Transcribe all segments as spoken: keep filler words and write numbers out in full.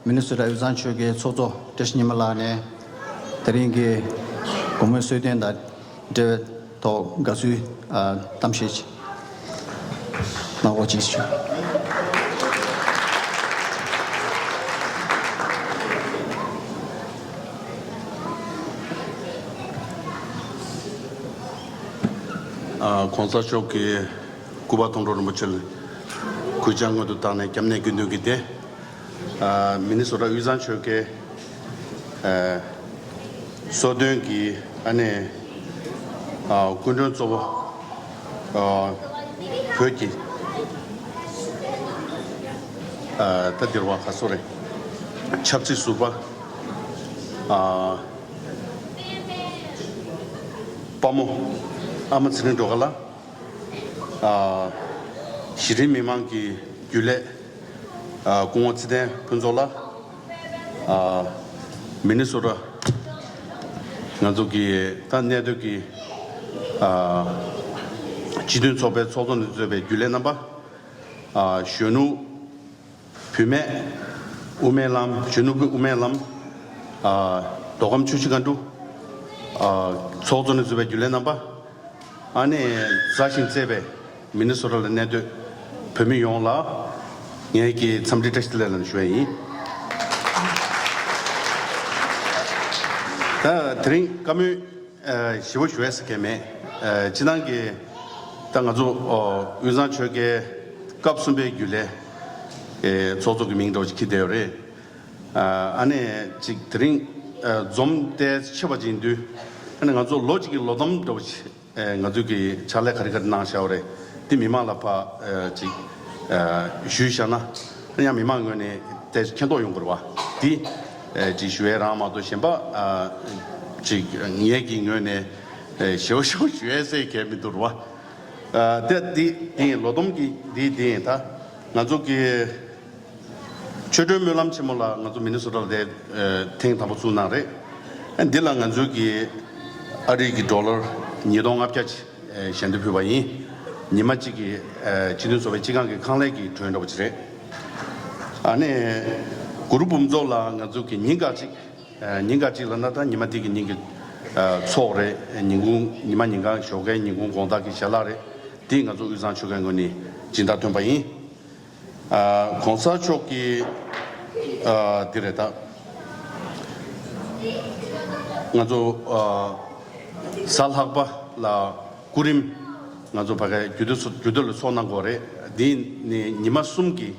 མི་ནི་སོ་ཊ་དབུས་གཙང་ཆོལ་ཁའི་ཚོགས་གཙོ་བཀྲ་ཤིས་ཉི་མ་ལགས་ནས་དེ་རིང་གི་དགོང་མོའི་གསོལ་སྟོན་དང་འབྲེལ་བའི་ཐོག་དགའ་བསུའི་ཨ་གཏམ་བཤད་ཅིག་གནང་རོགས་ཅེས་ཞུ། ཨ་གོང་ས་མཆོག་གི་སྐུ་པར་མཐོང་གྲོལ་རིན་པོ་ཆེ་ལ་གུས་ཕྱག་སྔོན་དུ་བཏང་ནས་སྐྱབས་གནས་དགེ་འདུན་གྱི་སྡེ། ཨ་མི་ནི་སོ་ཊ་དབུས་གཙང་ཆོལ་ཁའི་ཨ་གསོལ་སྟོན་གྱི་ཨ་ནི་ཨ་སྐུ་མགྲོན་གཙོ་བོ་ཨ་བོད་ཀྱི་ཨ་ད་འདིར་བ་ཁ་སོ་རེ་ཆབ་སྲིད་ཟུར་པ་ཨ་དཔའ་མོ་ཨ་མ་ཚེ་རིང་སྒྲོལ་དཀར་ལགས། ཨ་གཞི་རིམ་མི་མང་གི་རྒྱུན་ལས་ཨ་སྐུ་ངོ་ཚེ་བརྟན་ཕུན་ཚོགས་ལགས། ཨ་མི་ནི་སོ་ཊ་ང་ཚོ་གི་ད་གནས་སྡོད་ཀྱི་ཨ་སྤྱི་མཐུན་ཚོགས་པའི་ཚོགས་གཙོ་ནས་གཙོས་པའི་རྒྱུན་ལས་རྣམ་པ། ཨ་གཞོན་ནུ་བུད་མེད་དབུ་མའི་ལམ། གཞོན་ནུ་དབུ་མའི་ལམ། ཨ་མདོ་ཁམས་ཆུ་བཞི་སྒང་དྲུག་ཨ་ཚོགས་གཙོ་ནས་གཙོས་པའི་རྒྱུན་ལས་རྣམ་པ། ཨ་ནི་མཛའ་ཞིང་བརྩེ་བའི་མི་ནི་སོ་ཊ་ལ་གནས་སྡོད་བོད་མི་ཡོངས་ལ་ངེད་ཀྱི་འཚམས་འདྲི་བཀྲ་ཤིས་བདེ་ལེགས་ལ་ཞུ་ཡ་ཡིན། ད་དེ་རིང་བཀའ་མོལ་ཨ་ཞེ་པོ་ཞུ་ཡ་ཟེར་མཁན་མེད། ཨ་སྤྱི་བཏང་གི་ད་ང་ཚོ་ཨོ་དབུས་གཙང་ཆོལ་ཁའི་སྐབས་གསུམ་པའི་རྒྱུན་ལས་ཨེ་ཚོགས་གཙོ་གི་མིང་འདྲ་བོ་ཅིག་འཁྱེར་བསྡད་ཡོད་རེད། ཨ་ཨ་ནི་ཅིག་དེ་རིང་ཨ་འཛོམས་ཏེ་ཆེ་བ་ཅིག་ཡིན་དུས་ཨ་ནི་ང་ཚོ་ལོ་གཅིག་གི་ལོ་འཛོམས་འདྲ་བོ་ཅིག་ཨེ་ང་ཚོས་ཀྱི་ཕྱག་ལས་ག་རེ་ག་རེ་གནང་བཞག་པ་རེད། འདི་མི་མང་ལ་ཕར་ཨེ་ཅིག་ཨེ་ཞུས་བཞག་ན་ཡང་མི་མང་ངོས་ནས་དེ་མཁྱེན་རྟོགས་ཡོང་དགོས་རེད་བ། འདི་ཨེ་ཅིག་ཞུ་ཡས་རང་མ་གཏོགས་གཞན་པ་ཨ་ཅིག་ངེད་ཀྱི་ངོས་ནས་ཨེ་ཞེ་པོ་ཞེ་པོ་ཞུ་ཡས་ཟེར་མཁན་མི་འདུག་རེད་བ། ཨ་དེ་འདི་འདི་ཡིན། ལོ་འཛོམས་ཀྱི་འདི་འདི་ཡིན། ད་ང་ཚོ་གི་ཆོ་འཕྲུལ་སྨོན་ལམ་ཆེན་མོ་ལ་ང་ཚོ་མི་ནི་སོ་ཊ་ལ་དེ་ཨ་ཐེངས་དང་པོ་བཙུགས་གནང་རེད། ཨ་འདི་ལ་ང་ཚོའི་གི་ཨ་རིའི་གི་ཌོ་ལར་ཉིས་སྟོང་ལྔ་བརྒྱ་ཅིག་ཨ་ཞལ་འདེབས་ཕུལ་བ་ཡིན། ཉི་མ་གཅིག་གི་ཨ་སྤྱི་མཐུན་ཚོགས་པའི་སྤྱི་ཁང་གི་ཁང་ལས་ཀྱི་གྲོན་འདྲ་བོ་ཅིག་རེད། ཨ་ནི་གུ་རུ་འབུམ་ཚོགས་ལ་ང་ཚོ་གི་ཉིན་ག་གཅིག་ཨ་ཉིན་ག་གཅིག་ལབ་ན་ད་ཉི་མ་དེ་གི་ཉིན་གྱི་ཨ་ཚོགས་རེད། ཉིན་གུང་ཉི་མ་ཉིན་གང་ཞོགས་ཀའི་ཉིན་གུང་དགོང་དག་གི་ཞལ་ལག་རེད། དེ་ང་ཚོ་དབུས་གཙང་ཆོལ་ཁའི་ངོས་ནས་སྦྱིན་བདག་ཐོན་པ་ཡིན། ཨ་གོང་ས་མཆོག་གིས་ཨ་དེ་རེད། ད་ང་ཚོ་ཨ་གཟའ་ལྷག་པ་ལ་སྐུ་རིམ་ང་ཚོ་ཕ་གའི་རྒྱུད་སྟོད་སོ་རྒྱུད་སྟོད་ལ་ཚོགས་གནང་དགོས་རེད། འདི་ནི་ཉི་མ་གསུམ་གྱི་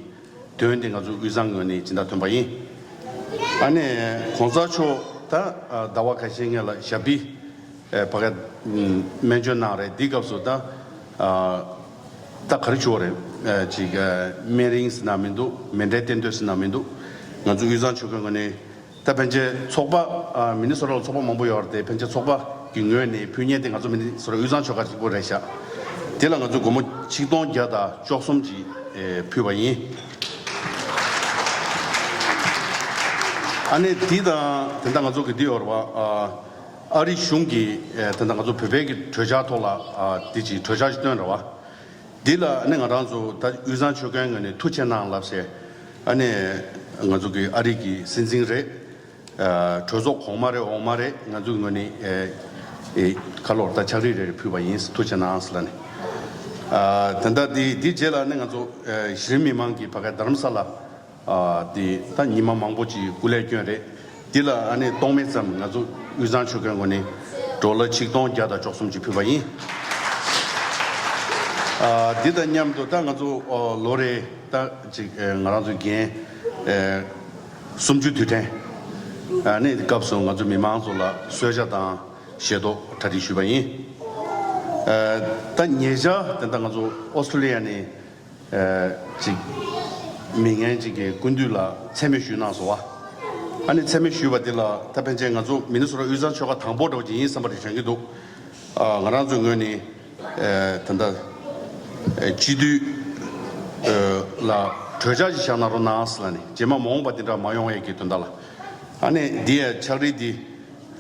དོན་དེ་ང་ཚོ་དབུས་གཙང་ངོས་ནས་སྦྱིན་བདག་ཐོན་པ་ཡིན། ཨ་ནི་གོང་ས་མཆོག་ད་ཨ་ཟླ་བ་ཁ་ཤས་སྔོན་ལ་ཞབས་པི་ཨེ་ཕ་ག་ཨམ་སྨན་བཅོས་གནང་རེད། འདི་སྐབས་སུ་ད་ཨ་ད་ག་རེ་བྱུང་བ་རེད། ཨེ་ཅིག་ཨེ་སྨན་རིན་ཟེར་ན་མི་འདུག་མེ་འདྲའི་སྟོན་ཐོས་ཟེར་ན་མི་འདུག་ང་ཚོ་དབུས་གཙང་ཆོལ་ཁའི་ངོས་ནས་ད་ཕན་ཆད་ཚོགས་པ་ཨ་མི་ནི་སོ་ཊ་ལ་ཚོགས་པ་མང་པོ་ཡོད་རེད་དེ། ཕན་ཆད་ཚོགས་པ་གི་ངོས་ནས་ཕུལ་མཁན་དེ་ང་ཚོ་མི་ནི་སོ་ཊ་དབུས་གཙང་ཆོལ་ཁ་གཅིག་པོ་རེད་ཤག་དེ་ལ་ང་ཚོ་སྒོར་མོ་ཆིག་སྟོང་བརྒྱ་དང་བཅུ་གསུམ་ཅིག་ཨེ་ཕུལ་བ་ཡིན། ཨ་ནི་འདི་དང་དེ་འདྲ་ང་ཚོ་གི་འདི་ཡོད་རེད་བ། ཨ་ཨ་རི་གཞུང་གིས་ཨེ་དེ་འདྲ་ང་ཚོ་བོད་པའི་གི་གྲོས་འཆར་ཐོག་ལ་ཨ་འདི་ཅིག་གྲོས་འཆར་ཞིག་བཏོན་རེད་བ། འདི་ལ་ཨ་ནི་ང་རང་ཚོ་ད་དབུས་གཙང་ཆོལ་ཁའི་ངོས་ནས་ཐུགས་རྗེ་གནང་ལབ་ཟེར། ཨ་ནི་ང་ཚོ་གི་ཨ་རི་གི་སྲིད་འཛིན་རེད། ཨ་གྲོས་ཚོགས་གོང་མ་རེད་འོག་མ་རེད། ང་ཚོའི་ངོས་ནས་ཨེ་ཨེ་ཁ་ལོར་ད་ཕྱག་བྲིས་རེ་རེ་ཕུལ་བ་ཡིན། ཐུགས་རྗེ་གནང་ཟེར་ལབ་ནས། ཨ་དེ་འདྲ་འདི་འདི་རྗེས་ལ་ནི་ང་ཚོ་ཨེ་གཞི་རིམ་མི་མང་གིས་ཕ་གའི་རྡ་རམ་ས་ལ་ཨ་འདི་ད་ཉི་མ་མང་པོ་ཅིག་སྐུ་ལས་བསྐྱོན་རེད། འདི་ལ་ཨ་ནི་སྟོང་མེད་ཙམ་ང་ཚོ་དབུས་གཙང་ཆོལ་ཁའི་ངོས་ནས་ཌོ་ལར་ཆིག་སྟོང་བརྒྱ་དང་བཅུ་གསུམ་ཅིག་ཕུལ་བ་ཡིན། ཨ་འདི་དང་མཉམ་དུ་ད་ང་ཚོ་ཨ་ལོ་རེ་ད་ཅིག་ཨེ་ང་རང་ཚོའི་འགན་ཨེ་གསུམ་བཅུའི་དུས་དྲན་ཨ་ནི་སྐབས་སུ་ང་ཚོ་མི་མང་ཚོ་ལ་གསོལ་ཇ་དང་ཞལ་ཏོག་གྲ་སྒྲིག་ཞུས་པ་ཡིན། ཨ་ད་ཉེ་ཆར་དེ་འདྲ་ང་ཚོ་ཨོ་སི་ཀྲོ་ལི་ཡ་ནས་ཨ་ཅིག་མི་ངན་ཅིག་གིས་སྐུ་མདུན་ལ་མཚན་སྨད་ཞུས་གནང་སོང་བ། ཨ་ནི་མཚན་སྨད་ཞུས་པ་འདི་ལ་ད་ཕན་ཆད་ང་ཚོ་མི་ནི་སོ་ཊ་དབུས་གཙང་ཆོལ་ཁ་དང་པོ་འདྲ་བོ་ཅིག་ཡིན་བསམ་པ་རེ་དྲན་གྱི་འདུག་ཨ་ང་རང་ཚོའི་ངོས་ནས་ཨ་ད་ལྟ་ཨ་སྤྱི་འཐུས་ཨ་ལ་གྲོས་འཆར་ཅིག་བཞག་གནང་རོགས་གནང་ཟེར་ལབ་ནས། རྗེས་མ་མ་འོངས་པ་འདི་འདྲ་མ་ཡོང་ཡས་ཀྱི་དོན་དག་ལ། ཨ་ནི་འདི་ཡ་ཕྱག་བྲིས་འདི་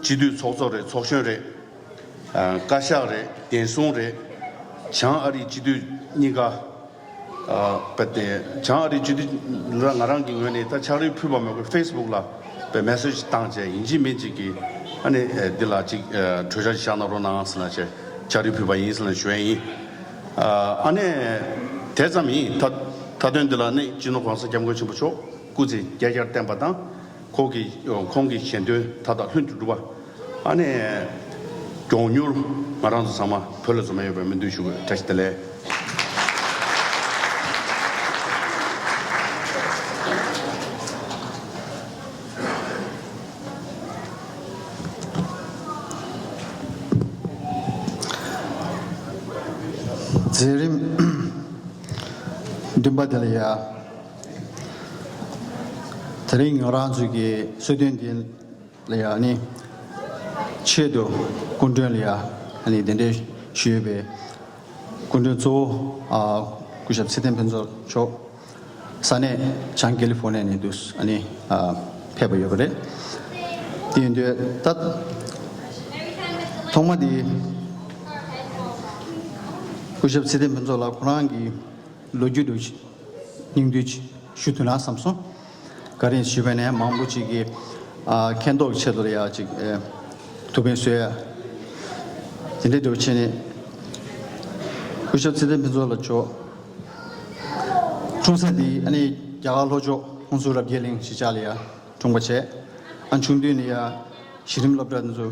སྤྱི་འཐུས་ཚོགས་གཙོ་རེད། ཚོགས་གཞོན་རེད། ཨ་བཀའ་ཤག་རེད། བདེན་སྲུང་རེད། བྱང་ཨ་རིའི་སྤྱི་འཐུས་གཉིས་ཀ། ཨ་པ་དེ་བྱང་ཨ་རིའི་སྤྱི་འཐུས་ལ་ང་རང་གི་ངོས་ནས་ད་ཕྱག་རིས་ཕུལ་བ་མ་དགོས་ཕེ་སི་བུག་ལ་པའི་མེ་སེ་ཇི་བཏང་བྱས་ཡིན་གཅིག་མིན་གཅིག་གི་ཨ་ནི་འདི་ལ་ཅིག་གྲོས་འཆར་ཅིག་བཞག་གནང་རོགས་གནང་ཟེར་ན་བྱས་ཕྱག་རིས་ཕུལ་བ་ཡིན་ཟེར་ན་ཞུ་ཡ་ཡིན། ཨ་ནི་དེ་ཙམ་ཡིན། ད་མཐའ་དོན་འདི་ལ་ནི་སྤྱི་ནོར་༸གོང་ས་༸སྐྱབས་མགོན་ཆེན་པོ་མཆོག་སྐུ་ཚེ་བསྐལ་བརྒྱར་བརྟན་པ་དང་། ཁོང་གི་ཁོང་གི་ཞལ་འདོན་མཐའ་དག་ལྷུན་གྱིས་གྲུབ་པ། ཨ་ནི་མགྱོགས་མྱུར་ང་རང་ཚོ་ཚང་མ་བོད་ལ་འཛོམས་ཡོང་བའི་སྨོན་འདུན་ཞུ་དགོས། བཀྲ་ཤིས་བདེ་ལེགས། མཛད་རིམ་བདུན་པ་དེ་ལ་ཡ། དེ་རིང་ང་རང་ཚོའི་གི་གསོལ་སྟོན་འདི་ལ་ཡ་ནི་ཆེད་དུ་སྐུ་མགྲོན་ལ་ཡ་ནི་གདན་འདྲེན་ཞུས་པའི་སྐུ་མགྲོན་གཙོ་བོ་ཨ་སྐུ་ཞབས་ཚེ་བརྟན་ཕུན་ཚོགས་མཆོག་ས་གནས་བྱང་ཀེ་ལི་ཧྥོར་ནི་ཡ་ནས་འདུག་ཨ་ནི་ཨ་ཕེབས་པ་ཡོད་པ་རེད། དེ་ཡིན་དུས་ད་ཐོག་མ་དེ་སྐུ་ཞབས་ཚེ་བརྟན་ཕུན་ཚོགས་ལགས་ཁོ་རང་གི་ལོ་རྒྱུས་འདུག་སྙིང་བསྡུས་ཞུ་ཐུབ་ན་བསམ་སོང་། ག་རེ་ཞུས་པ་ནས་མང་པོ་ཅིག་གིས་ཨ་མཁྱེན་རྟོགས་ཆེད་དུ་ལ་ཡ་ཅིག་ཨེ་ཐུགས་ཕན་གསོས་ཡ། དེ་འདྲའི་འདུག་བྱས་ནས་སྐུ་ཞབས་ཚེ་བརྟན་ཕུན་ཚོགས་ལགས་མཆོག་འཁྲུངས་ས་འདི་ཨ་ནི་རྒྱ་གར་ལྷོ་ཕྱོགས་ཧོན་སུར་རབ་རྒྱས་གླིང་གཞིས་ཆགས་ལ་ཡ་འཁྲུངས་པ་བྱས། ཨ་ཆུང་དུས་ནས་ཡ་གཞི་རིམ་སློབ་གྲྭ་འདི་ཚོ་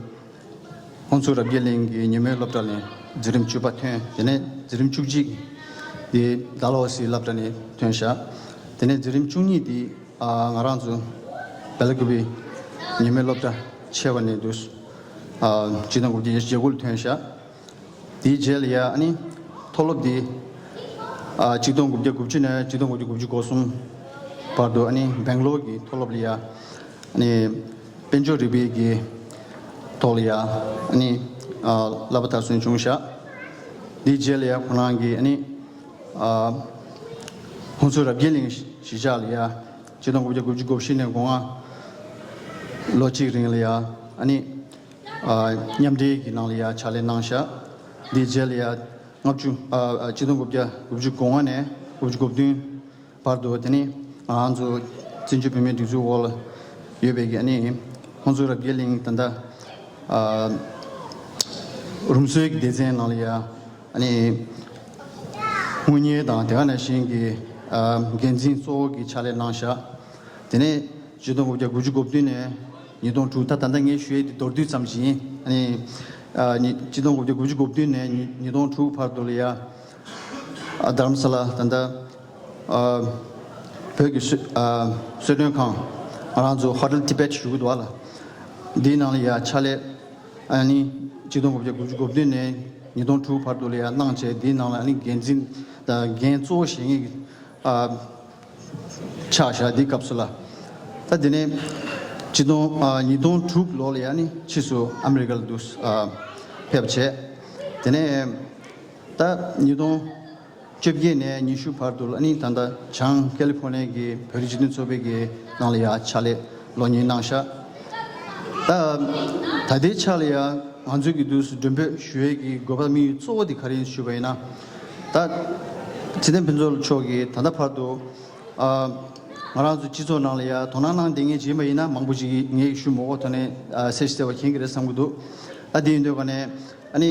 ཧོན་སུར་རབ་རྒྱས་གླིང་གི་ཉིན་མོའི་སློབ་གྲྭ་ནས་འཛིན་རིམ་བཅུ་པ་ཐོན། དེ་ནས་འཛིན་རིམ་བཅུ་གཅིག་དེ་ཌལ་ཧོ་སི་སློབ་གྲྭ་ནས་ཐོན་ཤག་དེ་ནས་འཛིན་རིམ་བཅུ་གཉིས་དེ་ཨ་ང་རང་ཚོ་སྦེ་ལ་ཀུ་པི་ཉིན་མོའི་སློབ་གྲྭ་ཆེ་བ་ནས་འདུག་ཨ་ཆིག་སྟོང་དགུ་བརྒྱ་བརྒྱད་ཅུ་གྱ་དགུ་ལ་ཐོན་ཤག་དེའི་རྗེས་ལ་ཡ་ཨ་ནི་མཐོ་སློབ་དེ་ཨ་ཆིག་སྟོང་དགུ་བརྒྱ་དགུ་བཅུ་ནས་ཆིག་སྟོང་དགུ་བརྒྱ་དགུ་བཅུ་གོ་གསུམ་བར་དུ་ཨ་ནི་སྦེང་ལོར་གྱི་མཐོ་སློབ་ལ་ཡ་ཨ་ནི་དཔལ་འབྱོར་རིག་པའི་གི་ཐོག་ལ་ཡ་ཨ་ནི་ཨ་བསླབ་པ་མཐར་སོན་བྱུང་ཤག་དེའི་རྗེས་ལ་ཡ་ཁོ་རང་གིས་ཨ་ནི་ཨ་ཧོན་སུར་རབ་རྒྱས་གླིང་གཞིས་ཆགས་ལ་ཡ་ཆིག་སྟོང་དགུ་བརྒྱ་དགུ་བཅུ་གོ་བཞི་ནས་གོ་ལྔ་ལོ་གཅིག་རིང་ལ་ཡ་ཨ་ནི་ཨ་མཉམ་འབྲེལ་གྱི་ནང་ལ་ཡ་ཕྱག་ལས་གནང་ཤག་དེའི་རྗེས་ལ་ཡ་ལྔ་བཅུ་ཨ་ཨ་ཆིག་སྟོང་དགུ་བརྒྱ་དགུ་བཅུ་གོ་ལྔ་ནས་དགུ་བཅུ་གོ་བདུན་བར་དུ་དེ་ནི་ང་རང་ཚོ་བཙན་བྱོལ་བོད་མིའི་སྒྲིག་འཛུགས་འོག་ལ་ཡོད་པའི་གི་ཨ་ནི་ཧོན་སུར་རབ་རྒྱས་གླིང་ད་ལྟ་ཨ་རུམ་བཟོའི་གི་སྡེ་ཚན་ནང་ལ་ཡ་ཨ་ནི་དངུལ་གཉེར་དང་དེ་ག་ནང་བཞིན་གྱི་ཨ་འགན་འཛིན་གཙོ་བོ་གི་ཕྱག་ལས་གནང་ཤག་དེ་ནས་ཆིག་སྟོང་དགུ་བརྒྱ་དགུ་བཅུ་གོ་བདུན་ནས་ཉིས་སྟོང་དྲུག་ད་ད་ལྟ་ངས་ཞུ་ཡས་དེ་མདོར་བསྡུས་ཙམ་ཞིག་ཡིན། ཨ་ནི་ཨ་ནི་ཆིག་སྟོང་དགུ་བརྒྱ་དགུ་བཅུ་གོ་བདུན་ནས་ཉིས་ཉིས་སྟོང་དྲུག་བར་དུ་ལ་ཡ་ཨ་དྷ་རམ་ས་ལ་ད་ལྟ་ཨ་བོད་ཀྱི་གསོལ་ཨ་གསོལ་མགྲོན་ཁང་ང་རང་ཚོ་ཧོ་ཊེལ་ཊི་བེཊ་ཞུ་གི་འདུག་བ་ལ། འདིའི་ནང་ལ་ཡ་ཕྱག་ལས་ཨ་ནི་ཆིག་སྟོང་དགུ་བརྒྱ་དགུ་བཅུ་གོ་བདུན་ནས་ཉིས་སྟོང་དྲུག་བར་དུ་ལ་ཡ་གནང་བྱས། འདིའི་ནང་ལ་ཨ་ནི་འགན་འཛིན་དང་འགན་གཙོ་བོ་བཞེས་མཁན་གྱི་ཨ་ཆགས་བཞག་འདིའི་སྐབས་སུ་ལ། ད་དེ་ནས་ཆིག་སྟོང་ཨ་ཉིས་སྟོང་དྲུག་ལོ་ལ་ཡ་ནི་ཕྱིས་སུ་ཨ་མི་རི་ཀ་ལ་འདུག་ཨ་ཕེབས་བྱས། དེ་ནས་ད་ཉིས་སྟོང་བཅོ་བརྒྱད་ནས་ཉི་ཤུ་བར་དུ་ལ་ནི་ད་ལྟ་བྱང་ཀེ་ལི་ཧྥོར་ནི་ཡའི་བོད་རིགས་སྤྱི་མཐུན་ཚོགས་པའི་གི་ནང་ལ་ཡ་ཕྱག་ལས་ལོ་གཉིས་གནང་ཤག་ད་ད་ལྟའི་ཆ་ལ་ཡ་ང་ཚོའི་གི་དུས་སུ་མགྲོན་འབོད་ཞུ་ཡས་ཀྱི་དགོས་པ་དམིགས་ཡུལ་གཙོ་བོ་དེ་ག་རེ་ཡིན་ཞུས་པ་ཡིན་ན། ད་ཚེ་བརྟན་ཕུན་ཚོགས་མཆོག་གིས་ད་ལྟ་བར་དུ་ཨ་ང་རང་ཚོ་སྤྱི་ཚོགས་ནང་ལ་ཡ་དོ་སྣང་གནང་བསྡད་མཁན་ཅིག་ཡིན་པ་ཡིན་ན། མང་པོ་ཅིག་གིས་ངས་ཞུ་མ་དགོས་ཐོག་ནས་ཨ་གསལ་ཞིང་གསལ་བ་མཁྱེན་གྱི་རེད་བསམ་གྱི་འདུག་ཨ་དེ་ཡིན་དུས་ག་ནས་ཨ་ནི་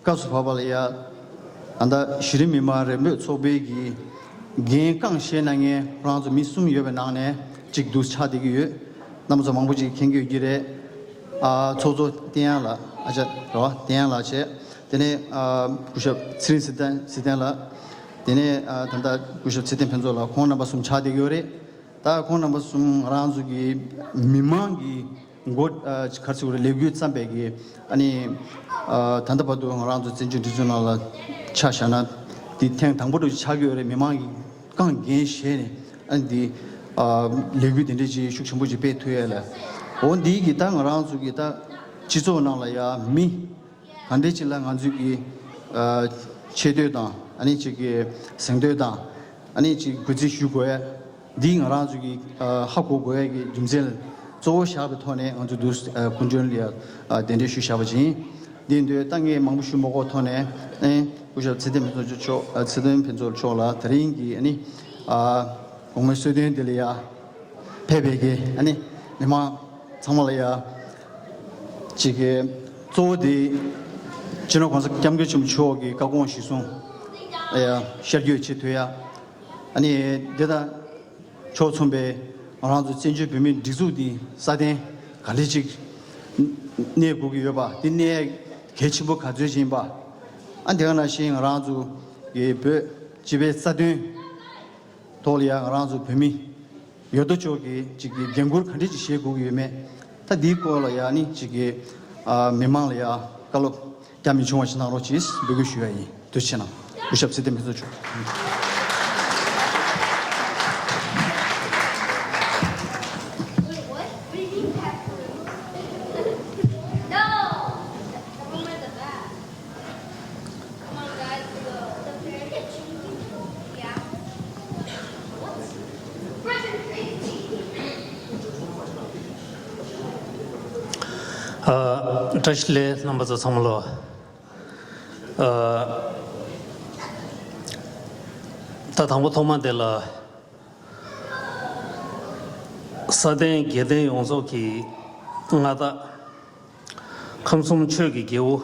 སྐབས་སུ་བབས་པ་ལ་ཡ་ད་ལྟ་གཞི་རིམ་མི་མང་རེ་འབོད་ཚོགས་པའི་གི་འགན་རྐང་བཞེས་གནང་མཁན་ཁོ་རང་ཚོ་མི་གསུམ་ཡོད་པའི་ནང་ནས་གཅིག་འདུག་ཆགས་བསྡད་ཀྱི་ཡོད། རྣམ་པ་ཚོ་མང་པོ་ཅིག་མཁྱེན་གྱི་ཡོད་ཀྱི་རེད། ཨ་ཚོགས་གཙོ་བསྟན་དབྱངས་ལགས། ཨ་ཅག་རེད་བ། བསྟན་དབྱངས་ལགས་བྱས། དེ་ནས་ཨ་སྐུ་ཞབས་ཚེ་རིང་ཚེ་བརྟན་ཚེ་བརྟན་ལགས། དེ་ནས་ཨ་ད་ལྟ་སྐུ་ཞབས་ཚེ་བརྟན་ཕུན་ཚོགས་ལགས། ཁོང་རྣམ་པ་གསུམ་ཆགས་བསྡད་ཀྱི་ཡོད་རེད། ད་ཁོང་རྣམ་པ་གསུམ་ང་རང་ཚོ་གི་མི་མང་གི་འགོ་ཨ་ག་རེ་ཟེར་དགོས་རེད། ལས་འགུལ་བརྩམས་པའི་གི་ཨ་ནི་ཨ་ད་ལྟ་བར་དུ་ང་རང་ཚོ་བཙན་བྱོལ་སྒྲིག་འཛུགས་ནང་ལ་ཆ་བཞག་ན་འདི་ཐེངས་དང་པོ་འདྲ་ཅིག་ཆགས་ཀྱི་ཡོད་རེད། མི་མང་གི་རྐང་འགན་བཞེས་ནས་ཨ་ནི་འདི་ཨ་ལས་འགུལ་དེ་འདྲ་ཅིག་ཤུགས་ཆེན་པོ་ཅིག་སྤེལ་ཐུབ་ཡས་ལ། འོ་འདི་གི་ད་ང་རང་ཚོ་གི་ད་སྤྱི་ཚོགས་ནང་ལ་ཡ་མི་ག་འདྲས་ཅིག་ལ་ང་ཚོས་ཀྱི་ཨ་ཆེ་བསྟོད་དང་ཨ་ནི་ཅིག་གི་གཟེངས་བསྟོད་དང་ཨ་ནི་ཅིག་གུས་བརྩི་ཞུ་དགོས་ཡ། འདི་ང་རང་ཚོས་ཀྱི་ཨ་ཧ་གོ་དགོས་ཡ་གི་རྒྱུ་མཚན་གཙོ་བོ་བཞག་པའི་ཐོག་ནས་ང་ཚོ་འདུག་ཨ་སྐུ་མགྲོན་ལ་ཡ་ཨ་གདན་འདྲེན་ཞུས་བཞག་པ་ཅིག་ཡིན། འདི་འདོད་ད་ངས་མང་པོ་ཞུ་མ་དགོས་ཐོག་ནས་ཨེ་སྐུ་ཞབས་ཚེ་བརྟན་ཕུན་ཚོགས་མཆོག་ཨ་ཚེ་བརྟན་ཕུན་ཚོགས་མཆོག་ལ་དེ་རིང་གི་ཨ་ནི་ཨ་དགོང་མོའི་གསོལ་སྟོན་འདི་ལ་ཡ་ཕེབས་པའི་གི་ཨ་ནི་མི་མང་ཚང་མ་ལ་ཡ་ཅིག་གི་གཙོ་བོ་དེ་སྤྱི་ནོར་༸གོང་ས་༸སྐྱབས་མགོན་ཆེན་པོ་མཆོག་གི་བཀའ་དགོངས་གཞིར་བཟུང་ལ་ཡ་ཤར་བསྐྱོད་བྱེད་ཐུབ་ཡ་ཨ་ནི་འདི་དང་ཕྱོགས་མཚུངས་པའི་ང་རང་ཚོ་བཙན་བྱོལ་བོད་མིའི་སྒྲིག་འཛུགས་འདི་སྲ་བརྟན་ག་འདྲ་ཅིག་གནས་དགོས་ཀྱི་ཡོད་པ་འདི་གནས་གལ་ཆེན་པོ་ག་ཚོད་ཅིག་ཡིན་པ་ཨ་འདི་ག་ནང་བཞིན་ང་རང་ཚོ་གི་བོད་སྤྱི་པའི་རྩ་དོན་ཐོག་ལ་ཡང་ང་རང་ཚོ་བོད་མི་ཡོད་དོ་ཅོག་གི་ཅིག་གི་འགན་འཁུར་ག་འདྲ་ཅིག་བཞེས་དགོས་ཀྱི་ཡོད་མེད་ད་འདིའི་སྐོར་ལ་ཡང་ནི་ཅིག་གི་ཨ་མི་མང་ལ་ཡང་བཀའ་སློབ་རྒྱ་མི་ཆུང་བ་ཞིག་གནང་རོགས་གྱིས་འབོད་སྐུལ་ཞུ་ཡ་ཡིན། ཐུགས་རྗེ་གནང་། སྐུ་ཞབས་ཚེ་བརྟན་ཕུན་ཚོགས་མཆོག་ཨ། བཀྲ་ཤིས་བདེ་ལེགས་རྣམ་པ་ཚོ་ཚང་མ་ལོ། ཨ། ད་དང་པོ་ཐོག་མ་དེ་ལ། སྲ་བརྟན་རྒྱལ་བསྟན་ཡོངས་རྫོགས་ཀྱི་མངའ་བདག་ཁམས་གསུམ་ཆོས་ཀྱི་རྒྱལ་པོ།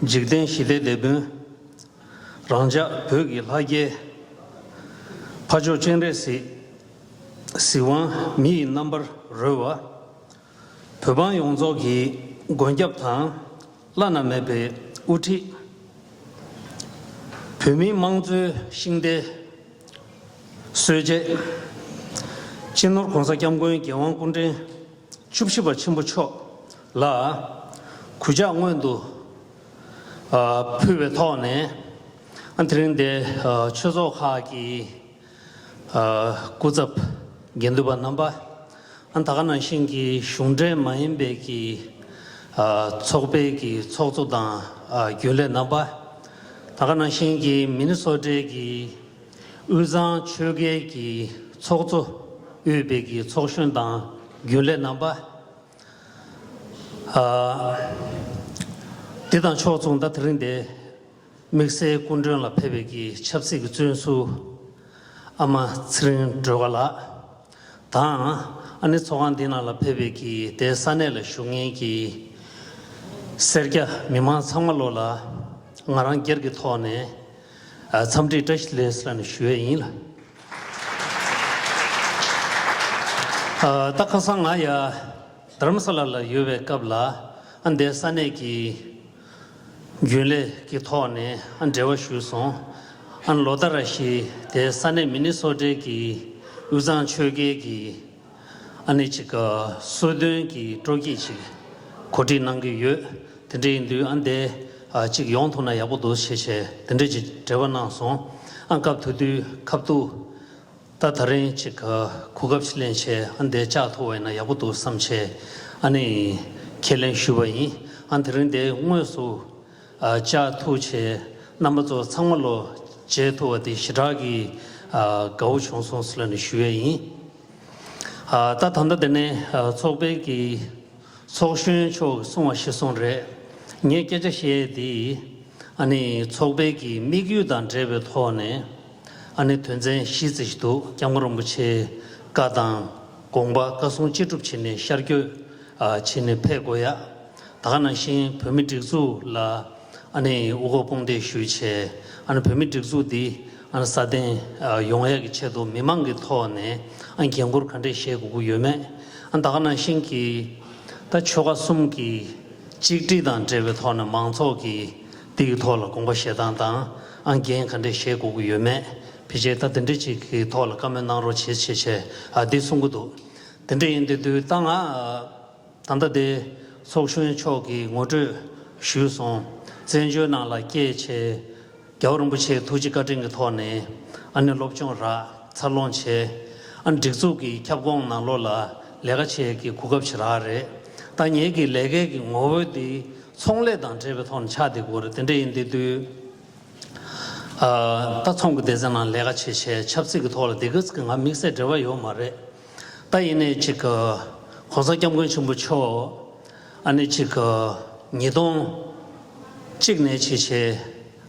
འཇིག་རྟེན་ཞི་བདེའི་དེད་དཔོན། རང་ཅག་བོད་ཀྱི་ལྷ་རྒྱལ། ཕ་ཕྱོགས་སྤྱན་རས་གཟིགས། གཟིགས་དབང་མི་ཡི་རྣམ་པར་རོལ་བ། བོད་འབངས་ཡོངས་རྫོགས་ཀྱི་མགོན་སྐྱབས་དང་བླ་ན་མེད་པའི་དབུ་ཁྲིད། བོད་མིའི་དམངས་གཙོའི་ཤིང་རྟའི་སྲོལ་འབྱེད། སྤྱི་ནོར་༸གོང་ས་༸སྐྱབས་མགོན་རྒྱལ་དབང་སྐུ་ཕྲེང་བཅུ་བཞི་པ་ཆེན་པོ་མཆོག་ལ་གུས་ཕྱག་སྔོན་དུ་ཨ་ཕུལ་བའི་ཐོག་ནས་ཨ་དེ་རིང་འདིར་ཨ་ཆོས་ཚོགས་ཁག་གི་ཨ་སྐུ་ཚབ་དགེ་འདུན་པ་རྣམ་པ། ཨ་ད་ག་ནང་བཞིན་གྱི་གཞུང་འབྲེལ་མ་ཡིན་པའི་གི་ཨ་ཚོགས་པའི་གི་ཚོགས་གཙོ་དང་ཨ་རྒྱུན་ལས་རྣམ་པ། ད་ག་ནང་བཞིན་གྱི་མི་ནི་སོ་ཊའི་གི་དབུས་གཙང་ཆོལ་ཁའི་གི་ཚོགས་གཙོ་དབུས་པའི་གི་ཚོགས་གཞོན་དང་རྒྱུན་ལས་རྣམ་པ། ཨ། འདི་དང་ཕྱོགས་མཚུངས་ད་དེ་རིང་འདིར་དམིགས་བསལ་སྐུ་མགྲོན་ལ་ཕེབས་པའི་གི་ཆབ་སྲིད་ཀྱི་བཙོན་ཟུར་ཨ་མ་ཚེ་རིང་སྒྲོལ་དཀར་ལགས་དང་ཨ་ནི་ཚོགས་ཁང་འདི་ནང་ལ་ཕེབས་པའི་གི་དེ་ས་གནས་ལ་བཞུགས་མཁན་གྱི་སེར་སྐྱ་མི་མང་ཚང་མ་ལོ་ལ་ང་རང་སྒེར་གྱི་ཐོག་ནས་ཨ་འཚམས་འདྲི་བཀྲ་ཤིས་བདེ་ལེགས་ཟེར་ནས་ཞུ་ཡས་ཡིན་ལ། ཨ་ད་ཁ་སང་ང་ཡ། དྷ་རམ་ས་ལ་ལ་ཡོད་པའི་སྐབས་ལ་ཨ་འདིའི་ས་གནས་ཀྱི་རྒྱུན་ལས་ཀྱི་ཐོག་ནས་ཨ་འབྲེལ་བ་ཞུས་སོང་། ཨ་ལོ་ལྟར་བཞིན་དེ་ས་གནས་མི་ནི་སོ་ཊའི་གི་དབུས་གཙང་ཆོལ་ཁའི་གི་ཨ་ནི་ཅིག་གསོལ་སྟོན་གྱི་སྤྲོ་སྐྱིད་ཅིག་གོ་སྒྲིག་གནང་གི་ཡོད། དེ་འདྲ་ཡིན་དུས་ཨ་འདི་ཨ་ཅིག་ཡོང་ཐུབ་ན་ཡག་པོ་འདུག་ཞེས་བྱས་དེ་འདྲ་ཅིག་འབྲེལ་བ་གནང་སོང་། ཨ་སྐབས་དེ་དུས་ཁ་ཐུག་ད་ད་རིང་ཅིག་གོ་སྐབས་ཤིག་ལེན་བྱས་ཨ་འདི་བཅར་ཐུབ་པ་ཡིན་ན་ཡག་པོ་འདུག་བསམ་བྱས་ཨ་ནི་ཁས་ལེན་ཞུས་པ་ཡིན། ཨ་དེ་རིང་འདི་དངོས་སུ་ཨ་བཅར་ཐུབ་བྱས་རྣམ་པ་ཚོ་ཚང་མ་ལོ་མཇལ་ཐུབ་པ་དེ་ཞེ་དྲག་གི་ཨ་དགའ་བོ་བྱུང་སོང་ཟེར་ལབ་ནས་ཞུ་ཡས་ཡིན། ཨ་ད་ད་ལྟ་དེ་ནས་ཨ་ཚོགས་པའི་གི་ཚོགས་གཞོན་མཆོག་གིས་གསུངས་པ་གཞིར་བཟུང་རེད། ངས་སྐད་ཆ་བཤད་ཡས་དེ་ཨ་ནི་ཚོགས་པའི་གི་དམིགས་ཡུལ་དང་འབྲེལ་བའི་ཐོག་ནས་ཨ་ནི་དོན་ཚན་བཞི་ཙམ་ཞིག་འདུག་སྐྱབས་མགོན་རིན་པོ་ཆེའི་བཀའ་དང་དགོངས་པ་བཀའ་གསུང་ཅི་སྒྲུབ་བྱས་ནས་ཤར་བསྐྱོད་ཨ་བྱས་ནས་ཕེབས་དགོས་ཡ། ད་ག་ནང་བཞིན་བོད་མི་སྒྲིག་འཛུགས་ལ་ཨ་ནི་དབུ་འཁོར་དཔུང་འདེགས་ཞུས་བྱས་ཨ་ནི་བོད་མི་སྒྲིག་འཛུགས་འདི་ཨ་ནི་སྲ་བརྟན་ཨ་ཡོང་ཡག་གི་ཆེད་དུ་མི་མང་གི་ཐོག་ནས་ཨ་འགན་འཁུར་ག་འདྲས་བཞེས་དགོས་ཀྱི་ཡོད་མེད། ཨ་ད་ག་ནང་བཞིན་གྱི་ད་ཆོལ་ཁ་གསུམ་གྱི་གཅིག་སྒྲིལ་དང་འབྲེལ་བའི་ཐོག་ནས་མང་ཚོགས་ཀྱི་འདི་གི་ཐོག་ལ་དགོངས་པ་བཞེས་སྟངས་དང་ཨ་འགན་ག་འདྲས་བཞེས་དགོས་ཀྱི་ཡོད་མེད་ཕལ་ཆེར་ད་དེ་འདྲས་ཅིག་གི་ཐོག་ལ་བཀའ་མོལ་གནང་རོགས་བྱེད་བྱེད་བྱས་ཨ་འདི་གསུང་གི་འདུག་དེ་འདྲས་ཡིན་དུས་དུས་ད་ང་ད་ལྟ་དེ་ཚོགས་གཞོན་མཆོག་གིས་ངོ་སྤྲོད་ཞུས་སོང་། བཙན་བྱོལ་ནང་ལ་སྐྱེས་བྱས། རྒྱལ་བ་རིན་པོ་ཆེའི་ཐུགས་རྗེ་བཀའ་དྲིན་གྱི་ཐོག་ནས་ཨ་ནི་སློབ་སྦྱོང་རག་འཚར་ལོངས་བྱས། ཨ་ནི་སྒྲིག་འཛུགས་ཀྱི་ཁྱབ་ཁོངས་ནང་ལོགས་ལ་ལས་ཀ་བྱེད་ཀྱི་གོ་སྐབས་ཤིག་རག་རེད། ད་ངེད་ཀྱི་ལས་ཀའི་གི་ངོ་བོ་དེ་ཚོང་ལས་དང་འབྲེལ་བའི་ཐོག་ནས་ཆགས་བསྡད་ཀྱི་ཡོད་རེད། དེ་འདྲ་ཡིན་དུས་དུས་ཨ་ད་ཚོང་གི་སྡེ་ཚན་ནང་ལས་ཀ་བྱེད་བྱས་ཆབ་སྲིད་ཀྱི་ཐོག་ལ་དེ་ག་ཙམ་གྱི་ང་དམིགས་བསལ་འབྲེལ་བ་ཡོད་མ་རེད། ད་ཡིན་ནའི་ཅིག་གོང་ས་སྐྱབས་མགོན་ཆེན་པོ་མཆོག་ཨ་ནི་ཅིག་ཉིས་སྟོང་གཅིག་ནས་བྱས་བྱས་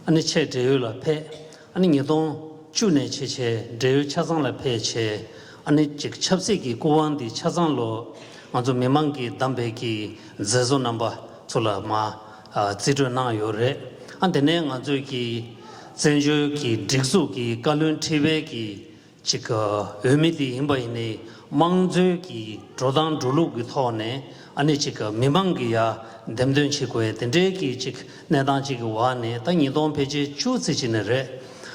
ཨ་ནི་ཆེད་འབྲེལ་ཡོད་ལ་ཕེབས། ཨ་ནི་ཉིས་སྟོང་བཅུ་ནས་བྱས་བྱས་འབྲེལ་ཡོད་ཆ་ཚང་ལ་ཕེབས་བྱས། ཨ་ནི་ཅིག་ཆབ་སྲིད་ཀྱི་སྐུ་དབང་འདི་ཆ་ཚང་ལོ་ང་ཚོ་མི་མང་གིས་བདམས་པའི་གི་མཛད་གཙོ་རྣམ་པ་ཚོ་ལ་མ་ཨ་རྩིས་སྤྲོད་གནང་ཡོད་རེད། ཨ་དེ་ནས་ང་ཚོས་ཀྱི་བཙན་བྱོལ་གྱི་སྒྲིག་འཛུགས་ཀྱི་བཀའ་བློན་ཁྲི་པའི་གི་ཅིག་འོས་མི་དེ་ཡིན་པ་ཡིན་ནའི་དམངས་གཙོའི་གི་འགྲོ་སྟངས་འགྲོ་ལུགས་ཀྱི་ཐོག་ནས་ཨ་ནི་ཅིག་མི་མང་གི་ཡ་འདེམས་ཐོན་བྱེད་དགོས་དེ་འདྲའི་གི་ཅིག་གནས་སྟངས་ཅིག་གི་འོག་ནས། ད་ཉིས་སྟོང་ཕལ་ཆེར་བཅུ་ཙམ་ཅིག་ནས་རེད།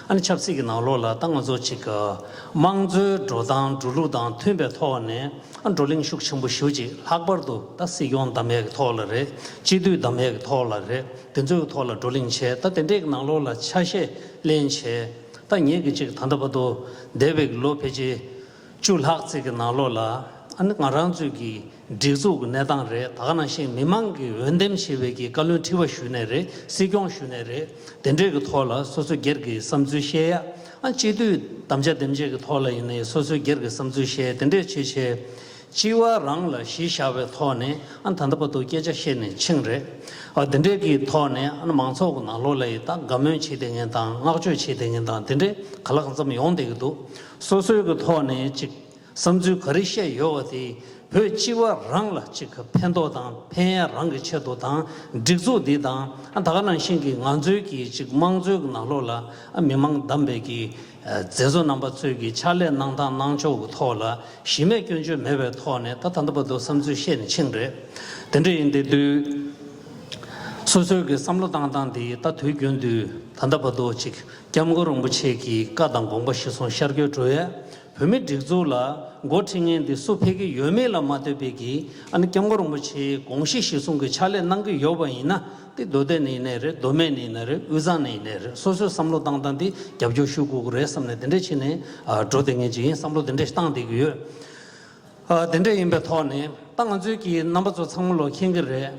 ཨ་ནི་ཆབ་སྲིད་ཀྱི་ནང་ལོགས་ལ་ད་ང་ཚོ་ཅིག་དམངས་གཙོའི་འགྲོ་སྟངས་འགྲོ་ལུགས་དང་མཐུན་པའི་ཐོག་ནས་ཨ་བགྲོ་གླེང་ཤུགས་ཆེན་པོ་ཞེ་པོ་ཅིག་ལྷག་པར་དུ་ད་སྲིད་སྐྱོང་བདམས་ཡས་ཀྱི་ཐོག་ལ་རེད། སྤྱི་འཐུས་བདམས་ཡས་ཀྱི་ཐོག་ལ་རེད། དེ་ཚོའི་ཐོག་ལ་བགྲོ་གླེང་བྱས། ད་དེ་འདྲའི་གི་ནང་ལོགས་ལ་ཆ་ཤས་ལེན་བྱས། ད་ངེད་ཀྱི་ཅིག་ད་ལྟ་བར་དུ་འདས་པའི་ལོ་ཕལ་ཆེར་བཅུ་ལྷག་ཙམ་གྱི་ནང་ལོགས་ལ་ཨ་ནི་ང་རང་ཚོའི་གི་སྒྲིག་འཛུགས་ཀྱི་གནས་སྟངས་རེད། ད་ག་ནང་བཞིན་མི་མང་གིས་འོས་འདེམས་བྱས་པའི་གི་བཀའ་བློན་ཁྲི་པ་ཞུས་ནའི་རེད། སྲིད་སྐྱོང་ཞུས་ནའི་རེད། དེ་འདྲའི་གི་ཐོག་ལ་སོ་སོ་སྒེར་གྱི་བསམ་ཚུལ་བཤད་ཡ། ཨ་སྤྱི་འཐུས་དམ་བཅའ་འདེམས་བྱེད་ཀྱི་ཐོག་ལ་ཡིན་ནའི་སོ་སོའི་སྒེར་གྱི་བསམ་ཚུལ་བཤད། དེ་འདྲས་བྱས་བྱས། སྤྱི་བ་རང་ལ་གཞི་བཞག་པའི་ཐོག་ནས་ཨ་ད་ལྟ་བར་དུ་སྐད་ཆ་བཤད་ནས་ཕྱིན་རེད། ཨ་དེ་འདྲའི་གི་ཐོག་ནས་ཨ་ནི་མང་ཚོགས་ཀྱི་ནང་ལོགས་ལ་ཡི་ད་དགའ་མོས་བྱེད་བསྡད་མཁན་དང་བསྔགས་བརྗོད་བྱེད་བསྡད་མཁན་དང་དེ་འདྲའི་ག་ལ་གང་འཚམ་ཡོང་བསྡད་ཀྱི་འདུག། སོ་སོའི་གི་ཐོག་ནས་ཅིག་བསམ་ཚུལ་ག་རེ་བཤད་ཡོད་པ་དེ་བོད་སྤྱི་བ་རང་ལ་ཅིག་གི་ཕན་ཐོགས་དང་ཕན་ཡ་རང་གི་ཆེད་དུ་དང་། སྒྲིག་འཛུགས་འདི་དང་ཨ་ད་ག་ནང་བཞིན་གྱི་ང་ཚོའི་གི་ཅིག་དམངས་གཙོའི་གི་ནང་ལོགས་ལ་ཨ་མི་མང་བདམས་པའི་གི་མཛད་གཙོ་རྣམ་པ་ཚོས་ཀྱི་ཕྱག་ལས་གནང་སྟངས་གནང་ཕྱོགས་ཀྱི་ཐོག་ལ་གཞི་མེད་སྐྱོན་བརྗོད་མེད་པའི་ཐོག་ནས་ད་ད་ལྟ་བར་དུ་བསམ་ཚུལ་བཤད་ནས་ཕྱིན་རེད། དེ་འདྲ་ཡིན་དེ་དུས་སོ་སོའི་གི་བསམ་བློ་བཏང་སྟངས་འདི་ད་དུས་རྒྱུན་དུ་ད་ལྟ་བར་དུ་ཅིག་སྐྱབས་མགོན་རིན་པོ་ཆེ་གི་བཀའ་དང་དགོངས་པ་གཞིར་བཟུང་ཤར་བསྐྱོད་འགྲོ་ཡ། བོད་མིའི་སྒྲིག་འཛུགས་ལ་འགོ་ཁྲིད་མཁན་འདི་སུ་ཕེབས་ཀྱི་ཡོད་མེད་ལ་མ་ལྟོས་པའི་གི་ཨ་ནི་སྐྱབས་མགོན་རིན་པོ་ཆེའི་དགོངས་གཞི་གཞིར་བཟུང་གི་ཕྱག་ལས་གནང་གི་ཡོད་པ་ཡིན་ན། དེ་མདོ་སྟོད་ནས་ཡིན་ནའི་རེད། མདོ་སྨད་ནས་ཡིན་ནའི་རེད། དབུས་གཙང་ནས་ཡིན་ནའི་རེད། སོ་སོའི་བསམ་བློ་བཏང་སྟངས་དེ་རྒྱབ་སྐྱོར་ཞུ་དགོས་ཀྱི་རེད་བསམ་ནས་དེ་འདྲས་བྱས་ནས་ཨ་འགྲོ་བསྡད་མཁན་ཅིག་ཡིན། བསམ་བློ་དེ་འདྲས་བཏང་བསྡད་ཀྱི་ཡོད། ཨ་དེ་འདྲས་ཡིན་པའི་ཐོག་ནས་ད་ང་ཚོའི་གི་རྣམ་པ་ཚོ་ཚང་མ་ལོ་མཁྱེན་གྱི་རེད།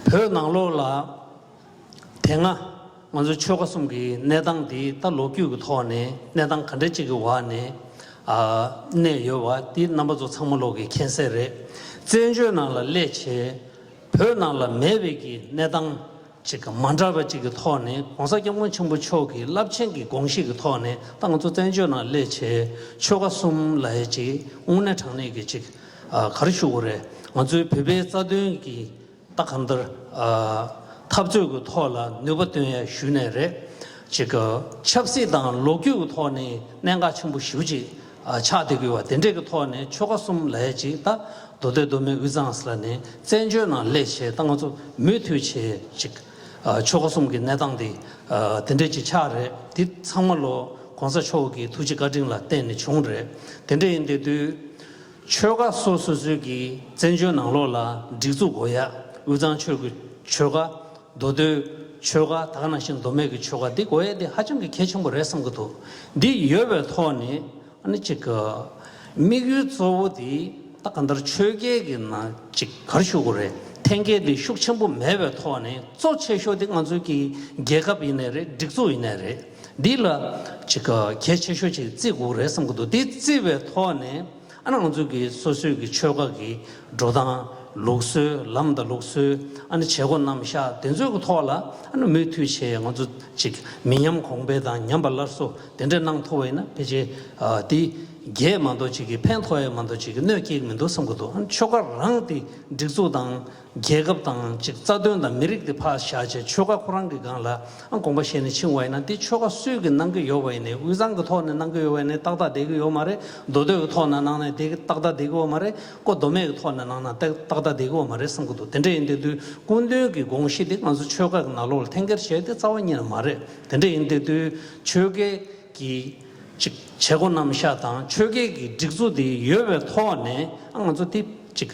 བོད་ནང་ལོགས་ལ་དེ་སྔ་ང་ཚོ་ཆོལ་ཁ་གསུམ་གྱི་གནས་སྟངས་འདི་ད་ལོ་རྒྱུས་ཀྱི་ཐོག་ནས་གནས་སྟངས་ག་འདྲ་ཅིག་གི་འོག་ནས་ཨ་གནས་ཡོད་པ་འདི་རྣམ་པ་ཚོ་ཚང་མ་ལོག་གི་མཁྱེན་གསལ་རེད། བཙན་བྱོལ་ནང་ལ་སླེབས་བྱས་བོད་ནང་ལ་མེད་པའི་གི་གནས་སྟངས་ཅིག་གི་མ་འདྲ་བ་ཅིག་གི་ཐོག་ནས་༸གོང་ས་༸སྐྱབས་མགོན་ཆེན་པོ་མཆོག་གི་རླབས་ཆེན་གྱི་དགོངས་གཞི་གི་ཐོག་ནས་ད་ང་ཚོ་བཙན་བྱོལ་ནང་སླེབས་བྱས་ཆོལ་ཁ་གསུམ་ལ་ཡ་ཅིག་དངོས་གནས་དྲང་གནས་ཀྱི་ཅིག་ཨ་ག་རེ་ཞུ་དགོས་རེད། ང་ཚོའི་བོད་པའི་རྩ་དོན་གྱི་ད་གང་ལྟར་ཨ་འཐབ་རྩོད་ཀྱི་ཐོག་ལ་ནུས་པ་བཏོན་ཡ་ཞུས་ནས་རེད། ཅིག་གི་ཆབ་སྲིད་དང་ལོ་རྒྱུས་ཀྱི་ཐོག་ནས་གནད་འགག་ཆེན་པོ་ཞེ་པོ་ཅིག་ཨ་ཆགས་བསྡད་ཀྱི་ཡོད་པ་དེ་འདྲས་ཀྱི་ཐོག་ནས་ཆོལ་ཁ་གསུམ་ལ་ཡ་ཅིག་ད་མདོ་སྟོད་མདོ་སྨད་དབུས་གཙང་ཟེར་ལ་ནས་བཙན་བྱོལ་ནང་སླེབས་བྱས་ད་ང་ཚོ་མུ་མཐུད་བྱས་ཅིག་ཨ་ཆོལ་ཁ་གསུམ་གྱི་གནས་སྟངས་དེ་ཨ་དེ་འདྲས་ཅིག་ཆགས་རེད། དེ་ཚང་མ་ལོ་༸གོང་ས་མཆོག་གི་ཐུགས་རྗེ་བཀའ་དྲིན་ལ་བརྟེན་ནས་བྱུང་རེད། དེ་འདྲས་ཡིན་བསྡད་དུས། ཆོལ་ཁ་སོ་སོ་སོའི་གི་བཙན་བྱོལ་ནང་ལོགས་ལ་སྒྲིག་འཛུགས་དགོས་ཡ། དབུས་གཙང་ཆོལ་གི་ཆོལ་ཁ། མདོ་སྟོད་ཆོལ་ཁ། ད་ག་ནང་བཞིན་མདོ་སྨད་ཀྱི་ཆོལ་ཁ་འདི་དགོས་ཡ་འདི་ཧ་ཅང་གི་གལ་ཆེན་པོ་རེད་བསམ་གི་འདུག། འདི་ཡོད་པའི་ཐོག་ནས་ཨ་ནི་ཅིག་གི་དམིགས་ཡུལ་གཙོ་བོ་འདི་ད་གང་ལྟར་ཆོལ་ཁའི་གི་ནང་ཅིག་ག་རེ་ཞུ་དགོས་རེད། འཐེན་འཁྱེར་འདི་ཤུགས་ཆེན་པོ་མེད་པའི་ཐོག་ནས་གཙོ་ཆེ་ཤོས་འདི་ང་ཚོའི་གི་རྒྱལ་ཁབ་ཡིན་ནའི་རེད། སྒྲིག་འཛུགས་ཡིན་ནའི་རེད། འདི་ལ་ཅིག་གི་གལ་ཆེ་ཤོས་ཅིག་བརྩི་དགོས་རེད་བསམ་གི་འདུག། འདི་བརྩི་བའི་ཐོག་ནས། ཨ་ནི་ང་ཚོ་གི་སོ་སོའི་གི་ཆོལ་ཁ་གི་འགྲོ་སྟངས་ལུགས་སྲོལ་ལམ་དང་ལུགས་སྲོལ། ཨ་ནི་བྱེད་སྒོ་རྣམ་གཞག་དེ་ཚོའི་གི་ཐོག་ལ་ཨ་ནི་མུ་མཐུད་བྱས་ང་ཚོ་ཅིག་མི་ཉམས་གོང་འཕེལ་དང་ཉམས་པ་སླར་གསོ་དེ་འདྲ་གནང་ཐུབ་པ་ཡིན་ན་ཕལ་ཆེར་ཨ་དེ་རྒྱས་མ་གཏོགས་ཅིག་གི་ཕན་ཐོགས་ཡ་མ་གཏོགས་ཅིག་གི་གནོད་སྐྱེལ་གི་མི་འདུག་བསམ་གི་འདུག། ཨ་ནི་ཆོལ་ཁ་རང་དེ་སྒྲིག་འཛུགས་དང་། རྒྱལ་ཁབ་དང་ཅིག་རྩ་དོན་དང་མི་རིགས་དེ་ཕར་བཞག་བྱས་ཆོལ་ཁ་ཁོ་རང་གི་སྒང་ལ་ཨ་དགོངས་པ་བཞེས་ནས་ཕྱིན་པ་ཡིན་ན། དེ་ཆོལ་ཁ་སུས་ཀྱིས་གནང་གི་ཡོད་པ་ཡིན་ནའི་དབུས་གཙང་གི་ཐོག་ནས་གནང་གི་ཡོད་པ་ཡིན་ནའི་ཏག་ཏག་བསྡད་ཀྱི་ཡོད་མ་རེད། མདོ་སྟོད་ཀྱི་ཐོག་ནས་གནང་ནའི་དེ་ཏག་ཏག་བསྡད་ཀྱི་ཡོད་མ་རེད། ཀོ་མདོ་སྨད་ཀྱི་ཐོག་ནས་གནང་ན་ཏག་ཏག་ཏག་བསྡད་ཀྱི་ཡོད་མ་རེད་བསམ་གྱི་འདུག། དེ་འདྲ་ཡིན་དུས་དུས་སྐུ་མདུན་གྱི་དགོངས་གཞི་དེ་ང་ཚོ་ཆོལ་ཁ་གི་ནང་ལོགས་ལ་འཐེན་འཁྱེར་བྱས་དེ་རྩ་བ་ཉིད་ནས་མ་རེད། དེ་འདྲ་ཡིན་དུས་དུས་ཆོལ་ཁའི་གི་ཅིག་བྱེད་སྒོ་རྣམ་གཞག་དང་ཆོལ་ཁའི་གི་སྒྲིག་འཛུགས་དེ་ཡོད་པའི་ཐོག་ནས་ཨ་ང་ཚོ་དེ་ཅིག་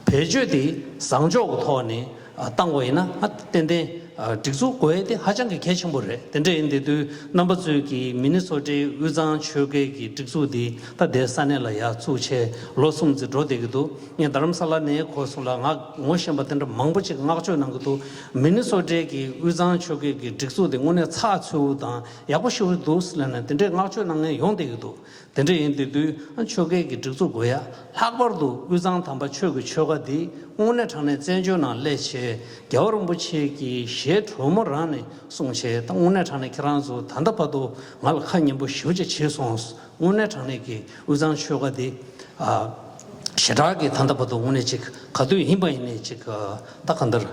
བེད་སྤྱོད་དེ་བཟང་ཕྱོགས་ཀྱི་ཐོག་ནས་ཨ་བཏང་བ་ཡིན་ན་ཨ་ཏན་ཏན་ སྒྲིག་འཛུགས་དགོས་ཡས་དེ་ཧ་ཅང་གི་གལ་ཆེན་པོ་རེད། དེ་འདྲ་ཡིན་དེ་དུས་རྣམ་པ་ཚོས་ཀྱིས་མི་ནི་སོ་ཊའི་དབུས་གཙང་ཆོལ་ཁའི་གི་སྒྲིག་འཛུགས་འདི་ད་ལྟའི་ས་གནས་ལ་ཡར་བཙུགས་བྱས་ལོ་གསུམ་ཙམ་འགྲོ་བསྡད་ཀྱི་འདུག་ངས་རྡ་རམ་ས་ལ་ནས་གོ་སོང་ལ། ང་ངོ་ཤེས་པ་དེ་འདྲ་མང་པོ་ཅིག་བསྔགས་བརྗོད་གནང་གི་འདུག་མི་ནི་སོ་ཊའི་གི་དབུས་གཙང་ཆོལ་ཁའི་གི་སྒྲིག་འཛུགས་དེ་དངོས་གནས་ཚགས་ཚུད་དང་ཡག་པོ་ཞེ་པོ་འདུག་ཟེར་ལབ་ནས་དེ་འདྲའི་བསྔགས་བརྗོད་གནང་མཁན་ཡོང་བསྡད་ཀྱི་འདུག་དེ་འདྲ་ཡིན་དེ་དུས་ཆོལ་ཁའི་གི་སྒྲིག་འཛུགས་དགོས་ཡ། ལྷག་པར་དུ་དབུས་གཙང་དམ་པ་ཆོས་ཀྱི་ཆོལ་ཁ་འདི་དངོས་གནས་དྲང་གནས་བཙན་བྱོལ་ནང་སླེབས་བྱས་རྒྱལ་བ་རིན་པོ་ཆེ་གི་ཞལ་དྲོན་མོ་རང་ནས་གསུངས་བྱས། ད་དངོས་གནས་དྲང་གནས་ཁྱེད་རང་ཚོ་ད་ལྟ་བར་དུ་ང་ལ་ཁ་ཉན་པོ་ཞེ་པོ་ཅིག་བྱས་སོང་། དངོས་གནས་དྲང་གནས་ཀྱི་དབུས་གཙང་ཆོལ་ཁ་འདི་ཨ། ཞེ་དྲག་གི་ད་ལྟ་བར་དུ་དངོས་གནས་ཅིག་ག་དུས་ཡིན་པ་ཡིན་ནའི་ཅིག་ད་གང་ལྟར་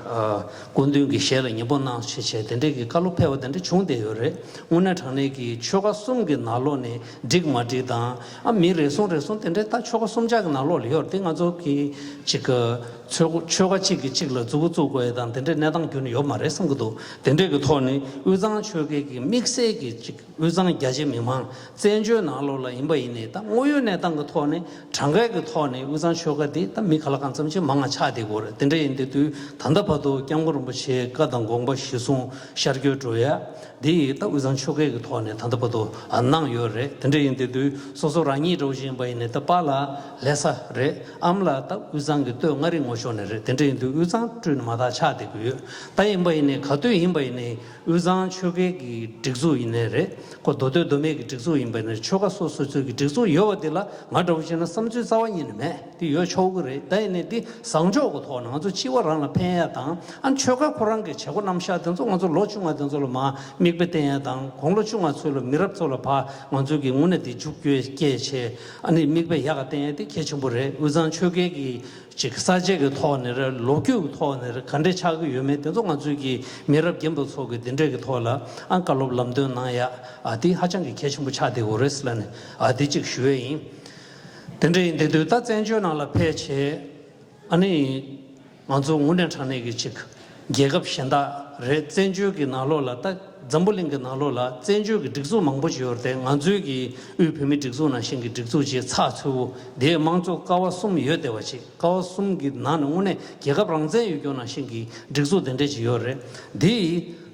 སྐུ་མདུན་གྱི་ཞལ་ལ་ཉན་པོ་གནང་བྱས་བྱས་དེ་འདྲས་ཀྱི་བཀའ་སློབ་ཕེབས་པ་དེ་འདྲ་བྱུང་བསྡད་ཡོད་རེད། དངོས་གནས་དྲང་གནས་ཀྱི་ཆོལ་ཁ་གསུམ་གྱི་ནང་ལོགས་ནས་འགྲིག་མ་འགྲིག་དང་ཨ་མི་རེ་ཟུང་རེ་ཟུང་དེ་འདྲས་ད་ཆོལ་ཁ་གསུམ་ཆ་གི་ནང་ལོགས་ལ་ཡོད་རེད། དེ་ང་ཚོ་གི་ཅིག་ཆོལ་ཆོལ་ཁ་གཅིག་གིས་གཅིག་ལ་མཛུབ་གུ་བཙུགས་དགོས་ཡ་དང་དེ་འདྲས་གནས་སྟངས་ཁྱོན་ནས་ཡོད་མ་རེད་བསམ་གྱི་འདུག་དེ་འདྲས་ཀྱི་ཐོག་ནས་དབུས་གཙང་ཆོལ་ཁའི་གི་དམིགས་བསལ་གྱི་ཅིག་དབུས་གཙང་རྒྱ་ཆེ་མི་མང་བཙན་བྱོལ་ནང་ལོགས་ལ་ཡིན་པ་ཡིན་ནའི་ད་དངོས་ཡོད་གནས་སྟངས་ཀྱི་ཐོག་ནས་གྲངས་ཀའི་གི་ཐོག་ནས་དབུས་གཙང་ཆོལ་ཁ་འདི་ད་མི་ག་ལ་གང་འཚམ་ཅིག་མང་ང་ཆགས་བསྡད་ཀྱི་ཡོད་རེད། དེ་འདྲ་ཡིན་དེ་དུས་ད་ལྟ་བར་དུ་སྐྱབས་མགོན་རིན་པོ་ཆེའི་བཀའ་དང་དགོངས་པ་གཞིར་བཟུང་ཤར་བསྐྱོད་འགྲོ་ཡ་འདི་ཡིས་ད་དབུས་གཙང་ཆོལ་ཁའི་གི་ཐོག་ནས་ད་ལྟ་བར་དུ་གནང་ཡོད་རེད། དེ་འདྲ་ཡིན་དེ་དུས་སོ་སོ་རང་ཉིད་འདྲ་བོ་ཞིག་ཡིན་པ་ཡིན་ནའི་ད་པཱ་ལགས་ལྷ་ས་རེད། ཨ་མ་ལགས་ད་དབུས་གཙང་གི་སྟོད་མངའ་རིས་ངོས་ཕྱོགས་ནས་རེད། དེ་འདྲ་ཡིན་དུས་དབུས་གཙང་སྤྲུལ་ནས་མ་དག་ཆགས་བསྡད་ཀྱི་ཡོད། ད་ཡིན་པ་ཡིན་ནའི་ག་དུས་ཡིན་པ་ཡིན་ནའི། དབུས་གཙང་ཆོལ་ཁའི་གི་སྒྲིག་འཛུགས་ཡིན་ནའི་རེད། ཁོ་མདོ་སྟོད་མདོ་སྨད་ཀྱི་སྒྲིག་འཛུགས་ཡིན་པ་ཡིན་ནའི་ཆོལ་ཁ་སོ་སོ་སོའི་གི་སྒྲིག་འཛུགས་ཡོད་པ་དེ་ལ་ང་འདྲ་བོ་བྱས་ན་བསམ་ཚུལ་རྩ་བ་ཉིད་ནས་མེད། དེ་ཡོད་ཆོག་གི་རེད། ད་ཡིན་ནའི་འདི་བཟང་ཕྱོགས་ཀྱི་ཐོག་ནས་ང་ཚོ་སྤྱི་བ་རང་ལ་ཕན་ཡ་དང་ཨ་ཆོལ་ཁ་ཁོ་རང་གི་བྱེད་སྒོ་རྣམ་གཞག་དེ་ཚོ་ང་ཚོ་ལོ་བཅོ་ལྔ་དེ་ཚོ་ལ་མར་མིག་དཔེ་བསྟན་ཡ་དང་དགུང་ལོ་བཅོ་ལྔ་ཚོ་ལ་མི་རབས་ཚོ་ལ་ཕར་ང་ཚོའི་གི་དངོས་གནས་དེ་འཇུག་སྐྱོད་སྐྱེས་བྱས་ཨ་ནི་མིག་དཔེ་ཡག་ག་བསྟན་ཡ་དེ་གལ་ཆེན་པོ་རེད། དབུས་གཙང་ཆོལ་ཁའི་གི་ཅིག་ས་བཅད་ཀྱི་ཐོག་ནས་རེད། ལོ་རྒྱུས་ཀྱི་ཐོག་ནས་རེད། ག་འདྲས་ཆགས་ཀྱི་ཡོད་མེད་དེ་ཚོ་ང་ཚོའི་གི་མི་རབས་རྒན་པ་ཚོ་གི་དེ་འདྲས་ཀྱི་ཐོག་ལ་ཨ་བཀའ་སློབ་ལམ་སྟོན་གནང་ཡ་ཨ་དེ་ཧ་ཅང་གི་གལ་ཆེན་པོ་ཆགས་བསྡད་ཡོད་རེད་ཟེར་ལབ་ནས་ཨ་དེ་ཅིག་ཞུ་ཡས་ཡིན། དེ་འདྲས་ཡིན་དེ་དུས་ད་བཙན་བྱོལ་ནང་ལ་ཕེབས་བྱས་ཨ་ནི་ང་ཚོ་དངོས་གནས་དྲང་གནས་ཀྱི་ཅིག་རྒྱལ་ཁབ་གཞན་དག་རེད། བཙན་བྱོལ་གྱི་ནང་ལོགས་ལ་ད་འཛམ་བུ་གླིང་གི་ནང་ལོགས་ལ་བཙན་བྱོལ་གྱི་སྒྲིག་འཛུགས་མང་པོ་ཞིག་ཡོད་རེད་དེ། ང་ཚོའི་གི་དབུས་བོད་མིའི་སྒྲིག་འཛུགས་ནང་བཞིན་གྱི་སྒྲིག་འཛུགས་ཅིག་ཚགས་ཚུད་པོ་དེའི་དམངས་གཙོ་ཀ་བ་གསུམ་ཡོད་བསྡད་པ་ཅིག་ཀ་བ་གསུམ་གྱི་ནང་ནས་དངོས་གནས་རྒྱལ་ཁབ་རང་བཙན་ཡོད་རྒྱུ་ནང་བཞིན་གྱི་སྒྲིག་འཛུགས་དེ་འདྲས་ཅིག་ཡོད་རེད། འདི་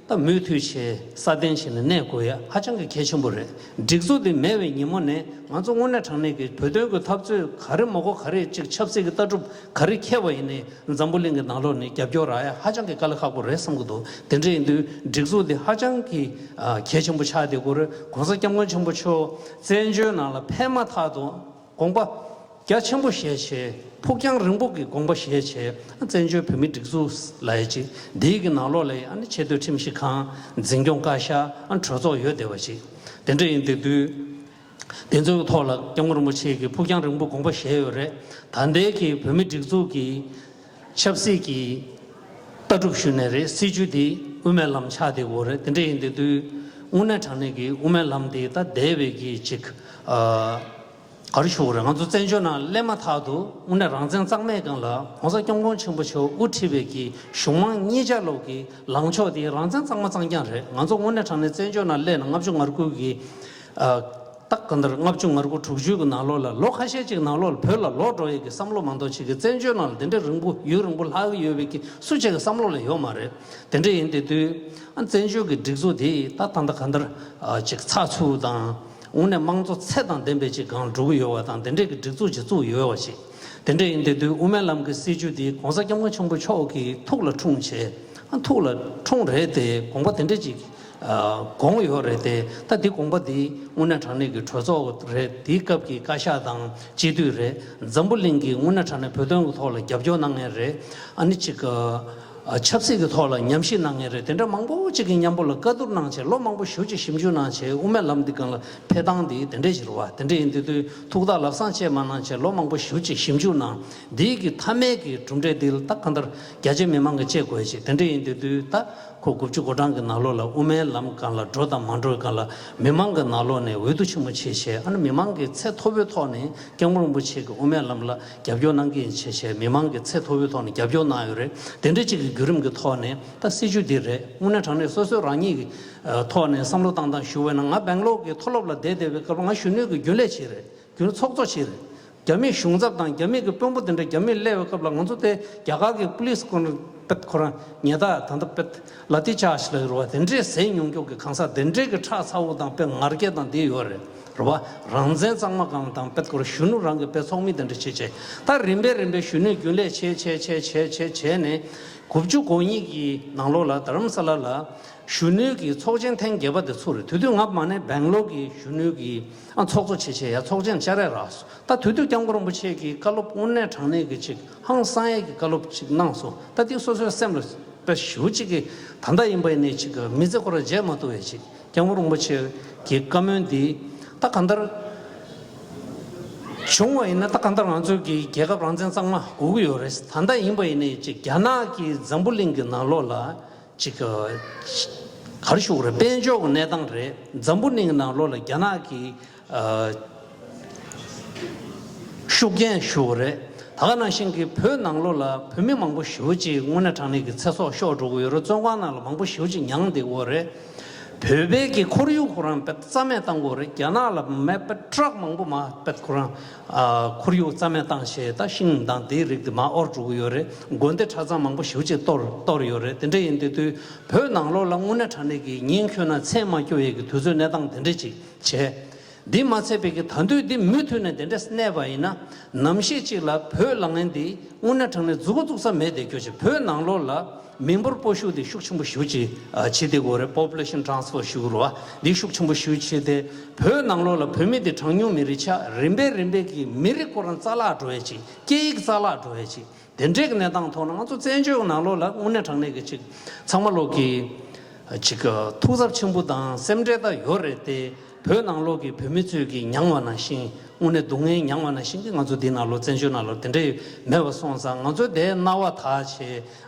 ད་མུ་མཐུད་བྱས་སྲ་བརྟན་བྱས་ནས་གནས་དགོས་ཡ་ཧ་ཅང་གི་གལ་ཆེན་པོ་རེད། སྒྲིག་འཛུགས་འདི་མེད་པའི་ཉིན་མོ་ནས་ང་ཚོ་དངོས་གནས་དྲང་གནས་ཀྱི་བོད་དོན་གྱི་འཐབ་རྩོད་ག་རེ་མ་གོ་ག་རེ་ཅིག་ཆབ་སྲིད་ཀྱི་ལྟ་གྲུབ་ག་རེ་འཁྱེར་བ་ཡིན་ནའི་འཛམ་བུ་གླིང་གི་ནང་ལོགས་ནས་རྒྱབ་སྐྱོར་རག་ཡ་ཧ་ཅང་གི་དཀའ་ལས་ཁག་པོ་རེད་བསམ་གྱི་འདུག་དེ་འདྲ་ཡིན་དུས་སྒྲིག་འཛུགས་འདི་ཧ་ཅང་གི་ཨ་གལ་ཆེན་པོ་ཆགས་བསྡད་ཀྱི་ཡོད་རེད། ༸གོང་ས་༸སྐྱབས་མགོན་ཆེན་པོ་མཆོག་བཙན་བྱོལ་ནང་ལ་ཕེབས་མ་ཐག་ཏུ་དགོངས་པ་རྒྱ་ཆེན་པོ་བཞེས་བྱས་ཕུགས་རྒྱང་རིང་པོ་གི་དགོངས་པ་བཞེས་བྱས་བཙན་བྱོལ་བོད་མིའི་སྒྲིག་འཛུགས་ལབ་ཡ་ཅིག་འདིའི་གི་ནང་ལོགས་ལ་ཨ་ནི་ཆེས་མཐོའི་ཁྲིམས་ཞིབ་ཁང་། འཛིན་སྐྱོང་བཀའ་ཤག་ཨ་གྲོས་ཚོགས་ཡོད་བསྡད་པ་ཅིག་དེ་འདྲ་ཡིན་བསྡད་དུས། དེ་ཚོའི་ཐོག་ལ་༸སྐྱབས་མགོན་རིན་པོ་ཆེ་གིས་ཕུགས་རྒྱང་རིང་པོ་དགོངས་པ་བཞེས་ཡོད་རེད། ད་ལྟའི་གི་བོད་མིའི་སྒྲིག་འཛུགས་ཀྱི་ཆབ་སྲིད་ཀྱི་ལྟ་གྲུབ་ཞུ་ནས་རེད། སྲིད་བྱུས་དེ་དབུ་མའི་ལམ་ཆགས་བསྡད་ཡོད་རེད། དེ་འདྲ་ཡིན་བསྡད་དུས་དངོས་གནས་དྲང་གནས་ཀྱི་དབུ་མའི་ལམ་དེ་ད་འདས་པའི་གི་ཅིག་ཨ་ག་རེ་ཞུ་དགོས་རེད། ང་ཚོ་བཙན་བྱོལ་ནང་སླེབས་མ་ཐག་ཏུ་དངོས་གནས་རང་བཙན་གཙང་མའི་སྒང་ལ་༸གོང་ས་༸སྐྱབས་མགོན་ཆེན་པོ་མཆོག་དབུ་ཁྲིད་པའི་གི་གཞུང་མང་གཉིས་ཆ་ལོག་གི་ལངས་ཕྱོགས་དེ་རང་བཙན་གཙང་མ་གཙང་རྐྱང་རེད། ང་ཚོ་དངོས་གནས་དྲང་གནས་བཙན་བྱོལ་ནང་སླེབས་ནས་ལྔ་བཅུ་ང་དགུ་གི་ཨ་ད་གང་ལྟར་ལྔ་བཅུ་ང་དགུ་དྲུག་ཅུ་གི་ནང་ལོགས་ལ་ལོ་ཁ་ཤས་ཅིག་ནང་ལོགས་ལ་བོད་ལ་ལོག་འགྲོ་ཡས་ཀྱི་བསམ་བློ་མ་གཏོགས་ཅིག་གི་བཙན་བྱོལ་ནང་ལ་དེ་འདྲའི་རིང་པོ་ཡུན་རིང་པོ་ལྷག་གི་ཡོད་པའི་གི་སུ་གཅིག་གི་བསམ་བློ་ལ་ཡོད་མ་རེད། དེ་འདྲ་ཡིན་དེ་དུས་ཨ་བཙན་བྱོལ་གྱི་སྒྲིག་འཛུགས་དེ་ད་ད་ལྟ་གང་ལྟར་ཨ་ཅིག་ཚགས་ཚུད་དང་དངོས་གནས་དམངས་གཙོ་ཚད་དང་ལྡན་པའི་ཅིག་སྒང་འགྲོ་གི་ཡོད་པ་དང་དེ་འདྲའི་གི་སྒྲིག་འཛུགས་ཅིག་བཙུགས་ཡོད་པ་ཅིག་དེ་འདྲ་ཡིན་དེ་དུས་དབུ་མའི་ལམ་གྱི་སྲིད་བྱུས་དེ་༸གོང་ས་༸སྐྱབས་མགོན་ཆེན་པོ་མཆོག་གི་ཐུགས་ལ་འཁྲུངས་བྱས། ཨ་ཐུགས་ལ་འཁྲུངས་རེད་དེ་དགོངས་པ་དེ་འདྲ་ཅིག་ཨ་དགོངས་ཡོད་རེད་དེ། ད་འདི་དགོངས་པ་འདི་དངོས་གནས་དྲང་གནས་ཀྱི་གྲོས་ཚོགས་རེད། དེའི་སྐབས་ཀྱི་བཀའ་ཤག་དང་སྤྱི་འཐུས་རེད། འཛམ་བུ་གླིང་གི་དངོས་གནས་དྲང་གནས་བོད་དོན་གྱི་ཐོག་ལ་རྒྱབ་སྐྱོར་གནང་མཁན་རེད། ཨ་ནི་ཅིག་ཨ་ཆབ་སྲིད་ཀྱི་ཐོག་ལ་ཉམས་ཞིབ་གནང་མཁན་རེད། དེ་འདྲ་མང་པོ་ཅིག་གི་མཉམ་པོ་ལ་བཀའ་བསྡུར་གནང་བྱས་ལོ་མང་པོ་ཞེ་པོ་ཅིག་ཞིབ་འཇུག་གནང་བྱས་དབུ་མའི་ལམ་འདི་སྒང་ལ་ཕེབས་སྟངས་འདི་དེ་འདྲ་ཞིག་རེད་བ། དེ་འདྲ་ཡིན་དུས་དུས་ཐུགས་ཐག་ལག་སང་བཅད་མ་གནང་བྱས་ལོ་མང་པོ་ཞེ་པོ་ཅིག་ཞིབ་འཇུག་གནང་། འདིའི་གི་མཐའ་མའི་གི་གྲུབ་འབྲས་འདི་ལ་ད་གང་ལྟར་རྒྱ་ཆེ་མི་མང་གི་བཅད་དགོས་ཅིག་དེ་འདྲ་ཡིན་དུས་དུས་ད་ཁོ་དགུ་བཅུ་གོ་གྲངས་ཀྱི་ནང་ལོགས་ལ་དབུ་མའི་ལམ་སྒང་ལ་འགྲོ་དང་མ་འགྲོའི་སྒང་ལ་མི་མང་གི་ནང་ལོགས་ནས་འོས་བསྡུ་ཆེན་མོ་བྱས་བྱས་ཨ་ནི་མི་མང་གི་ཚད་མཐོ་པོའི་ཐོག་ནས་༸སྐྱབས་མགོན་རིན་པོ་ཆེ་གི་དབུ་མའི་ལམ་ལ་རྒྱབ་སྐྱོར་གནང་གི་ཡིན་བྱས་བྱས་མི་མང་གི་ཚད་མཐོ་པོའི་ཐོག་ནས་རྒྱབ་སྐྱོར་གནང་ཡོད་རེད། དེ་འདྲ་ཅིག་གི་བརྒྱུད་རིམ་གྱི་ཐོག་ནས་ད་སྲིད་བྱུས་འདི་རེད། དངོས་གནས་དྲང་གནས་སོ་སོའི་རང་ཉིད་ཀྱི་ཐོག་ནས་བསམ་བློ་བཏང་སྟངས་ཞུ་བས་ན། ང་སྦེང་ལོར་གྱི་མཐོ་སློབ་ལ་བསྡད་བསྡད་པའི་སྐབས་ང་གཞོན་ནུའི་གི་རྒྱུན་ལས་བྱས་རེད། རྒྱུན་ཚོགས་གཙོ་བྱས་རེད། རྒྱ་མིའི་གཞུང་ཚབ་དང་རྒྱ་མི་གི་དཔོན་པོ་དེ་འདྲ་རྒྱ་མིར་སླེབས་པའི་སྐབས་ལ་ང་ཚོ་དེ་རྒྱ་གར་གྱི་པུ་ལིས་ཁོ་རང་པད་ཁོ་རང་ཉེ་ད་ད་ལྟ་པད་ལ་ཏི་ཅཱརྗ་ལ་རུ་བ་དེ་འདྲས་ཟས་མྱོང་རྒྱུ་གི་གང་ཟག་དེ་འདྲས་ཀྱི་ཁྲག་ཚ་བོ་དང་དཔེ་ངར་སྐད་དང་དེ་ཡོད་རེད། རུ་བ་རང་བཙན་གཙང་མ་གང་དང་པད་ཁོ་རང་གཞོན་ནུ་རང་གི་དཔེ་ཚོགས་མི་དེ་འདྲ་བྱེད་བྱེད་ད་རིམ་པས་རིམ་པས་གཞོན་ནུའི་རྒྱུན་ལས་བྱེད་བྱེད་བྱེད་བྱེད་བྱེད་བྱེད་ནས་དགུ་བཅུ་གོ་གཉིས་ཀྱི་ནང་ལོགས་ལ་རྡ་རམ་ས་ལ་ལ་གཞོན་ནུའི་གི་ཚོགས་ཆེན་ཐེངས་བརྒྱད་པ་དེ་ཚུགས་རེད། དེ་དུས་ང་མ་ནས་སྦེང་ལོར་གྱི་གཞོན་ནུའི་གི་ཨ་ཚོགས་གཙོ་བྱེད་བྱེད་ཡ་ཚོགས་ཆེན་བཅར་ཡ་རག་སོང་། ད་དེ་དུས་སྐྱབས་མགོན་རིན་པོ་ཆེ་གིས་བཀའ་སློབ་དངོས་གནས་དྲང་གནས་ཀྱི་ཅིག་ཧང་སང་ཡས་ཀྱི་བཀའ་སློབ་ཅིག་གནང་སོང་། ད་དེ་སོ་སོའི་སེམས་ལ་དཔེ་ཞེ་པོ་ཅིག་གི་ད་ལྟ་ཡིན་པ་ཡིན་ནའི་ཅིག་མི་ཚེ་ཁོ་ར་བརྗེད་མ་ཐུབ་པའི་ཅིག་སྐྱབས་མགོན་རིན་པོ་ཆེ་གི་བཀའ་མོལ་འདི་ད་གང་ལྟར་བྱུང་བ་ཡིན་ན་ད་གང་ལྟར་ང་ཚོ་གི་རྒྱལ་ཁབ་རང་བཙན་གཙང་མ་དགོས་ཀྱི་ཡོད་རེད། ད་ལྟ་ཡིན་པ་ཡིན་ནའི་ཅིག་རྒྱ་ནག་གི་འཛམ་བུ་གླིང་གི་ནང་ལོགས་ལ་ཅིག་ག་རེ་ཞུ་དགོས་རེད། དཔལ་འབྱོར་གྱི་གནས་སྟངས་རེད། འཛམ་བུ་གླིང་གི་ནང་ལོགས་ལ་རྒྱ་ནག་གི་ཨ་ཤུགས་རྐྱེན་ཞུ་དགོས་རེད། ད་ག་ནང་བཞིན་གྱི་བོད་ནང་ལོགས་ལ་བོད་མི་མང་པོ་ཞེ་པོ་ཅིག་དངོས་གནས་དྲང་གནས་ཀྱི་ཚེ་སྲོག་ཤོར་འགྲོ་གི་ཡོད་རེད། བཙོན་ཁང་ནང་ལ་མང་པོ་ཞེ་པོ་ཅིག་མྱངས་བསྡད་ཡོད་རེད། བོད་པའི་གི་ཁོར་ཡུག་ཁོ་རང་དཔེ་རྩ་མེད་བཏང་དགོས་རེད། རྒྱ་ནག་ལ་མེད་པའི་ཊ་རག་མང་པོ་མ་དཔེ་ཁོ་རང་ཨ་ཁོར་ཡུག་རྩ་མེད་བཏང་བྱས་ད་ཤིང་དང་དེའི་རིགས་དེ་མར་དབོར་འགྲོ་གི་ཡོད་རེད། དགོན་སྡེ་གྲྭ་ཚང་མང་པོ་ཞེ་པོ་ཅིག་གཏོར་གཏོར་ཡོད་རེད། དེ་འདྲ་ཡིན་དུས་དུས་བོད་ནང་ལོགས་ལ་དངོས་གནས་དྲང་གནས་ཀྱི་ཉིན་འཁྱོལ་ན་མཚན་མ་སྐྱོ་ཡས་ཀྱི་དུས་ཚོད་གནས་སྟངས་དེ་འདྲ་ཅིག་བྱས། འདི་མ་ཚད་པའི་གི་ད་དུས་འདི་མུ་མཐུད་ནས་དེ་འདྲས་གནས་པ་ཡིན་ན་ནམ་ཞིག་ཅིག་ལ་བོད་ལ་ངན་འདི་དངོས་གནས་དྲང་གནས་འཛུགས་འགོ་བཙུགས་ས་མེད་དེ་སྐྱོ་ཆེ། བོད་ནང་ལོགས་ལ་མི་འབོར་སྤོ་བཤུག་དེ་ཤུགས་ཆེན་པོ་ཞེ་པོ་ཅིག་ཨ་བྱེད་དེ་དགོས་རེད། པོ་པུ་ལེ་ཤན་ཊ་རན་སི་ཕར་ཞུ་དགོས་རེད་བ། འདི་ཤུགས་ཆེན་པོ་ཞེ་པོ་ཅིག་བྱས་ཏེ་བོད་ནང་ལོགས་ལ་བོད་མི་དེ་གྲངས་ཉུང་མི་རིགས་ཆགས། རིམ་པས་རིམ་པས་ཀྱི་མི་རིགས་ཁོ་རང་རྩ་བརླག་འགྲོ་ཡས་ཅིག་སྐད་ཡིག་རྩ་བརླག་འགྲོ་ཡས་ཅིག་དེ་འདྲའི་གི་གནས་སྟངས་ཐོག་ན་ང་ཚོ་བཙན་བྱོལ་ནང་ལོགས་ལ་དངོས་གནས་དྲང་གནས་ཀྱི་ཅིག་ཚང་མ་ལོག་གི་ཅིག་ཐུགས་འཚབ་ཆེན་པོ་དང་སེམས་ཁྲལ་ད་ཡོད་རེད་དེ། བོད་ནང་ལོག་གི་བོད་མི་ཚོས་ཀྱི་མྱངས་པ་ནང་བཞིན་དངོས་གནས་སྡུག་བསྔལ་མྱངས་པ་ནང་བཞིན་གྱི་ང་ཚོ་འདི་ནང་ལོག་བཙན་བྱོལ་ནང་ལོག་དེ་འདྲའི་མེད་པ་སོང་ཙང་ང་ཚོ་དེ་རྣ་བ་དག་བྱས་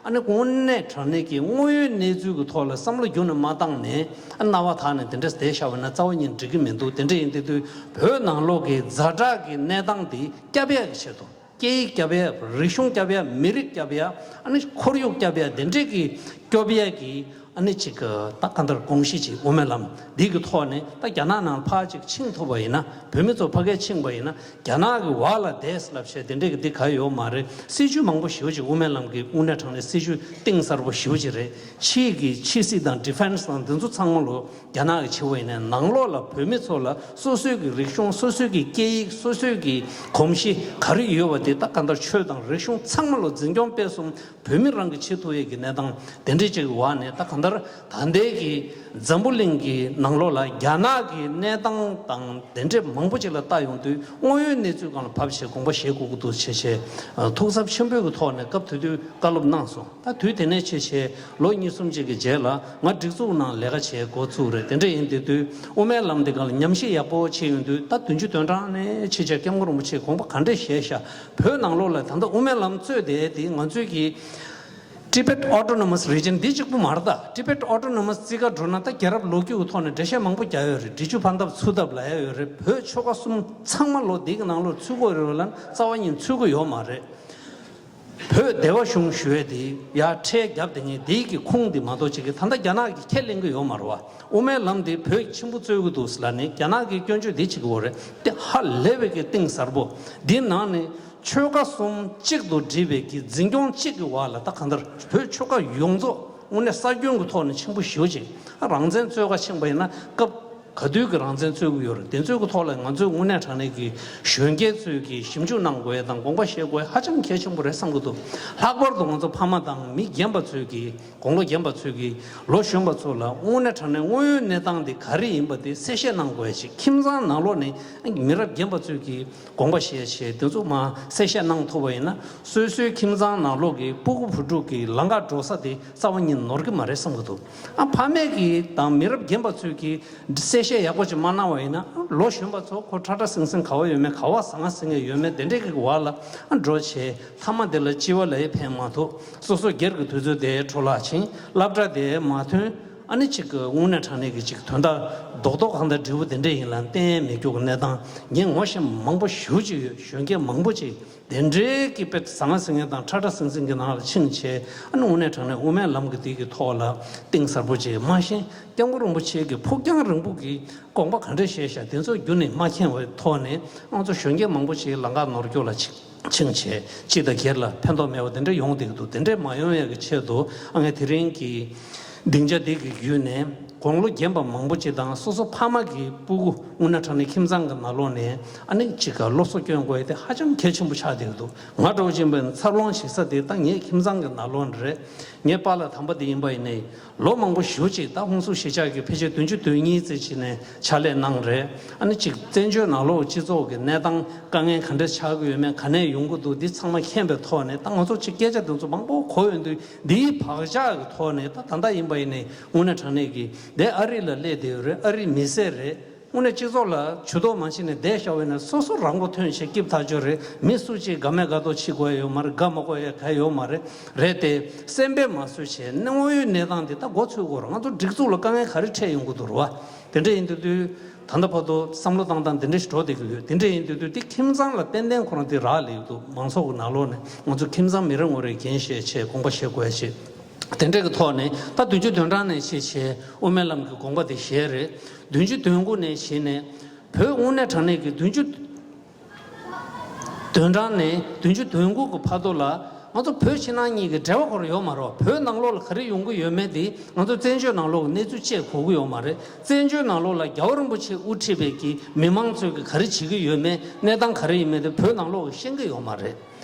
ཨ་ནི་དངོས་གནས་དྲང་གནས་ཀྱི་དངོས་ཡོད་གནས་ཚུལ་གྱི་ཐོག་ལ་བསམ་བློ་རྒྱུན་ནས་མ་བཏང་ནས་ཨ་རྣ་བ་དག་ནས་དེ་འདྲ་བསྡད་བཞག་པ་ན་རྩ་བ་ཉིད་འགྲིག་གི་མི་འདུག་དེ་འདྲ་ཡིན་དེ་དུས་བོད་ནང་ལོག་གི་ཛ་དྲག་གི་གནས་སྟངས་དེ་སྐྱབས་ཡག་གི་ཆེད་དུ། སྐད་ཡིག་སྐྱོབ་ཡ། རིག་གཞུང་སྐྱོབ་ཡ། མི་རིགས་སྐྱོབ་ཡ། ཨ་ནི་ཁོར་ཡུག་སྐྱོབ་ཡ། དེ་འདྲས་ཀྱི་སྐྱོབ་ཡ་གི་ཨ་ནི་ཅིག་ད་ག་འདྲ་དགོངས་གཞི་ཅིག་དབུ་མའི་ལམ་འདི་གི་ཐོག་ནས་ད་རྒྱ་ནག་ནང་ཕར་ཅིག་ཕྱིན་ཐུབ་པ་ཡིན་ན། བོད་མི་ཚོ་ཕ་གིར་ཕྱིན་པ་ཡིན་ན་རྒྱ་ནག་གི་འོག་ལ་བསྡད་ལབ་བྱས་དེ་འདྲས་ཀྱི་འདི་ག་ཡོད་མ་རེད། སྲིད་ཇུས་མང་པོ་ཞེ་པོ་ཅིག་དབུ་མའི་ལམ་གྱི་དངོས་གནས་དྲང་གནས་སྲིད་ཇུས་གཏིང་ཟབ་པོ་ཞེ་པོ་ཅིག་རེད། ཕྱིའི་གི་ཕྱི་སྲིད་དང་ཌི་ཕེན་སི་དང་འདི་ཚོ་ཚང་མ་ལོ། རྒྱ་ནག་གི་ཆེ་བ་ཡིན་ནའི་ནང་ལོགས་ལ་བོད་མི་ཚོ་ལ་སོ་སོའི་གི་རིག་གཞུང་། སོ་སོའི་གི་སྐད་ཡིག། སོ་སོའི་གི་གོམས་གཤིས་ག་རེ་ཡོད་པ་དེ་ད་ག་འདྲ་ཆོས་དང་རིག་གཞུང་ཚང་མ་ལོ་འཛིན་སྐྱོང་སྤེལ་གསུམ་བོད་མི་རང་གི་བྱེད་ཐུབ་ཡས་ཀྱི་གནས་སྟངས་དེ་འདྲས་ཅིག་གི་འོག་ནས་ད་ག་འདྲ་ད་ལྟའི་གི་འཛམ་བུ་གླིང་གི་ནང་ལོགས་ལ་རྒྱ་ནག་གི་གནས་སྟངས་དང་དེ་འདྲས་མང་པོ་ཅིག་ལ་ལྟ་ཡོང་དུས་དངོས་ཡོད་གནས་ཚུལ་སྒང་ལ་བབས་བྱས་དགོངས་པ་བཞེས་དགོས་ཀྱི་འདུག་བྱས་བྱས་ཐུགས་འཚབ་ཆེན་པོའི་གི་ཐོག་ནས་སྐབས་དེ་དུས་བཀའ་སློབ་གནང་སོང་། ད་དུས་དེ་ནས་ཆེ་ཆེ་ལོ་གཉིས་གསུམ་ཅིག་གི་རྗེས་ལ་ང་སྒྲིག་འཛུགས་ནང་ལས་ཀ་བྱེད་འགོ་ཚུགས་རེད། དེ་འདྲ་ཡིན་དེ་དུས་དབུ་མའི་ལམ་འདི་ག་ལ་ཉམས་ཞིབ་ཡག་པོ་བྱས་ཡོང་དུས་ད་བདུན་ཅུ་དོན་གྲངས་ནས་ཆེ་ཆེ་སྐྱབས་མགོན་རིན་པོ་ཆེས་དགོངས་པ་ག་འདྲས་བཞེས་ཤག་བོད་ནང་ལོགས་ལ་ད་ལྟ་དབུ་མའི་ལམ་གཙོས་དེ་དེ་ང་ཚོའི་གི་Tibet Autonomous Region འདི་གཅིག་པུ་མ་རེད། ད་Tibet Autonomous རྩིས་ཀ་འགྲོ་ན་ད་རྒྱལ་རབས་ལོ་རྒྱུས་ཀྱི་ཐོག་ནས་འགྲེལ་བཤད་མང་པོ་རྒྱག་ཡོད་རེད། འབྲི་ཆུ་ཕར་འདབས་ཚུར་འདབས་ལབ་ཡ་ཡོད་རེད། བོད་ཆོལ་ཁ་གསུམ་ཚང་མ་ལོ་འདི་གི་ནང་ལོགས་ཚུད་དགོས་རེད་ལབ་ན་རྩ་བ་ཉིད་ཚུད་ཀྱི་ཡོད་མ་རེད། བོད་བདེ་བ་གཞུང་ཞུ་ཡས་དེ་ཡར་ཁྲལ་བརྒྱབ་དེ་ངས་དེའི་གི་ཁུངས་དེ་མ་གཏོགས་ཅིག་གི་ད་ལྟ་རྒྱ་ནག་གིས་ཁས་ལེན་གི་ཡོད་མ་རེད་བ། དབུ་མའི་ལམ་དེ་བོད་ཆེན་པོ་རྩོད་གི་འདུག་ཟེར་ལབ་ནས་རྒྱ་ནག་གིས་སྐྱོན་བརྗོད་དེ་བྱེད་གི་ཡོད་རེད། དེ་ཧ་ལས་པའི་གི་གཏིང་ཟབ་པོ། འདི་ནང་ནས་ཆོལ་ཁ་གསུམ་གཅིག་ཏུ་སྒྲིལ་བའི་གི་འཛིན་སྐྱོང་གཅིག་གི་འོག་ལ་ད་གང་ལྟར་བོད་ཆོལ་ཁ་ཡོངས་རྫོགས་དངོས་གནས་ས་ཁྱོན་གི་ཐོག་ནས་ཆེན་པོ་ཞེ་པོ་ཅིག་རང་བཙན་རྩོད་ག་ཕྱིན་པ་ཡིན་ན་སྐབས། ག་དུས་ཀྱི་རང་བཙན་རྩོད་ཀྱི་ཡོད་རེད། དེ་ཚོའི་གི་ཐོག་ལ་ང་ཚོས་དངོས་གནས་དྲང་གནས་ཀྱི་གཞོན་སྐྱེས་ཚོས་ཀྱི་ཞིབ་འཇུག་གནང་དགོས་ཡ་དང་དགོངས་པ་བཞེས་དགོས་ཡ་ཧ་ཅང་གལ་ཆེན་པོ་རེད་བསམ་གྱི་འདུག་ལྷག་པར་དུ་ང་ཚོ་ཕ་མ་དང་མི་རྒན་པ་ཚོས་ཀྱི་དགུང་ལོ་རྒན་པ་ཚོས་ཀྱི་ལོ་གཞོན་པ་ཚོ་ལ་དངོས་གནས་དྲང་གནས་དངོས་ཡོད་གནས་སྟངས་འདི་ག་རེ་ཡིན་པ་དེ་གསལ་བཤད་གནང་དགོས་ཡ་ཞིག་ཁྱིམ་ཚང་ནང་ལོགས་ནས་མི་རབས་རྒན་པ་ཚོས་ཀྱི་དགོངས་པ་བཞེས་བྱས་དེ་ཚོ་མར་གསལ་བཤད་གནང་ཐུབ་པ་ཡིན་ན་སོ་སོའི་ཁྱིམ་ཚང་ནང་ལོགས་ཀྱི་སྤུ་གུ་བུ་ཕྲུག་གི་ལམ་ཁ་འགྲོ་ས་དེ་རྩ་བ་ཉིད་ནོར་གི་མ་རེད་བསམ་གྱི་འདུག་ཨ་ཕ་མས་ཀྱི་དང་མི་རབས་རྒན་པ་ཚོས་ཀྱི་གསལ་བཤད་ཡག་པོ་ཅིག་མ་གནང་བ་ཡིན་ན་ལོ་གཞོན་པ་ཚོ་ཁོ་ཁྲ་ཁྲ་སིང་སིང་ག་བ་ཡོད་མེད་ག་བ་ཟང་ཟིང་ཡོད་མེད་དེ་འདྲས་ཀྱི་བར་ལ་འགྲོ་བྱས་མཐའ་མ་དེ་ལ་སྤྱི་བ་ལ་ཡི་ཕན་མ་ཐོགས་སོ་སོ་སྒེར་གྱི་དུས་ཚོད་དེ་འཕྲོ་བརླག་ཕྱིན་སློབ་གྲྭ་དེ་མ་ཐོན་ ཨ་ནི་ཅིག་གི་དངོས་གནས་དྲང་གནས་ཀྱི་ཅིག་དོན་དག་རྡོག་རྡོག་གང་དང་འབྲས་བུ་དེ་འདྲ་ཡིན་ལ་གཏན་མི་འཁྱོག་གི་གནས་སྟངས་ངས་ངོ་ཤེས་མང་པོ་ཞེ་པོ་ཅིག་ཡོད། གཞོན་སྐྱེས་མང་པོ་ཅིག་དེ་འདྲའི་གི་དཔེ་ཟང་ངེ་ཟིང་ངེ་དང་ཁྲ་ཁྲ་ཟིང་ཟིང་གི་ནང་ལ་ཕྱིན་བྱས། ཨ་ནི་དངོས་གནས་དྲང་གནས་དབུ་མའི་ལམ་གྱི་དེ་གི་ཐོག་ལ་གཏིང་ཟབ་པོ་ཅིག་མ་ཤེས། སྐྱབས་མགོན་རིན་པོ་ཆེ་གི་ཕུགས་རྒྱང་རིང་པོ་གི་དགོངས་པ་ག་འདྲ་བཞེས་བཞག་དེ་ཚོ་རྒྱུན་ནས་མ་མཁྱེན་པའི་ཐོག་ནས་ང་ཚོ་གཞོན་སྐྱེས་མང་པོ་ཅིག་ལམ་ཁ་ནོར་སྐྱོད་ལ་ཕྱིན་ཕྱིན་བྱས་སྤྱི་དང་སྒེར་ལ་ཕན་ཐོགས་མེད་པ་དེ་འདྲ་ཡོང་བསྡད་ཀྱི་འདུག་དེ་འདྲ་མ་ཡོང་ཡག་གི་ཆེད་དུ་ཨ་ངས་དེ་རིང་གི་སྡིངས་ཆ་འདི་གི་བརྒྱུད་ནས་དགུང་ལོ་རྒན་པ་མང་པོ་ཅིག་དང་སོ་སོ་ཕ་མ་གི་སྤུ་གུ་དངོས་གནས་དྲང་གནས་ཁྱིམ་ཚང་གི་ནང་ལོགས་ནས་ཨ་ནི་ཅིག་ག་སློབ་གསོ་སྐྱོན་དགོས་ཡ་དེ་ཧ་ཅང་གལ་ཆེན་པོ་ཆགས་བསྡད་ཀྱི་འདུག་ང་འདྲ་བོ་ཅིག་ཡིན་པ་ཡིན་ན་འཚར་ལོངས་བྱེད་ས་དེ་ད་ངའི་ཁྱིམ་ཚང་གི་ནང་ལོགས་ནས་རེད། ངའི་པཱ་ལགས་དམ་པ་དེ་ཡིན་པ་ཡིན་ནའི། ལོ་མང་པོ་ཞེ་པོ་ཅིག་ད་ཧུན་སུར་གཞིས་ཆགས་ཀྱི་ཕལ་ཆེར་བདུན་ཅུ་དོན་གཉིས་ཙམ་ཅིག་ནས་ཕྱག་ལས་གནང་རེད། ཨ་ནི་ཅིག་བཙན་བྱོལ་ནང་ལོགས་སྤྱི་ཚོགས་ཀྱི་གནས་སྟངས་དཀའ་ངལ་ག་འདྲ་ཆགས་ཀྱི་ཡོད་མེད་ག་ནས་ཡོང་གི་འདུག་འདི་ཚང་མ་མཁྱེན་པའི་ཐོག་ནས་ད་ང་ཚོ་ཅིག་སྐད་ཆ་འདི་ཚོ་མང་པོ་གོ་ཡོང་དུས་འདིའི་བག་ཆགས་ཀྱི་ཐོག་ནས་ད་ད་ལྟ་ཡིན་པ་ཡིན་ནའི་དངོས་གནས་དྲང་གནས་ཀྱི་དེ་ཨ་རི་ལ་སླེབས་བསྡད་ཡོད་རེད། ཨ་རི་མི་སེར་རེད། དངོས་གནས་སྤྱི་ཚོགས་ལ་ཇུས་གཏོགས་མ་བྱས་ནས་བསྡད་བཞག་པ་ཡིན་ན་སོ་སོ་རང་མགོ་ཐོན་བྱས་སྐྱིད་ཐག་ཆོད་རེད། མི་སུ་གཅིག་དགའ་མེད་དགའ་མདོག་བྱེད་དགོས་ཡ་ཡོད་མ་རེད། དགའ་མ་དགོས་ཡ་ག་ཡོད་མ་རེད། རེད་དེ། སེམས་པས་མ་བཟོད་བྱས་དངོས་ཡོད་གནས་སྟངས་འདི་ད་མགོ་ཚོས་དགོས་རེད། ང་ཚོ་སྒྲིག་འཛུགས་ལ་དཀའ་ངལ་ག་རེ་འཕྲད་ཡོང་གི་འདུག་རེད་བ། དེ་འདྲ་ཡིན་དུས་དུས་ད་ལྟ་བར་དུ་བསམ་བློ་བཏང་སྟངས་འདི་འདྲ་ཞིག་འགྲོ་བསྡད་ཀྱི་ཡོད། དེ་འདྲ་ཡིན་དུས་དུས་དེ་ཁྱིམ་ཚང་ལ་ཏན་ཏན་ཁོ་རང་དེ་རག་ལས་ཡོད་འདུག་མང་ཚོགས་ཀྱི་ནང་ལོགས་ནས་ང་ཚོ་ཁྱིམ་ཚང་མི་རེ་ངོ་རེ་འགན་བཞེས་བྱས་དགོངས་པ་བཞེས་དགོས་ཡ་བྱས། དེ་འདྲ་གི་ཐོག་ནས་ད་བདུན་ཅུ་དོན་གྲངས་ནས་བྱས་བྱས་དབུ་མའི་ལམ་གྱི་དགོངས་པ་དེ་བཞེས་རེད། བདུན་ཅུ་དོན་དགུ་ནས་བྱས་ནས་བོད་དངོས་གནས་དྲང་གནས་ཀྱི་བདུན་ཅུ་དོན་གྲངས་ནས་བདུན་ཅུ་དོན་དགུ་གི་བར་དུ་ལ་ང་ཚོ་བོད་ཕྱི་ནང་གཉིས་ཀྱི་འབྲེལ་བ་ཁོ་རང་ཡོད་མ་རེད། བོད་ནང་ལོགས་ལ་ག་རེ་ཡོང་གི་ཡོད་མེད་དེ་ང་ཚོ་བཙན་བྱོལ་ནང་ལོགས་ཀྱི་གནས་ཚུལ་བཅས་གོ་གི་ཡོད་མ་རེད། བཙན་བྱོལ་ནང་ལོགས་ལ་རྒྱལ་བ་རིན་པོ་ཆེས་དབུ་ཁྲིད་པའི་གི་མི་མང་ཚོས་གི་ག་རེ་བྱེད་ཀྱི་ཡོད་མེད་གནས་སྟངས་ག་རེ་ཡིན་མེད་དེ་བོད་ནང་ལོགས་ཀྱི་ཤེས་ཀྱི་ཡོད་མ་རེད།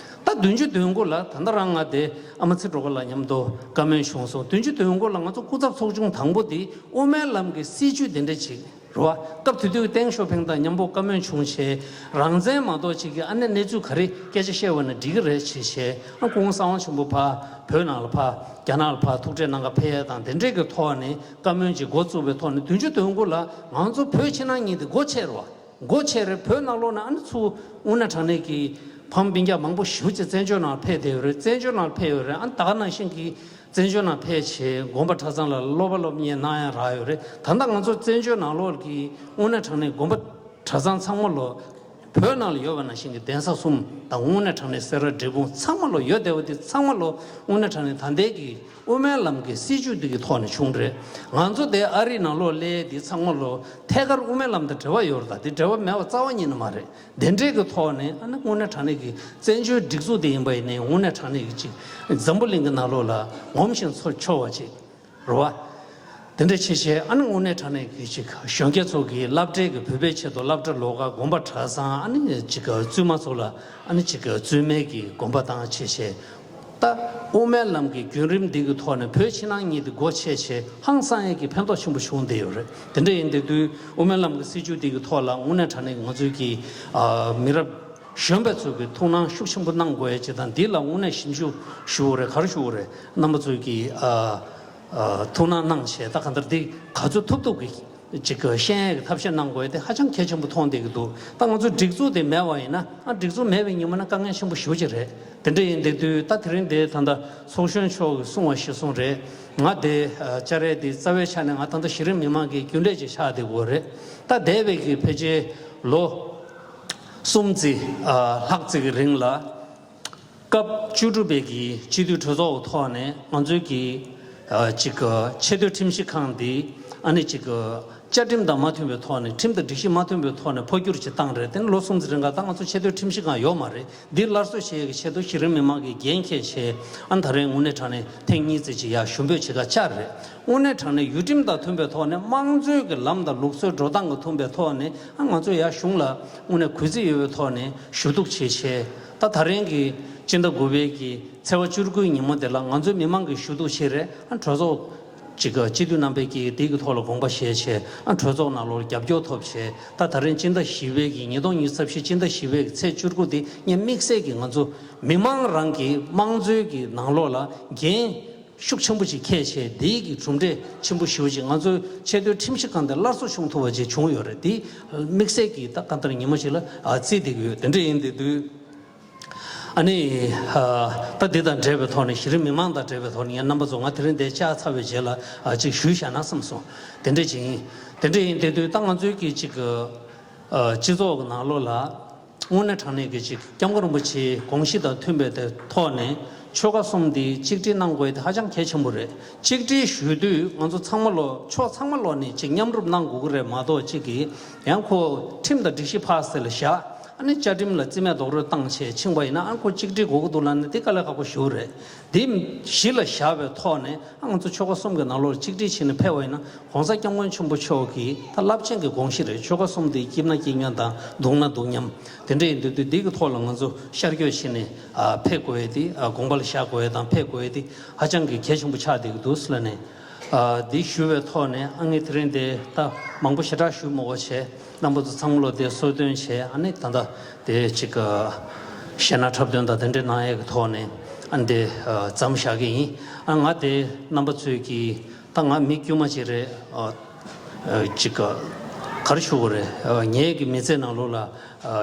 ད་བདུན་ཅུ་དོན་དགུ་ལ་ད་ལྟ་རང་ང་དེ་ཨ་མ་ཚེ་སྒྲོལ་དཀར་ལགས་མཉམ་དུ་བཀའ་མོལ་བྱུང་སོང་། བདུན་ཅུ་དོན་དགུ་ལ་ང་ཚོ་སྐུ་ཚབ་ཚོགས་ཆུང་དང་པོ་དེ་དབུ་མའི་ལམ་གྱི་སྲིད་བྱུས་དེ་འདྲ་ཅིག་རེད་བ། སྐབས་དེ་དུས་ཏེང་ཞའོ་ཕིང་དང་མཉམ་པོ་བཀའ་མོལ་བྱུང་བྱས། རང་བཙན་མ་གཏོགས་ཅིག་གི་ཨ་ནེ་གནས་ཚུལ་ག་རེ་སྐད་ཆ་བཤད་པ་ན་འགྲིག་གི་རེད་བྱས་བྱས། ཨ་སྐུ་ངོ་གསང་བ་ཆེན་པོ་ཕ་བོད་ནང་ལ་ཕ་རྒྱ་ནག་ལ་ཕ་ཐུག་འཕྲད་གནང་ག་ཕེབས་ཡས་དང་དེ་འདྲས་ཀྱི་ཐོག་ནས་བཀའ་མོལ་ཅིག་འགོ་བཙུགས་པའི་ཐོག་ནས་བདུན་ཅུ་དོན་དགུ་ལ་ང་ཚོ་བོད་ཕྱི་ནང་གཉིས་དེ་སྒོ་ཕྱེ་རེད་བ། སྒོ་ཕྱེ་རེད། བོད་ནང་ལོགས་ནས་ཨ་ནི་ཚུར་དངོས་གནས་དྲང་གནས་ཀྱི་ཕམ་སྤུན་ཀྱག་མང་པོ་ཞེ་པོ་ཅིག་བཙན་བྱོལ་ནང་ཕེབས་བསྡད་ཡོད་རེད། བཙན་བྱོལ་ནང་ཕེབས་ཡོད་རེད། ཨ་ནི་ད་ག་ནང་བཞིན་གྱི་བཙན་བྱོལ་ནང་ཕེབས་བྱས་དགོན་པ་གྲྭ་ཚང་ལ་སློབ་པ་སློབ་གཉེར་གནང་ཡ་རག་ཡོད་རེད། ད་ལྟ་ང་ཚོ་བཙན་བྱོལ་ནང་ལོགས་ཀྱི་དངོས་གནས་དྲང་གནས་དགོན་པ་གྲྭ་ཚང་ཚང་མ་ལོ་བོད་ནང་ལ་ཡོད་པ་ནང་བཞིན་གྱི་གདན་ས་གསུམ་དང་དངོས་གནས་དྲང་གནས་སེ་ར་འབྲས་སྤུངས་ཚང་མ་ལོ་ཡོད་བསྡད་པ་འདི་ཚང་མ་ལོ་དངོས་གནས་དྲང་གནས་ད་ལྟའི་གི་དབུ་མའི་ལམ་གྱི་སྲིད་བྱུས་འདི་གི་ཐོག་ནས་བྱུང་རེད། ང་ཚོ་དེ་ཨ་རི་ནང་ལོགས་སླེབས་འདི་ཚང་མ་ལོ་ཐད་ཀར་དབུ་མའི་ལམ་དང་འབྲེལ་བ་ཡོད་རེད། ད་དེ་འབྲེལ་བ་མེད་པ་རྩ་བ་ཉིད་ནས་མ་རེད། དེ་འདྲས་ཀྱི་ཐོག་ནས་ཨ་ནི་དངོས་གནས་དྲང་གནས་ཀྱི་བཙན་བྱོལ་སྒྲིག་འཛུགས་དེ་ཡིན་པ་ཡིན་ནའི་དངོས་གནས་དྲང་གནས་ཀྱི་ཅིག་འཛམ་བུ་གླིང་གི་ནང་ལོགས་ལ་ངོམ་ཞིང་འཚོ་ཆོག་པ་ཅིག་རེད་བ། དེ་འདྲ་བྱས་བྱས་ཨ་ནི་དངོས་གནས་དྲང་གནས་ཀྱི་ཅིག་གཞོན་སྐྱེས་ཚོ་གི་སློབ་གྲྭའི་གི་བོད་པའི་ཆེད་དུ་སློབ་གྲྭ་ལོགས་ཀ་དགོན་པ་གྲྭ་ཚང་ཨ་ནི་ཅིག་བཙུན་མ་ཚོ་ལ་ཨ་ནི་ཅིག་བཙུན་མའི་གི་དགོན་པ་དང་བྱས་བྱས། ད་དབུ་མའི་ལམ་གྱི་བརྒྱུད་རིམ་འདི་གི་ཐོག་ནས་བོད་ཕྱི་ནང་གཉིས་དེ་སྒོ་ཕྱེ་བྱས་ཧང་སང་ཡས་ཀྱི་ཕན་ཐོགས་ཆེན་པོ་བྱུང་བསྡད་ཡོད་རེད། དེ་འདྲ་ཡིན་དེ་དུས་དབུ་མའི་ལམ་གྱི་སྲིད་བྱུས་འདི་གི་ཐོག་ལ་དངོས་གནས་དྲང་གནས་ང་ཚོའི་གི་ཨ་མི་རབས་གཞོན་པ་ཚོ་གི་ཐུགས་སྣང་ཤུགས་ཆེན་པོ་གནང་དགོས་ཡས་ཅིག་དང་འདི་ལ་དངོས་གནས་ཞིབ་འཇུག་ཞུ་དགོས་རེད། ག་རེ་ཞུ་དགོས་རེད། རྣམ་པ་ཚོས་གི་ཨ་ཨ་ཐུགས་སྣང་གནང་བྱས་ད་ག་འདྲ་འདི་ག་ཚོད་ཐུབ་ཐུབ་གི་ཅིག་གི་ཤེས་ཡས་ཀྱི་ཐབས་ཤེས་གནང་དགོས་ཡས་དེ་ཧ་ཅང་གལ་ཆེན་པོ་མཐོང་བསྡད་ཀྱི་འདུག་ད་ང་ཚོ་སྒྲིག་འཛུགས་དེ་མེད་པ་ཡིན་ན་ཨ་སྒྲིག་འཛུགས་མེད་པའི་ཉིན་མོ་ན་དཀའ་ངལ་ཆེན་པོ་ཞེ་པོ་ཅིག་རེད། དེ་འདྲ་ཡིན་དེ་དུས་ད་དེ་རིང་དེ་ད་ལྟ་ཚོགས་གཞོན་མཆོག་གིས་གསུངས་པ་གཞིར་བཟུང་རེད། ང་དེ་ཨ་བཅར་ཡས་དེ་རྩ་བའི་ཆ་ནས་ང་ད་ལྟ་གཞི་རིམ་མི་མང་གི་རྒྱུན་ལས་ཅིག་ཆགས་བསྡད་ཡོད་རེད། ད་འདས་པའི་གི་ཕལ་ཆེར་ལོ་གསུམ་ཙམ་ཨ་ལྷག་ཙམ་གི་རིང་ལ། སྐབས་བཅུ་དྲུག་པའི་གི་སྤྱི་འཐུས་གྲོས་ཚོགས་ཐོག་ནས་ང་ཚོའི་གི་ཨ་ཅིག་གི་ཆེས་མཐོའི་ཁྲིམས་ཞིབ་ཁང་འདི་ཨ་ནི་ཅིག་གི་བཅའ་ཁྲིམས་དང་མ་མཐུན་པའི་ཐོག་ནས་ཁྲིམས་དང་སྒྲིག་གཞི་མ་མཐུན་པའི་ཐོག་ནས་འཕོ་འགྱུར་ཅིག་བཏང་རེད། དེ་ནི་ལོ་གསུམ་ཙམ་རིང་ག་ད་ང་ཚོ་ཆེས་མཐོའི་ཁྲིམས་ཞིབ་ཁང་ཡོད་མ་རེད། འདི་སླར་གསོ་བྱེད་ཡས་ཀྱི་ཆེད་དུ་གཞི་རིམ་མི་མང་གིས་འགན་འཁྱེར་བྱས་ཨ་ནི་ད་རེས་དངོས་གནས་དྲང་གནས་ཐེངས་གཉིས་ཙམ་ཅིག་ཡར་ཞུ་འབོད་བྱེད་ག་བཅར་རེད། དངོས་གནས་དྲང་གནས་ཡུལ་ཁྲིམས་དང་མཐུན་པའི་ཐོག་ནས་དམངས་གཙོའི་གི་ལམ་དང་ལུགས་སྲོལ་འགྲོ་སྟངས་ཀྱི་མཐུན་པའི་ཐོག་ནས་ཨ་ང་ཚོ་ཡར་གཞུང་ལ་དངོས་གནས་གུས་བརྩི་ཡོད་པའི་ཐོག་ནས་ཞུ་གཏུག་བྱེད་ཆེད། ད་ད་རིང་གི་སྤྱི་ཟླ་དགུ་པའི་གི་ཚེས་པ་བཅུ་དགུའི་ཉིན་མོ་དེ་ལ་ང་ཚོའི་མི་མང་གིས་ཞུ་གཏུག་བྱེད་རེད། ཨ་གྲོས་ཚོགས་ཅིག་གི་སྤྱི་འཐུས་རྣམ་པས་ཀྱིས་དེ་གི་ཐོག་ལ་དགོངས་པ་བཞེས་བྱས་ཨ་གྲོས་ཚོགས་ནང་ལོགས་རྒྱབ་སྐྱོར་ཐོབ་བྱས། ད་ད་རིང་སྤྱི་ཟླ་བཞི་པའི་གི་ཉིས་སྟོང་ཉི་ཤུ་རྩ་བཞི་སྤྱི་ཟླ་བཞི་པའི་གི་ཚེས་བཅུ་དགུ་དེ་ངས་དམིགས་བསལ་གྱིས་ང་ཚོ་མི་མང་རང་གི་དམངས་གཙོའི་གི་ནང་ལོགས་ལ་འགན་ཤུགས་ཆེན་པོ་ཞིག་འཁྱེར་བྱས་དེའི་གི་གྲུབ་འབྲས་ཆེན་པོ་ཞེ་པོ་ཅིག་ང་ཚོའི་ཆེས་མཐོའི་ཁྲིམས་ཞིབ་ཁང་དེ་སླར་གསོ་བྱུང་ཐུབ་པ་ཅིག་བྱུང་ཡོད་རེད། དེ་དམིགས་བསལ་གྱིས་ད་གང་ལྟར་ཉིན་མོ་ཞིག་ལ་ཨ་བརྩིས་བསྡད་ཀྱི་ཡོད། དེ་འདྲ་ཡིན་དེ་དུས་ ཨ་ནི་ཨ་ད་འདི་དང་འབྲེལ་བའི་ཐོག་ནས་གཞི་རིམ་མི་མང་དང་འབྲེལ་བའི་ཐོག་ནས་ངས་རྣམ་པ་ཚོ་ང་དེ་རིང་འདིར་བཅར་ཚར་བའི་རྗེས་ལ་ཨ་ཅིག་ཞུས་བཞག་ན་བསམ་སོང་། དེ་འདྲ་ཅིག་ཡིན། དེ་འདྲ་ཡིན་དེ་དུས་ད་ང་ཚོའི་གི་ཅིག་ཨ་སྤྱི་ཚོགས་ཀྱི་ནང་ལོགས་ལ་དངོས་གནས་དྲང་གནས་ཀྱི་ཅིག་སྐྱབས་མགོན་རིན་པོ་ཆེའི་དགོངས་གཞི་དང་མཐུན་པའི་དེ་ཐོག་ནས་ཆོལ་ཁ་གསུམ་འདི་གཅིག་སྒྲིལ་གནང་དགོས་དེ་ཧ་ཅང་གལ་ཆེན་པོ་རེད། གཅིག་སྒྲིལ་ཞུ་དུས་ང་ཚོ་ཚང་མ་ལོ་ཕྱོགས་ཚང་མ་ལོག་ནས་ཅིག་མཉམ་རུབ་གནང་དགོས་ཀྱི་རེད་མ་གཏོགས་ཅིག་གིས་ཡང་ཁོ་ཁྲིམས་དང་སྒྲིག་གཞི་ཕར་ཟེར་ལ་བཞག་ཨ་ནི་བཅའ་ཁྲིམས་ལ་རྩིས་མེད་རྡོག་རོལ་བཏང་བྱས་ཕྱིན་པ་ཡིན་ན་ཨ་ཁོ་གཅིག་སྒྲིལ་དགོས་ཀྱི་འདུག་ལབ་ན་འདི་དཀའ་ལས་ཁག་པོ་ཞིག་རེད། འདི་གཞི་ལ་བཞག་པའི་ཐོག་ནས་ཨ་ང་ཚོ་ཆོལ་ཁ་གསུམ་གྱི་ནང་ལོགས་ལ་གཅིག་སྒྲིལ་བྱས་ནས་ཕེབས་པ་ཡིན་ན་༸གོང་ས་༸སྐྱབས་མགོན་ཆེན་པོ་མཆོག་གི་ད་རླབས་ཆེན་གྱི་དགོངས་གཞི་རེད། ཆོལ་ཁ་གསུམ་དེ་སྐྱིད་ན་སྐྱིད་མཉམ་དང་སྡུག་ན་སྡུག་མཉམ་དེ་འདྲ་ཡིན་དུས་དུས་འདི་གི་ཐོག་ལ་ང་ཚོ་ཤར་བསྐྱོད་བྱས་ནས་ཨ་ཕེབས་དགོས་ཡས་དེ་ཨ་དགོངས་པ་ལ་བཞག་དགོས་ཡས་དང་ཕེབས་དགོས་ཡས་དེ་ཧ་ཅང་གི་གལ་ཆེན་པོ་ཆགས་བསྡད་ཀྱི་འདུག་ཟེར་ལབ་ནས། ཨ་འདི་ཞུ་བའི་ཐོག་ནས་ཨ་ངས་དེ་རིང་འདི་ད་མང་པོ་ཞེ་དྲག་ཞུ་མི་དགོས་བྱས་རྣམ་པ་ཚོ་ཚང་མ་ལོ་དེ་གསོལ་སྟོན་བྱས་ཨ་ནི་ད་ལྟ་དེ་ཅིག་གཞས་སྣ་འཁྲབ་སྟོན་དང་དེ་འདྲའི་གནང་ཡས་ཀྱི་ཐོག་ནས་ཨ་འདི་མཚམས་བཞག་གི་ཡིན། ཨ་ང་དེ་རྣམ་པ་ཚོས་ཀྱིས་ད་ང་མི་དཀྱུས་མ་ཅིག་རེད། ཨ་ཅིག་ག་རེ་ཞུ་དགོས་རེད། ངའི་གི་མི་ཚེ་ནང་ལོགས་ལ།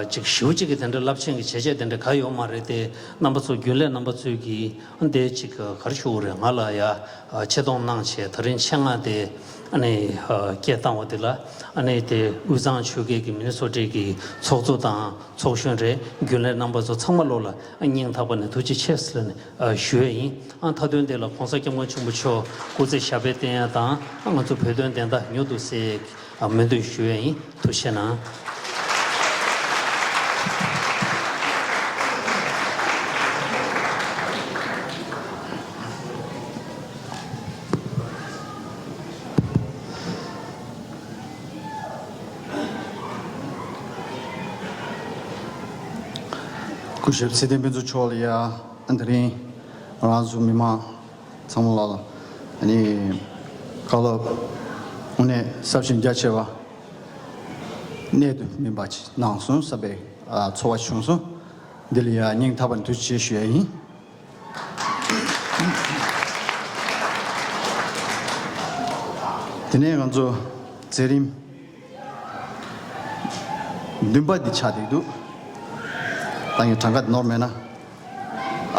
ཅིག་ཞེ་པོ་ཅིག་གི་དེ་འདྲ་རླབས་ཆེན་གྱི་བྱས་རྗེས་དེ་འདྲ་ག་ཡོད་མ་རེད་དེ། རྣམ་པ་ཚོ་རྒྱུན་ལས་རྣམ་པ་ཚོས་ཀྱིས་འདི་ཅིག་ག་རེ་ཞུ་དགོས་རེད། ང་ལ་ཡ་ཆེ་མཐོང་གནང་བྱས་ད་རིང་ཆེད་མངགས་དེ་ཨ་ནི་སྐད་བཏང་བ་དེ་ལ་ཨ་ནི་དེ་དབུས་གཙང་ཆོལ་ཁའི་གི་མི་ནི་སོ་ཊའི་གི་ཚོགས་གཙོ་དང་ཚོགས་གཞོན་རེད། རྒྱུན་ལས་རྣམ་པ་ཚོ་ཚང་མ་ལོགས་ལ་སྙིང་ཐག་པ་ནས་ཐུགས་རྗེ་ཆེ་ཟེར་ནས་ཞུ་ཡས་ཡིན། ཨ་མཐའ་དོན་དེ་ལ་༸གོང་ས་༸སྐྱབས་མགོན་ཆེན་པོ་མཆོག་སྐུ་ཚེ་ཞབས་པད་བརྟན་ཡ་དང་ཨ་ང་ཚོ་བོད་དོན་བདེན་མཐའ་མྱུར་དུ་གསལ་ཡས། ཨ་སྨོན་འདུན་ཞུ་ཡས་ཡིན། ཐུགས་རྗེ་གནང་། སྐུ་ཞབས་ཚེ་བརྟན་ཕུན་ཚོགས་མཆོག་ལ་ཡ་ཨ་དེ་རིང་རང་ཚོ་མི་མང་ཚང་མ་ལ་ཨ་ནི་བཀའ་སློབ་དངོས་གནས་ཟབ་ཞིང་རྒྱ་ཆེ་བ་གནད་དུ་སྨིན་པ་ཅིག་གནང་སོང་བསམ་པའི་ཨ་ཚོར་བ་བྱུང་སོང་། འདི་ལ་ཡ་སྙིང་ཐག་པ་ནས་ཐུགས་རྗེ་ཆེ་ཞུ་ཡ་ཡིན། དེ་ནས་ང་ཚོ་མཛད་རིམ་བདུན་པ་འདི་ཆགས་བསྡད་འདུག་ད་ངས་གྲངས་ཀ་ནོར་མེད་ན།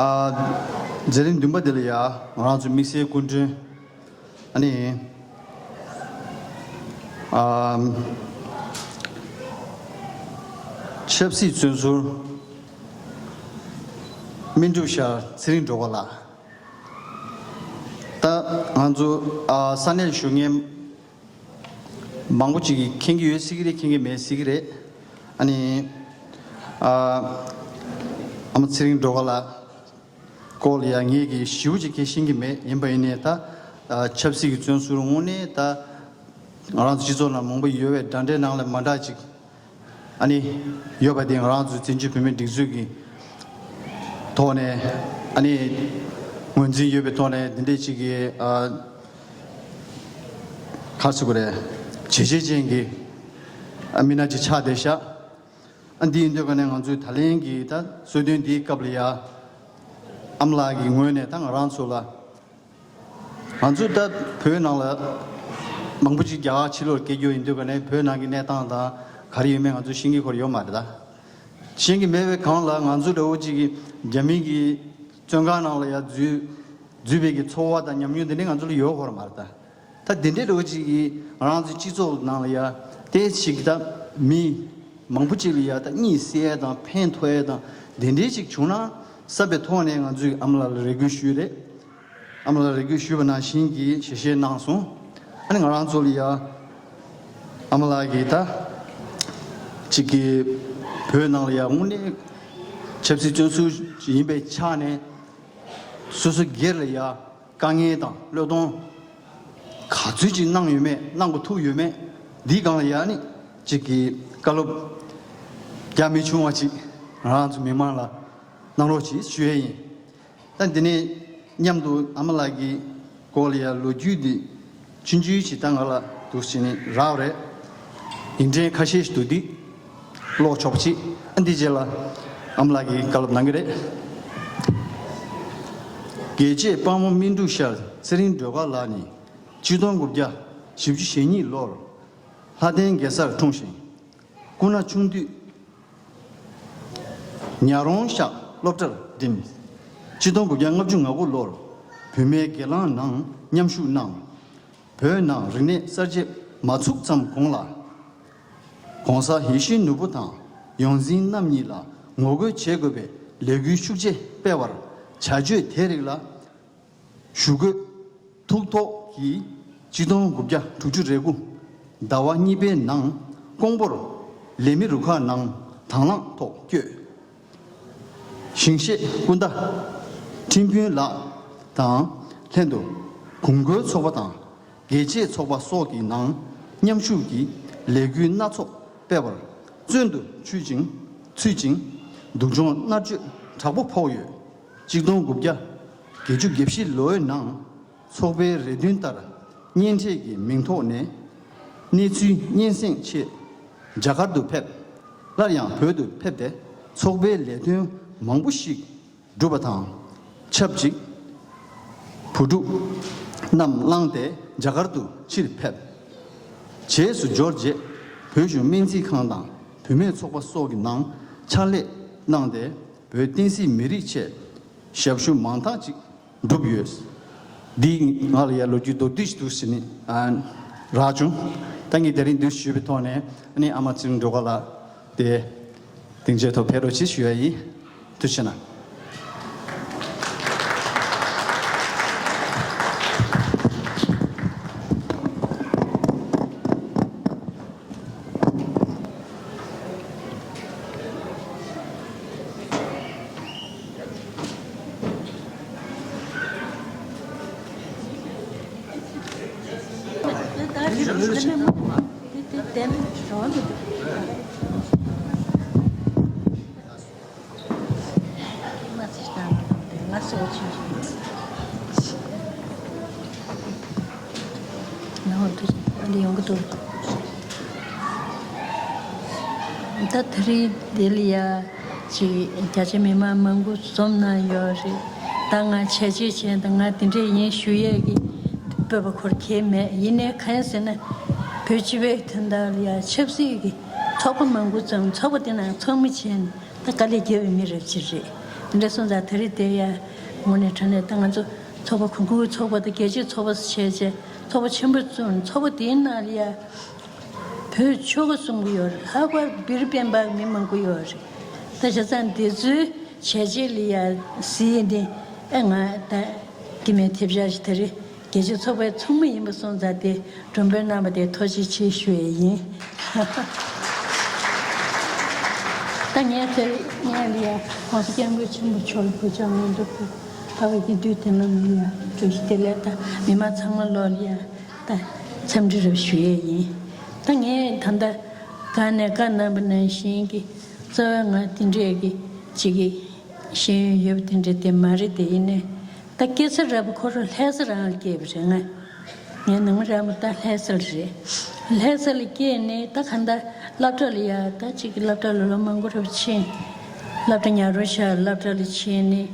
ཨ་མཛད་རིམ་བདུན་པ་འདི་ལ་ཡ་ང་རང་ཚོ་དམིགས་བསལ་སྐུ་མགྲོན་ཨ་ནི་ཨ་ཆབ་སྲིད་བཙོན་ཟུར་སྨིན་དྲུག་ཤར་ཚེ་རིང་སྒྲོལ་དཀར་ལགས། ད་ང་ཚོ་ཨ་ས་གནས་བཞུགས་མཁན་མང་པོ་ཅིག་གིས་མཁྱེན་གྱི་ཡོད་སྲིད་ཀྱི་རེད། མཁྱེན་གྱི་མེད་སྲིད་ཀྱི་རེད། ཨ་ནི་ཨ་ཨ་མ་ཚེ་རིང་སྒྲོལ་དཀར་ལགས་སྐོར་ལ་ཡང་ངས་ཀྱི་ཞེ་པོ་ཅིག་གི་ཤེས་ཀྱི་མེད། ཡིན་པ་ཡིན་ནའི་ད་ཨ་ཆབ་སྲིད་ཀྱི་བཙོན་ཟུར་དངོས་གནས་ད་ང་རང་ཚོ་སྤྱི་ཚོགས་ནང་མང་པོ་ཡོད་པའི་འདྲ་འདྲའི་ནང་ལ་མ་འདྲ་ཅིག་ཨ་ནི་ཡོད་པ་དེ་ང་རང་ཚོའི་བཙན་བྱོལ་བོད་མིའི་སྒྲིག་འཛུགས་ཀྱི་ཐོག་ནས་ཨ་ནི་ངོས་འཛིན་ཡོད་པའི་ཐོག་ནས་འདི་འདྲའི་ཅིག་གི་ཨ་ག་རེ་ཟེར་དགོས་རེད། བྱས་རྗེས་ཅན་གྱི་ཨ་མི་སྣ་ཅིག་ཆགས་བསྡད་ཤག་ཨ་འདི་ཡིན་དུས་ཀ་ནས་ང་ཚོའི་ད་ལན་གྱི་ད་གསོལ་སྟོན་འདིའི་སྐབས་ལ་ཡ་ཨ་མ་ལགས་ཀྱི་ངོས་ནས་ད་ང་རང་ཚོ་ལ། ང་ཚོ་ད་བོད་ནང་ལ་མང་པོ་ཅིག་རྒྱ་གར་ཕྱི་ལོགས་སྐྱེས་རྒྱུ་ཡིན་དུས་ཀ་ནས་བོད་ནང་གི་གནས་སྟངས་དང་ག་རེ་ཡོད་མེད་ང་ཚོ་ཤེས་ཀྱི་ཁོར་ཡོད་མ་རེད་ད། ཤེས་ཀྱི་མེད་པའི་སྒང་ལ་ང་ཚོ་འདྲ་བོ་ཅིག་གིས་རྒྱ་མི་གི་བཙོན་ཁང་ནང་ལ་ཡ་འཛུལ་འཛུལ་བའི་གི་ཚོར་བ་དང་ཉམས་མྱོང་དེ་འདྲ་ང་ཚོ་ལ་ཡོད་ཁོར་མ་རེད་ད། ད་དེ་འདྲའི་འདྲ་བོ་ཅིག་གིས་ང་རང་ཚོའི་སྤྱི་ཚོགས་ནང་ལ་ཡ་དེ་ཞིག་ད་མི་མང་པོ་ཅིག་ལ་ཡ་ད་གཉིད་སད་ཡ་དང་ཕན་ཐོགས་ཡ་དང་དེ་འདྲའི་ཅིག་བྱུང་ན་བསམ་པའི་ཐོག་ནས་ང་ཚོས་ཨ་མ་ལགས་ལ་རེ་སྐུལ་ཞུས་རེད། ཨ་མ་ལགས་རེ་སྐུལ་ཞུས་པ་ནང་བཞིན་གྱི་ཞལ་བཞེས་གནང་སོང་། ཨ་ནི་ང་རང་ཚོ་ལ་ཡ་ཨ་མ་ལགས་ཀྱིས་ད་ཅིག་གི་བོད་ནང་ལ་ཡ་དངོས་གནས་ཆབ་སྲིད་བཙོན་ཟུར་ཡིན་པའི་ཆ་ནས་སོ་སོ་སྒེར་ལ་ཡ་དཀའ་ངལ་དང་བློས་གཏོང་ག་ཚོད་ཅིག་གནང་ཡོད་མེད་གནང་དགོས་ཐུག་ཡོད་མེད་འདིའི་སྒང་ལ་ཡ་ནི་ཅིག་གི་བཀའ་སློབ་རྒྱ་མི་ཆུང་བ་ཅིག་ང་རང་ཚོ་མི་མང་ལ་གནང་རོགས་གྱིས་ཞུ་ཡས་ཡིན། ད་འདི་ནས་མཉམ་དུ་ཨ་མ་ལགས་ཀྱི་སྐོར་ལ་ཡ་ལོ་རྒྱུས་འདི་ཆུང་ཆུང་ཞིག་ད་ང་ལ་འདུག་བྱས་ནས་རག་རེད། ཡིག་ཕྲེང་ཁ་ཤས་ཤིག་འདུག་འདི་ཀློག་ཆོག་པ་ཅིག་ཨ་འདི་རྗེས་ལ་ཨ་མ་ལགས་ཀྱིས་བཀའ་སློབ་གནང་གི་རེད། རྒྱལ་གཅེས་དཔའ་མོ་སྨིན་དྲུག་ཤར་ཚེ་རིང་སྒྲོལ་དཀར་ལགས་ནི་ཆིག་སྟོང་དགུ་བརྒྱ་བཞི་བཅུ་ཞེ་གཉིས་ལོར་ལྷ་ལྡན་རྒྱལ་སར་འཁྲུངས་ཤིང་། སྐུ་ན་ཆུང་དུས་ཉག་རོང་ཤག་ སློབ་གྲྭར་འགྲིམས། ཆིག་སྟོང་དགུ་བརྒྱ་ལྔ་བཅུ་ང་དགུ་ལོར་བུད་མེད་སྒེར་ལངས་ནང་མཉམ་ཞུགས་གནང་། བོད་ནང་རིག་གནས་གསར་བརྗེ་མ་ཚུགས་ཙམ་གོང་ལ། ༸གོང་ས་ཡིད་བཞིན་ནོར་བུ་དང་ཡོངས་འཛིན་རྣམ་གཉིས་ལ་ངོ་རྒོལ་བྱེད་དགོས་པའི་ལས་འགུལ་ཤུགས་ཆེ་སྤེལ་བར་བྱ་སྤྱོད་དེ་རིགས་ལ་ཞུ་འགོད་ཐུགས་ཐོག་གིས་ཆིག་སྟོང་དགུ་བརྒྱ་དྲུག་ཅུ་རེ་དགུ་ཟླ་བ་གཉིས་པའི་ནང་ཀོང་པོར་ལས་མི་རུ་ཁག་ནང་དང་བླངས་ཐོག་བསྐྱོད། ཞིང་གཤེགས་ཀུན་ཏ་ཁྲིན་ཕུན་ལགས་དང་ལྷན་དུ་གོང་བཀུར་ཚོགས་པ་དང་རྒྱལ་གཅེས་ཚོགས་པ་སོགས་ཀྱི་ནང་མཉམ་ཞུགས་ཀྱིས་ལས་འགུལ་སྣ་ཚོགས་སྤེལ་བར་བཙོན་དུ་ཚུད་ཅིང་ཚུད་ཅིང་སྡུག་སྦྱོང་མནར་གཅོད་དྲག་པོ་ཕོག་ཡོད། ཆིག་སྟོང་དགུ་བརྒྱ་བརྒྱད་ཅུ་གྱ་བཞི་ལོའི་ནང་ཚོགས་པའི་རེ་འདུན་ལྟར་གཉེན་འཕྲད་ཀྱི་མིང་ཐོག་ནས་གནས་ཚུལ་སྙན་སེང་ཆེད་རྒྱ་གར་དུ་ཕེབས། སླར་ཡང་བོད་དུ་ཕེབས་ཏེ་ཚོགས་པའི་ལས་དོན་མང་པོ་ཞིག་བསྒྲུབས་པ་དང་ཆབས་ཅིག་བུ་ཕྲུག་རྣམས་བླངས་ཏེ་རྒྱ་གར་དུ་ཕྱིར་ཕེབས། རྗེས་སུ་འབྱོར་རྗེས་བོད་གཞུང་སྨན་རྩིས་ཁང་དང་བུད་མེད་ཚོགས་པ་སོགས་ཀྱི་ནང་ཕྱག་ལས་གནང་སྟེ་བོད་བསྟན་སྲིད་མི་རིགས་ཆེད་ཞབས་ཞུ་མང་དག་ཅིག་བསྒྲུབས་ཡོད། འདིས་ང་ལ་ཡ་ལོ་རྒྱུས་མདོར་བསྡུས་ཤིག་འདུག་ཟེར་ནས་ཨ་རག་བྱུང་། ད་ངས་དེ་རིང་འདུག་ཞུས་པའི་ཐོག་ནས་ཨ་ནི་ཨ་མ་ཚེ་རིང་སྒྲོལ་དཀར་ལགས་དེ་སྡིངས་ཆའི་ཐོག་ཕེབས་རོགས་གྱིས་ཞུ་ཡ་ཡིན། ཐུགས་རྗེ་གནང་། ང་ཚོ་ཆུང་ཆུང་ཡིན། ཡང་འདི་འདི་ཡོང་གི་འདུག་ད་དེ་རིང་འདི་ལ་ཡ་ཅིག་རྒྱ་ཆེ་མི་མང་མང་པོ་འཛོམས་གནང་ཡོད་རེད། ད་ང་བྱས་རྗེས་ཆེན་དང་ང་འདི་འདྲས་ཡིན་ཞུ་ཡས་ཀྱི་སྤོབས་པ་ཁོར་གྱི་མེད། ཡིན་ནའི་གང་ཡིན་ཟེར་ན་བོད་སྤྱི་པའི་དོན་དག་ལ་ཡ་ཆབ་སྲིད་ཀྱི་ཚོགས་པ་མང་པོ་བརྩམས། ཚོགས་པ་དེ་ནང་ཚོགས་མི་བྱས་ནས་ད་དཀའ་ལས་རྒྱབ་པའི་མི་རབས་ཅིག་རེད། འདི་འདྲ་སོང་ཙང་དེ་རིང་དེ་ཡ་དངོས་གནས་དྲང་གནས་ད་ང་ཚོ་ཚོགས་པ་གོང་བཀུར་ཚོགས་པ་དང་རྒྱལ་གཅེས་ཚོགས་པ་བྱས་བྱས་ཚོགས་པ་ཆེན་པོ་བཙུགས་ནས་ཚོགས་པ་དེའི་ནང་ལ་ཡ་བོད་ཆོལ་ཁ་གསུམ་གྱི་ཡོད་རེད། ལྷག་པར་བིར་སྤེན་པ་མི་མང་པོ་ཡོད་རེད། ད་བྱས་ཙང་འདི་ཚོའི་བྱས་རྗེས་ལ་ཡ་གཟིགས་ནས་ཨེ་ང་ད་སྐྱེ་དམན་ཐེབས་ཆག་ཞིག་དེ་རེད། རྒྱལ་གཅེས་ཚོགས་པའི་ཚོགས་མི་ཡིན་པ་སོང་ཙང་དེ་མགྲོན་འབོད་གནང་བ་དེ་ཐུགས་རྗེ་ཆེ་ཞུ་ཡས་ཡིན། ད་ངས་དེ་ངས་ལ་ཡ་༸གོང་ས་༸སྐྱབས་མགོན་ཆེན་པོ་མཆོག་ལ་གུས་ཕྱག་སྔོན་འདུག་ལྷག་པའི་དགེ་འདུན་དེ་རྣམས་ལ་ཡ་བཀྲ་ཤིས་བདེ་ལེགས་དང་མི་མང་ཚང་མ་ལོག་ལ་ཡ་ད་འཚམས་འདྲི་རབ་ཞུ་ཡས་ཡིན། ད་ངས་ད་ལྟ་གང་ནས་བཀའ་གནང་པ་ནང་བཞིན་གྱི་རྩ་བའི་ང་དེ་འདྲས་ཀྱི་ཅིག་གི་ཤེས་ཡོན་ཡོད་པ་དེ་འདྲས་དེ་མ་རེད། དེ་ཡིན་ནའི་ད་སྐྱེས་ས་ར་བ་ཁོ་རང་ལྷ་ས་རང་ལ་སྐྱེས་པ་རེད། ང་ངའི་ནང་མི་ར་མོ་ད་ལྷ་ས་ལ་རེད། ལྷ་ས་ལ་སྐྱེས་ནས་ད་གང་ལྟར་སློབ་གྲྭ་ལ་ཡ་ད་ཅིག་གི་སློབ་གྲྭ་ལ་ལོ་མང་པོ་རབ་ཕྱིན། སློབ་གྲྭ་ཉ་རོ་ཤར་སློབ་གྲྭ་ལ་ཕྱིན་ནས།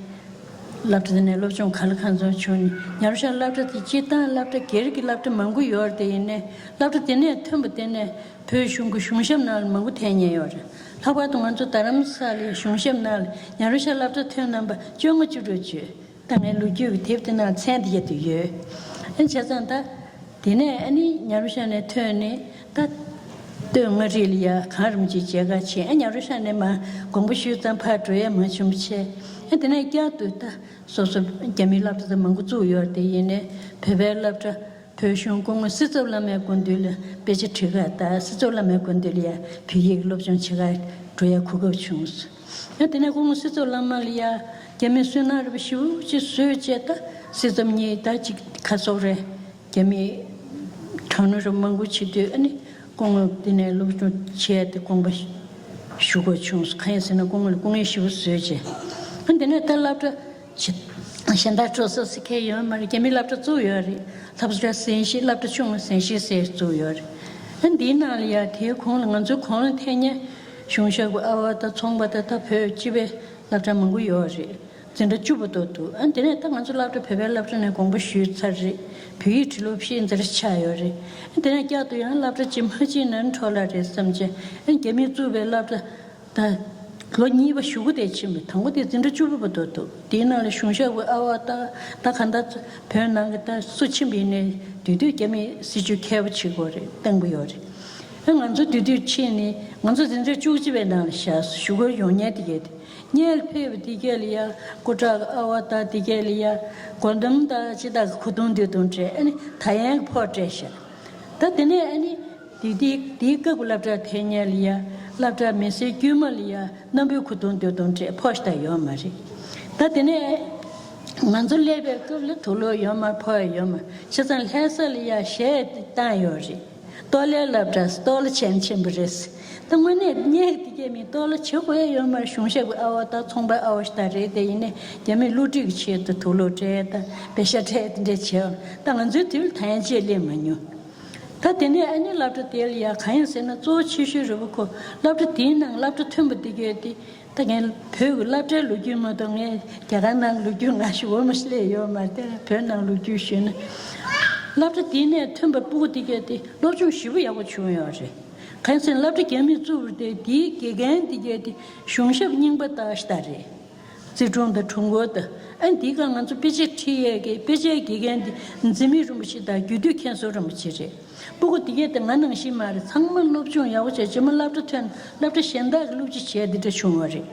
སློབ་གྲྭ་དེ་ནས་སློབ་སྦྱོང་ག་ལ་གང་འཚམ་བྱུང་ནས་ཉ་རོ་ཤར་སློབ་གྲྭ་དེ་སྤྱིར་བཏང་སློབ་གྲྭ་སྒེར་གྱི་སློབ་གྲྭ་མང་པོ་ཡོད་རེད། དེ་ཡིན་ནའི་སློབ་གྲྭ་དེ་ནས་ཐོན་པ་དེ་ནས་བོད་གཞུང་གི་གཞུང་ཞབས་ནང་ལ་མང་པོ་ཐོན་མཁན་ཡོད་རེད། ལྷག་པར་དུ་ང་ཚོ་རྡ་རམ་ས་ལའི་གཞུང་ཞབས་ནང་ལ་ཉ་རོ་ཤར་སློབ་གྲྭ་ཐོན་རྣམ་པ་བཅོ་ལྔ་བཅུ་དྲུག་བརྗོད། ད་ངའི་ལོ་རྒྱུས་ཀྱི་དེབ་དེ་ནང་མཚན་དེ་བརྒྱབ་བསྡད་ཡོད། ཨ་བྱས་ཙང་ད། དེ་ནས་ཨ་ནི་ཉ་རོ་ཤར་ནས་ཐོན་ནས་ད་སྟོད་མངའ་རིས་ལ་ཡ་གངས་རིན་པོ་ཆེའི་མཇལ་ཁ་ཕྱིན། ཨ་ཉ་རོ་ཤར་ནས་མར་དགོངས་པ་ཞུས་ཙང་ཕར་འགྲོ་ཡ་མ་བྱུང་བྱས། ཨ་དེ་ནས་བསྐྱར་དུ་ད་སོ་སོ་རྒྱ་མིའི་སློབ་གྲྭ་དང་མང་པོ་བཙུགས་ཡོད་རེད། དེ་ཡིན་ནའི་བོད་པའི་སློབ་གྲྭ་བོད་གཞུང་སྐུ་ངོ་སྲིད་ཚབ་བླ་མའི་སྐུ་མདུན་ལ་དཔེ་ཆ་ཁྲིད་ག་ད་སྲིད་ཚབ་བླ་མའི་སྐུ་མདུན་ལ་ཡ་བོད་ཡིག་སློབ་སྦྱོང་བྱེད་ག་འགྲོ་ཡ་གོ་སྐབས་བྱུང་། ཡང་དེ་ནས་སྐུ་ངོ་སྲིད་ཚབ་བླ་མ་ལ་ཡ་རྒྱ་མིས་སུན་སྣང་རེ་བ་ཞེ་པོ་ཅིག་བཟོས་བྱས། ད་སྲིད་ཚབ་གཉིས་ད་ཅིག་ཁ་སོག་རེད། རྒྱ་མིས་དྲག་གནོན་རེ་མང་པོ་བྱེད་དུས་ཨ་ནི་སྐུ་ངོ་དེ་ནས་སློབ་སྦྱོང་བྱས་ཏེ་དགོངས་པ་ཞུ་དགོས་བྱུང་། གང་ཡིན་ཟེར་ན་སྐུ་ངོ་ལ་སྐུ་ངལ་ཞེ་པོ་བཟོས་བྱས། ཨ་དེ་ནས་ད་སློབ་གྲྭ་གཞན་དག་འགྲོ་ས་ཟེར་མཁན་ཡོད་མ་རེད། རྒྱ་མིའི་སློབ་གྲྭ་བཙུགས་ཡོད་རེད། ལྷ་ས་གཟན་ཤིང་སློབ་གྲྭ་ཆུང་བ་གཟན་ཤིང་ཟེར་བཙུགས་ཡོད་རེད། ཨ་འདིའི་ནང་ལ་ཡ་དེའི་གོང་ལ་ང་ཚོའི་གོང་ལ་ཐེབས་མཁན་གཞུང་ཞབས་ཀྱི་ཨ་བ་དང་ཚོང་པ་དང་ད་བོད་སྤྱི་པའི་སློབ་གྲྭ་མང་པོ་ཡོད་རེད། འཛིན་གྲྭ་བཅུ་བར་དུ་འདུག་ཨ་དེ་ནས་ད་ང་ཚོ་སློབ་གྲྭ་བོད་པའི་སློབ་གྲྭ་ནས་དགོངས་པ་ཞུས་ཚར་རེད། བོད་ཡིག་བྲིས་ལུགས་ཕྱིའི་འཛིན་གྲྭ་ཆགས་ཡོད་རེད། ཨ་དེ་ནས་བསྐྱར་དུ་ཡང་སློབ་གྲྭ་གཅིག་མ་གཅིག་ནང་འཕྲོ་བརླག་རེད་བསམ་བྱས། ཨ་རྒྱ་མིས་བཙུགས་པའི་སློབ་གྲྭ་ད་ ལོ་གཉིས་པ་གཞུག་གུ་དེ་ཕྱིན་པའི་དང་པོ་དེ་འཛིན་གྲྭ་བཅུ་པ་བར་དུ་འདུག་དེའི་ནང་ལ་གཞུང་ཞབས་ཀྱི་ཨ་བ་ད་ད་ག་འདྲ་བོད་ནང་གི་ད་སུ་ཕྱིན་པ་ཡིན་ནའི་དེ་དུས་རྒྱ་མིས་སྲིད་བྱུས་མཁས་པོ་བྱེད་དགོས་རེད། བཏང་གི་ཡོད་རེད། ཨ་ང་ཚོ་དེ་དུས་ཕྱིན་ནས་ང་ཚོ་འཛིན་གྲྭ་བཅུ་གཅིག་པའི་ནང་ལ་བཞག་གཞུག་གུར་ཡོང་མཁན་དེ་གས་དེ། སྔོན་ལ་ཕེབས་པ་དེ་གས་ལ་ཡ་སྐུ་དྲག་གི་ཨ་བ་ད་དེ་གས་ལ་ཡ་སྒོ་འགྲམ་ད་ཅི་ད་གི་ཁུ་ཐུང་དུ་དུང་སྤྲད། ཨ་ནི་ད་ཡན་གི་ཕོགས་སྤྲད་ཤག་ད་དེ་ནས་ཨ་ནི་དེ་དེ་དེའི་སྐབས་ཀྱི་སློབ་གྲྭ་དེ་སྔོན་ལ་ཡ་སློབ་གྲྭ་མི་སེར་དཀྱུས་མ་ལ་ཡ་སྣམ་བུའི་ཁུ་ཐུང་དུ་དུང་སྤྲད། ཕོགས་ཤིག་ད་ཡོད་མ་རེད། ད་དེ་ནས་ང་ཚོ་སླེབས་པའི་སྐབས་ལ་དུག་ལོག་ཡོད་མ་རེད། ཕོགས་ཡོད་མ་རེད། བྱས་ཙང་ལྷ་ས་ལ་ཡ་གཞས་བཏང་ཡོད་རེད། ཏོ་ལའི་སློབ་གྲྭ་ཏོ་ལ་ཆེན་ཆེན་པོ་རེད། ད་དངོས་གནས་སྙེག་དེ་གས་མི་ཏོ་ལ་བྱེད་དགོས་ཡ་ཡོད་མ་རེད། གཞུང་ཞབས་ཀྱི་ཨ་བ་ད་ཚོང་པའི་ཨ་བ་ཞིག་ད་རེད། དེ་ཡིན་ནའི་རྒྱ་མིས་བསླུ་བྲིད་ཀྱི་ཆེད་དུ་དུག་ལོག་སྤྲད་ད་པེ་ཤ་སྤྲད་དེ་འདྲས་བྱས། ད་ང་ཚོའི་དུས་ལ་ད་ཡན་ཆད་སླེབས་མ་མྱོང་། ད་དེ་ནས་ཨ་ནི་སློབ་གྲྭ་དེ་ལ་ཡ་གང་ཡིན་ཟེར་ན་གཙོ་བོ་ཆེ་ཤོས་རེད་པ། ཁོ་སློབ་གྲྭ་དེའི་ནང་སློབ་གྲྭ་མཐུན་པ་དེ་གས་དེ། ད་ངས་བོད་ཀྱི་སློབ་གྲྭའི་ལོ་རྒྱུས་མ་གཏོགས་ངས་རྒྱ་གར་ནང་ལོ་རྒྱུས་ང་ཞིག་འོ་མ་ཞིག་ལས་ཡོད་མ་རེད། བོད་ནང་ལོ་རྒྱུས་ཞུས་ན། སློབ་གྲྭ་དེ་ནས་ཐོན་པ་སྤུ་གུ་དེ་གས་དེ་སློབ་སྦྱོང་ཞེ་པོ་ཡག་པོ་བྱུང་ཡོད་རེད། གང་ཡིན་ཟེར་ན་སློབ་གྲྭ་རྒྱ་མིས་བཙུགས་པ་དེ་དེའི་དགེ་རྒན་དེ་གས་དེ་གཞུང་ཞབས་རྙིང་པ་ལྟ་ཞིག་ད་རེད། རྩིས་དྲུང་དང་དྲུང་འཁོར་དང་། ཨ་ནི་དེའི་སྒང་ང་ཚོ་དཔེ་ཆ་ཁྲིད་ཡས་ཀྱི་དཔེ་ཆའི་དགེ་རྒན་དེ་འཛིན་མའི་རིན་པོ་ཆེ་དང་རྒྱུད་སྟོད་མཁན་ཟུར་རིན་པོ་ཆེ་རེད། སྤུ་གུ་དེ་གས་དེ་ང་ནང་བཞིན་མ་རེད། ཚང་མ་སློབ་སྦྱོང་ཡག་པོ་བྱས། རྗེས་མ་སློབ་གྲྭ་ཐོན་སློབ་གྲྭ་གཞན་དག་གི་སློབ་སྤྱི་བྱས་འདི་འདྲ་བྱུང་བ་རེད།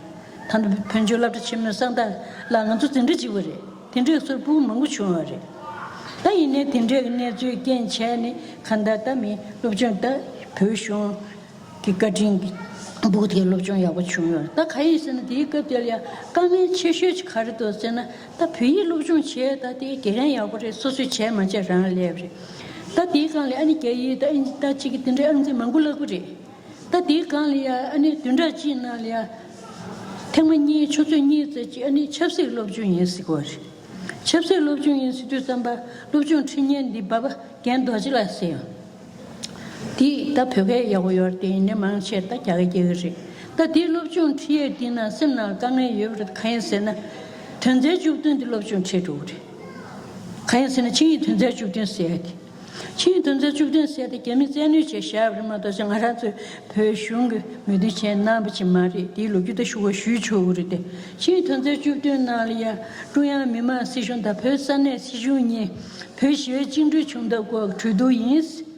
ད་ལྟ་བོད་ལྗོངས་སློབ་གྲྭ་ཆེན་མོའི་གསང་བདག་ལ་ང་ཚོ་འཛིན་གྲྭ་གཅིག་པ་རེད། དེ་འདྲའི་ཚོར་སྤུ་གུ་མང་པོ་བྱུང་བ་རེད། ད་ཡིན་ནའི་དེ་འདྲའི་གནས་ཚུལ་རྐྱེན་བྱས་ནས་གང་ལྟར་ད་མི་སློབ་སྦྱོང་ད་བོད་གཞུང་གི་བཀའ་དྲིན་གྱིས་སྤུ་གུ་དེའི་སློབ་སྦྱོང་ཡག་པོ་བྱུང་ཡོད། ད་ག་ཡིན་ཟེར་ན་དེའི་སྐབས་དེ་ལ་ཡང་དཀའ་ངལ་ཆེ་ཤོས་ཅིག་ག་རེ་འདུག་ཟེར་ན། ད་བོད་ཡིག་སློབ་སྦྱོང་བྱས་ད་དེ་དགེ་རྒན་ཡག་པོ་རེད། སོ་སོས་བྱས་མ་བྱས་རང་སླེབས་རེད། ད་དེའི་སྒང་ལ་ཨ་ནི་རྒྱ་ཡིག་ད་ཨིན་ཇི་ད་ཅིག་གི་དེ་འདྲའི་ཨང་རྩིས་མང་པོ་བསླབ་གི་རེད། ད་དེའི་སྒང་ལ་ཡ་ཨ་ནི་བདུན་ཕྲག་གཅིག་ནང་ལ་ཡ་ཐེངས་མ་གཉིས་ཆུ་ཚོད་གཉིས་ཙམ་ཅིག་ཨ་ནི་ཆབ་སྲིད་སློབ་སྦྱོང་ཡིན་ཟེར་གོ་རེད། ཆབ་སྲིད་སློབ་སྦྱོང་ཡིན་ཟེར་དུས་ཙམ་པ་སློབ་སྦྱོང་ཁྲིད་མཁན་འདི་འབའ་པ་རྒན་རྡོ་རྗེ་ལགས་ཟེར་ཡོད། དེ་ད་བོད་སྐད་ཡག་པོ་ཡོད་རེད། དེ་ཡིན་ནའི་མང་ཆེ་ད་རྒྱ་སྐད་རྒྱག་གི་རེད། ད་དེའི་སློབ་སྦྱོང་ཁྲིད་ཡས་དེ་ན་སེམས་ནང་དཀའ་ངལ་ཡོད་པ་རེད། གང་ཡིན་ཟེར་ན། དོན་ཚན་བཅུ་བདུན་དེ་སློབ་སྦྱོང་ཁྲིད་འགྲོ་གི་རེད། གང་ཡིན་ཟེར་ན་ཆིངས་ཡིག་དོན་ཚན་བཅུ་བདུན་ཟེར་ཡ་དེ། ཆིངས་ཡིག་དོན་ཚན་བཅུ་བདུན་ཟེར་ཡ་དེ་རྒྱ་མིས་བཙན་གནོན་བྱས་བཞག་པ་རེད་མ་གཏོགས་ང་རང་ཚོས་བོད་གཞུང་གི་མོས་མཐུན་བྱས་གནང་བ་ཅིག་མ་རེད། དེའི་ལོ་རྒྱུས་ད་ཞུ་དགོས་ཞུས་ཆོག་གི་རེད་དེ། ཆིངས་ཡིག་དོན་ཚན་བཅུ་བདུན་ནང་ལ་ཡ་ཀྲུང་དབྱང་མི་དམངས་སྲིད་གཞུང་དང་བོད་ས་གནས་སྲིད་གཞུང་གཉིས་བོད་ཞི་བའི་བཅིངས་འགྲོལ་བྱུང་སྟབས་སྐོར་གྱི་གྲོས་བསྡུར་ཡིན།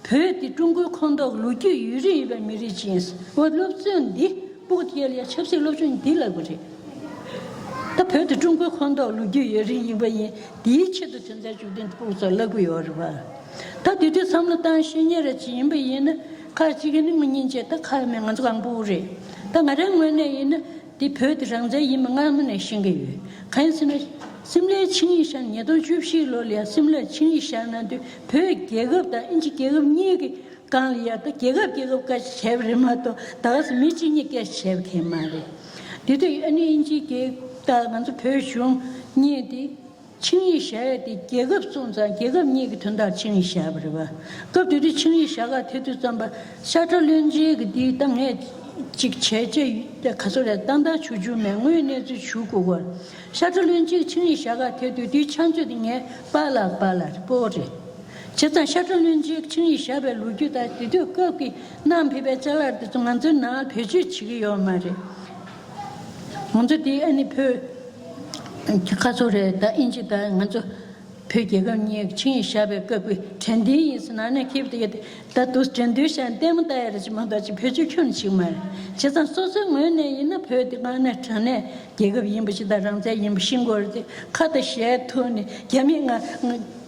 བོད་དེ་ཀྲུང་གོའི་ཁོངས་གཏོགས་ལོ་རྒྱུས་ཡུན་རིང་ཡོད་པའི་མི་རིགས་ཅིག་ཡིན། འོ་སློབ་ཚན་འདི་སྤུ་གུ་དེ་ལ་ཡ་ཆབ་སྲིད་སློབ་སྦྱོང་འདི་ལབ་དགོས་རེད། ད་བོད་དེ་ཀྲུང་གོའི་ཁོངས་གཏོགས་ལོ་རྒྱུས་ཡུན་རིང་ཡིན་པ་ཡིན། དེའི་ཆེད་དུ་དོན་ཚན་བཅུ་བདུན་སྤུ་གུ་ཚོར་བསླབ་ཀྱི་ཡོད་རེད་པ། ད་དེ་དུས་བསམ་བློ་བཏང་ཤེས་མཁན་རེ་ཅིག་ཡིན་པ་ཡིན་ན་ཁག་ཅིག་གིས་ནི་མི་ཉིན་བྱས་ད་ཁག་མེད། ང་ཚོ་གང་སྤུ་གུ་རེད། ད་ང་རའི་ངོས་ནས་ཡིན་ན། དེ་བོད་དེ་རང་བཙན་ཡིན་པ་སྔ་མོ་ནས་ཤེས་ཀྱི་ཡོད། གང་ཡིན་ཟེར་ན། སིམ་ལའི་ཆིངས་ཡིག་བཞག་ཉིས་སྟོང་བཅུ་བཞི་ལོ་ལ་ཡ་སིམ་ལའི་ཆིངས་ཡིག་བཞག་གནང་དུས་བོད་རྒྱལ་ཁབ་དང་ཨིན་ཇི་རྒྱལ་ཁབ་གཉིས་ཀྱི་སྒང་ལ་ཡ་ད་རྒྱལ་ཁབ་རྒྱལ་ཁབ་སྐད་ཆ་བྱས་པ་རེད་མ་གཏོགས་ད་ག་སེ་མི་གཅིག་གཉིས་སྐད་ཆ་བྱས་པ་གང་མ་རེད། དེ་དུས་ཨ་ནི་ཨིན་ཇི་རྒྱལ་ཁབ་དང་ང་ཚོ་བོད་གཞུང་གཉིས་དེ་ཆིངས་ཡིག་བཞག་ཡ་དེ་རྒྱལ་ཁབ་སོང་ཙང་རྒྱལ་ཁབ་གཉིས་ཀྱི་དོན་དག་ཆིངས་ཡིག་བཞག་པ་རེད་པ། སྐབས་དེ་དུས་ཆིངས་ཡིག་བཞག་ག་དེ་དུས་ཙམ་པ་ཤ་ཁྲག་བློན་ཆེན་གྱི་དེ་ད་ངས་ཅིག་བྱས་རྗེས་ག་ཚོད་རེད་ཏན་ཏན་ཞུ་རྒྱུ་མེད། དངོས་གནས་ཚུལ་ཞུ་དགོས་གོ། ཤ་ཁྲག་བློན་ཆེན་གྱི་ཆིངས་ཡིག་བཞག་ག་དེ་དུས་དེའི་ཕྱག་མཛོད་དེ་ངའི་པཱ་ལགས་པཱ་ལགས་རེད། སྤོ་བོ་རེད། བྱས་ཙང་ཤ་ཁྲག་བློན་ཆེན་གྱི་ཆིངས་ཡིག་བཞག་པའི་ལོ་རྒྱུས་དང་དེ་དུས་སྐབས་ཀྱི་གནང་ཕེབས་པའི་ཅ་ལག་དེ་ཚོ་ང་ཚོའི་ནང་བེད་སྤྱོད་བྱེད་ཀྱི་ཡོད་མ་རེད། ང་ཚོ་དེ་ཨ་ནི་བོད་ཁ་ཚོ་རེད་ད་ཨིན་ཇི་དང་ང་ཚོ་བོད་རྒྱལ་ཁབ་གཉིས་ཀྱི་ཆིངས་ཡིག་བཞག་པའི་སྐབས་ཀྱི་དྲན་རྟེན་ཡིན་ཟེར་ནང་ནས་ཁེབས་དེ་ཡོད་དེ། ད་དུ་དྲན་རྟེན་བཞག་ལྟད་མོ་ལྟ་ཡ་རེ་ཅིག་མ་གཏོགས་ཅིག་བེད་སྤྱོད་ཁྱོན་ནས་བྱེད་ཀྱི་མ་རེད། བྱས་ཙང་སོ་སོའི་ངོས་ནས་ཡིན་ན་བོད་དེ་དངོས་གནས་དྲང་གནས་རྒྱལ་ཁབ་ཡིན་པ་ཞིག་དང་རང་བཙན་ཡིན་པ་ཤེས་དགོས་རེད་དེ། ཁ་དང་ཞལ་ཐུག་ནས་རྒྱ་མི་ང་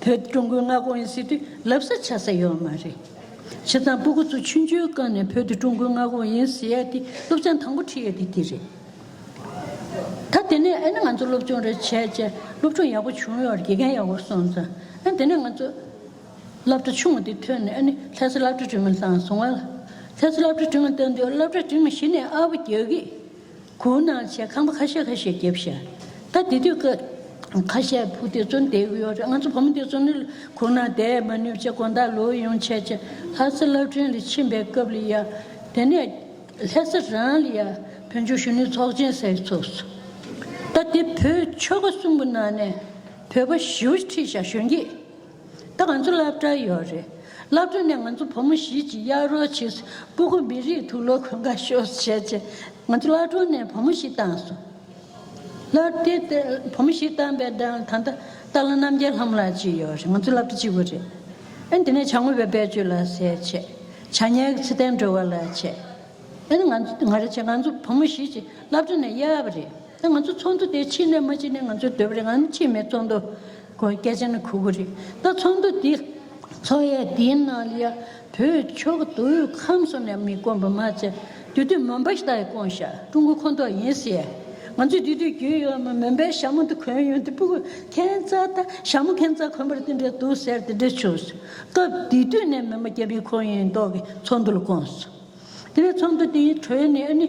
བོད་ཀྲུང་གོའི་མངའ་ཁོངས་ཡིན་ཟེར་དུས་ལབ་ས་ཆགས་ས་ཡོད་མ་རེད། བྱས་ཙང་སྤུ་གུ་ཚོ་ཆུང་ཆུང་སྒང་ནས་བོད་དེ་ཀྲུང་གོའི་མངའ་ཁོངས་ཡིན་ཟེར་ཡ་དེ་སློབ་ཚན་དང་པོ་ཁྲིད་ཡ་དེ་དེ་རེད། ད་དེ་ནས་ཨ་ནི་ང་ཚོ་སློབ་སྦྱོང་རེ་བྱས་བྱས་སློབ་སྦྱོང་ཡག་པོ་བྱུང་ཡོད་རེད། དགེ་རྒན་ཡག་པོ་སོང་ཙང་ཨ་ནི་དེ་ནས་ང་ཚོ་སློབ་གྲྭ་ཆུང་བ་དེ་ཐོན་ནས་ཨ་ནི་ལྷ་ས་སློབ་གྲྭ་འབྲིང་བ་ལ་བཏང་སོང་བ། ལྷ་ས་སློབ་གྲྭ་འབྲིང་བ་བཏང་དུས་སློབ་གྲྭ་འབྲིང་བ་གཞི་ནས་ཨ་ཕོ་རྒྱག་གི། གུར་ནང་བྱས་ཁང་པ་ཁ་ཤས་ཁ་ཤས་བརྒྱབ་ཤག་ད་དེ་དུས་ཀ་ཁ་ཤས་བུ་དེ་ཚོ་བསྡད་ཀྱི་ཡོད་རེད། ང་ཚོ་བུ་མོ་དེ་ཚོ་ནི་གུར་ནང་བསྡད་མ་ནུས་བྱས་དགོང་དག་ལོག་ཡོང་བྱས་བྱས་ལྷ་ས་སློབ་འབྲིང་ལ་ཕྱིན་པའི་སྐབས་ལ་ཡ། དེ་ནས་ལྷ་ས་རང་ལ་ཡ་བོད་ལྗོངས་གཞོན་ནུའི་ཚོགས་ཆེན་ཟེར་ཚུགས་སོང་། ད་དེ་བོད་ཆོལ་ཁ་གསུམ་པོ་ནང་ནས་བོད་པ་ཞེ་པོ་ཅིག་ཁྲིད་ཤག་གཞོན་སྐྱེས། ད་ང་ཚོ་སློབ་གྲྭ་ཡོད་རེད། སློབ་གྲྭ་ནས་ང་ཚོ་བུ་མོ་བཞི་ཅིག་གཡར་རོགས་བྱས་སོང་། སྤུ་གུ་མི་རིགས་དུག་ལོག་གོན་ཁ་ཤོག་བྱས་བྱས། ང་ཚོ་སློབ་གྲྭ་ནས་བུ་མོ་བཞི་བཏང་སོང་། སློབ་དེ་དེ་བུ་མོ་བཞི་བཏང་པའི་གྲས་ལ་ད་ལྟ་ཏཱ་ལ་རྣམ་རྒྱལ་ལྷ་མོ་ལགས་ཅིག་ཡོད་རེད། ང་ཚོ་སློབ་གྲྭ་གཅིག་པ་རེད། ཨ་ནི་དེ་ནས་བྱ་དངོས་པའི་དཔལ་ཆོས་ལགས་ཟེར་བྱས། བྱ་ཉལ་གྱི་ཚེ་བརྟན་སྒྲོལ་དཀར་ལགས་བྱས། ཨ་ནི་ང་ཚོ་ང་རེ་བྱས་ང་ཚོ་བུ་མོ་བཞི་ཅིག་སློབ་གྲྭ་ནས་གཡར་བ་རེད། ད་ང་ཚོ་ཚོགས་འདུ་དེ་ཕྱི་ནས་མ་ཕྱིན་ནས་ང་ཚོས་སྡོད་པ་རེད། ང་ཚོ་ཕྱིན་མེད། ཚོགས་འདུ་གོ་སྐད་ཆ་ནི་གོ་གི་རེད། ད་ཚོགས་འདུ་དེ་ཚོགས་ཡས་དེའི་ནང་ལ་ཡ་བོད་ཆོལ་ཁ་དུ་ཡོད་ཁམས་གསུམ་ནས་མི་བསྐོངས་པ་མ་ཚད། དེ་དུས་མོན་པ་ཞིག་ད་ཡི་བསྐོངས་ཤག་ཀྲུང་གོའི་ཁོངས་གཏོགས་ཡིན་ཟེར། ང་ཚོས་དེ་དུས་རྒྱུས་ཡོད་མ། མོན་པའི་ཞྭ་མོ་དེ་གོན་ཡོང་དུས་སྤུ་གུ་ཁྱད་མཚར། ད་ཞྭ་མོ་ཁྱད་མཚར་གོན་པར་དེ་འདྲ་འདུག་ཟེར་དེ་འདྲ་བྱུང་སོང་། སྐབས་དེ་དུས་ནས་མོན་པ་རྒྱ་མིའི་ཁོངས་ཡིན་མདོག་གི་ཚོགས་འདུ་ལ་བསྐོངས་སོང་། དེ་ནས་ཚོགས་འདུ་དེའི་གྲོས་ནས་ཨ་ནི་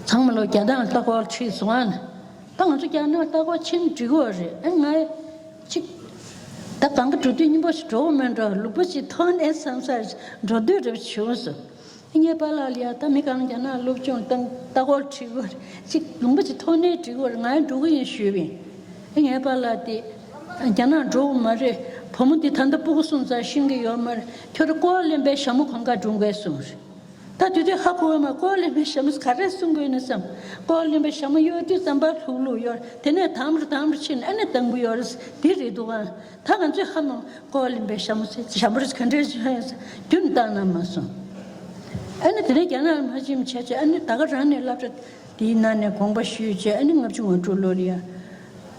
ཚང་མ་ལོ་རྒྱ་ནག་ལ་ལྟ་སྐོར་ཁྲིད་སོང་ཨ་ནི། ད་ང་ཚོ་རྒྱ་ནག་ལ་ལྟ་སྐོར་ཕྱིན་འགྲིག་གི་རེད། ཨ་ང་ཅིག་ད་གང་ག་འགྲོ་དུས་སྙིང་པོ་ཞིག་འགྲོ་གི་མེད་འགྲོ། ལུང་པ་ཅིག་ཐོན་ནས་བསམ་སར་འགྲོ་འདོད་རབ་བྱུང་སོང་། ངའི་པཱ་ལགས་ལ་ཡ་ད་མི་གང་རྒྱ་ནག་སློབ་སྦྱོང་བཏང་ལྟ་སྐོར་ཁྲིད་གི་རེད། ཅིག་ལུང་པ་ཅིག་ཐོན་ནས་འགྲིག་གི་རེད། ང་ཡང་འགྲོ་གི་ཡིན་ཞུས་པ་ཡིན། ཨེ་ངའི་པཱ་ལགས་དེ་རྒྱ་ནག་འགྲོ་གི་མ་རེད། བུ་མོ་འདི་ད་ལྟ་སྤུ་གུ་གསུམ་ཙམ་ཤེས་ཀྱི་ཡོད་མ་རེད། ཁྱོད་རང་ཀོ་ཝ་ལིམ་པའི་ཞྭ་མོ་གོན་ག་འགྲོ་དགོས་གསུངས་རེད། ད་དེ་དུས་ཧ་གོ་བ་མ། ཀོ་ཝ་ལིམ་པའི་ཞྭ་མོ་ག་རེ་གསུང་དགོས་ནི་བསམ། ཀོ་ཝ་ལིམ་པའི་ཞྭ་མོ་གཡོག་དུས་ཙམ་པ་ལྷུག་ལྷུག་ཡོད་རེད། དེ་ནས་དམ་རུ་དམ་རུ་ཕྱིན་ཨ་ནི་དང་པོ་ཡོད་རེད། དེ་རེད་འདུག་ཨ། ད་ང་ཚོས་ཧ་མ་གོ་ཝ་ལིམ་པའི་ཞྭ་མོ་ཟེར་ཞྭ་མོ་རེད་ག་འདྲ་ཞིག་ཡོད་ས་རྒྱུན་བཏང་ན་མ་སོང་། ཨ་ནི་དེ་ནས་རྒྱ་ནག་ལ་མ་ཕྱིན་བྱས་བྱས་ཨ་ནི་ད་ག་རང་ནས་སློབ་གྲྭ་དེའི་ནང་ནས་དགོངས་པ་ཞུས་བྱས། ཨ་ནི་ལྔ་བཅུ་ང་དྲུག་ལོ་ལ་ཡ་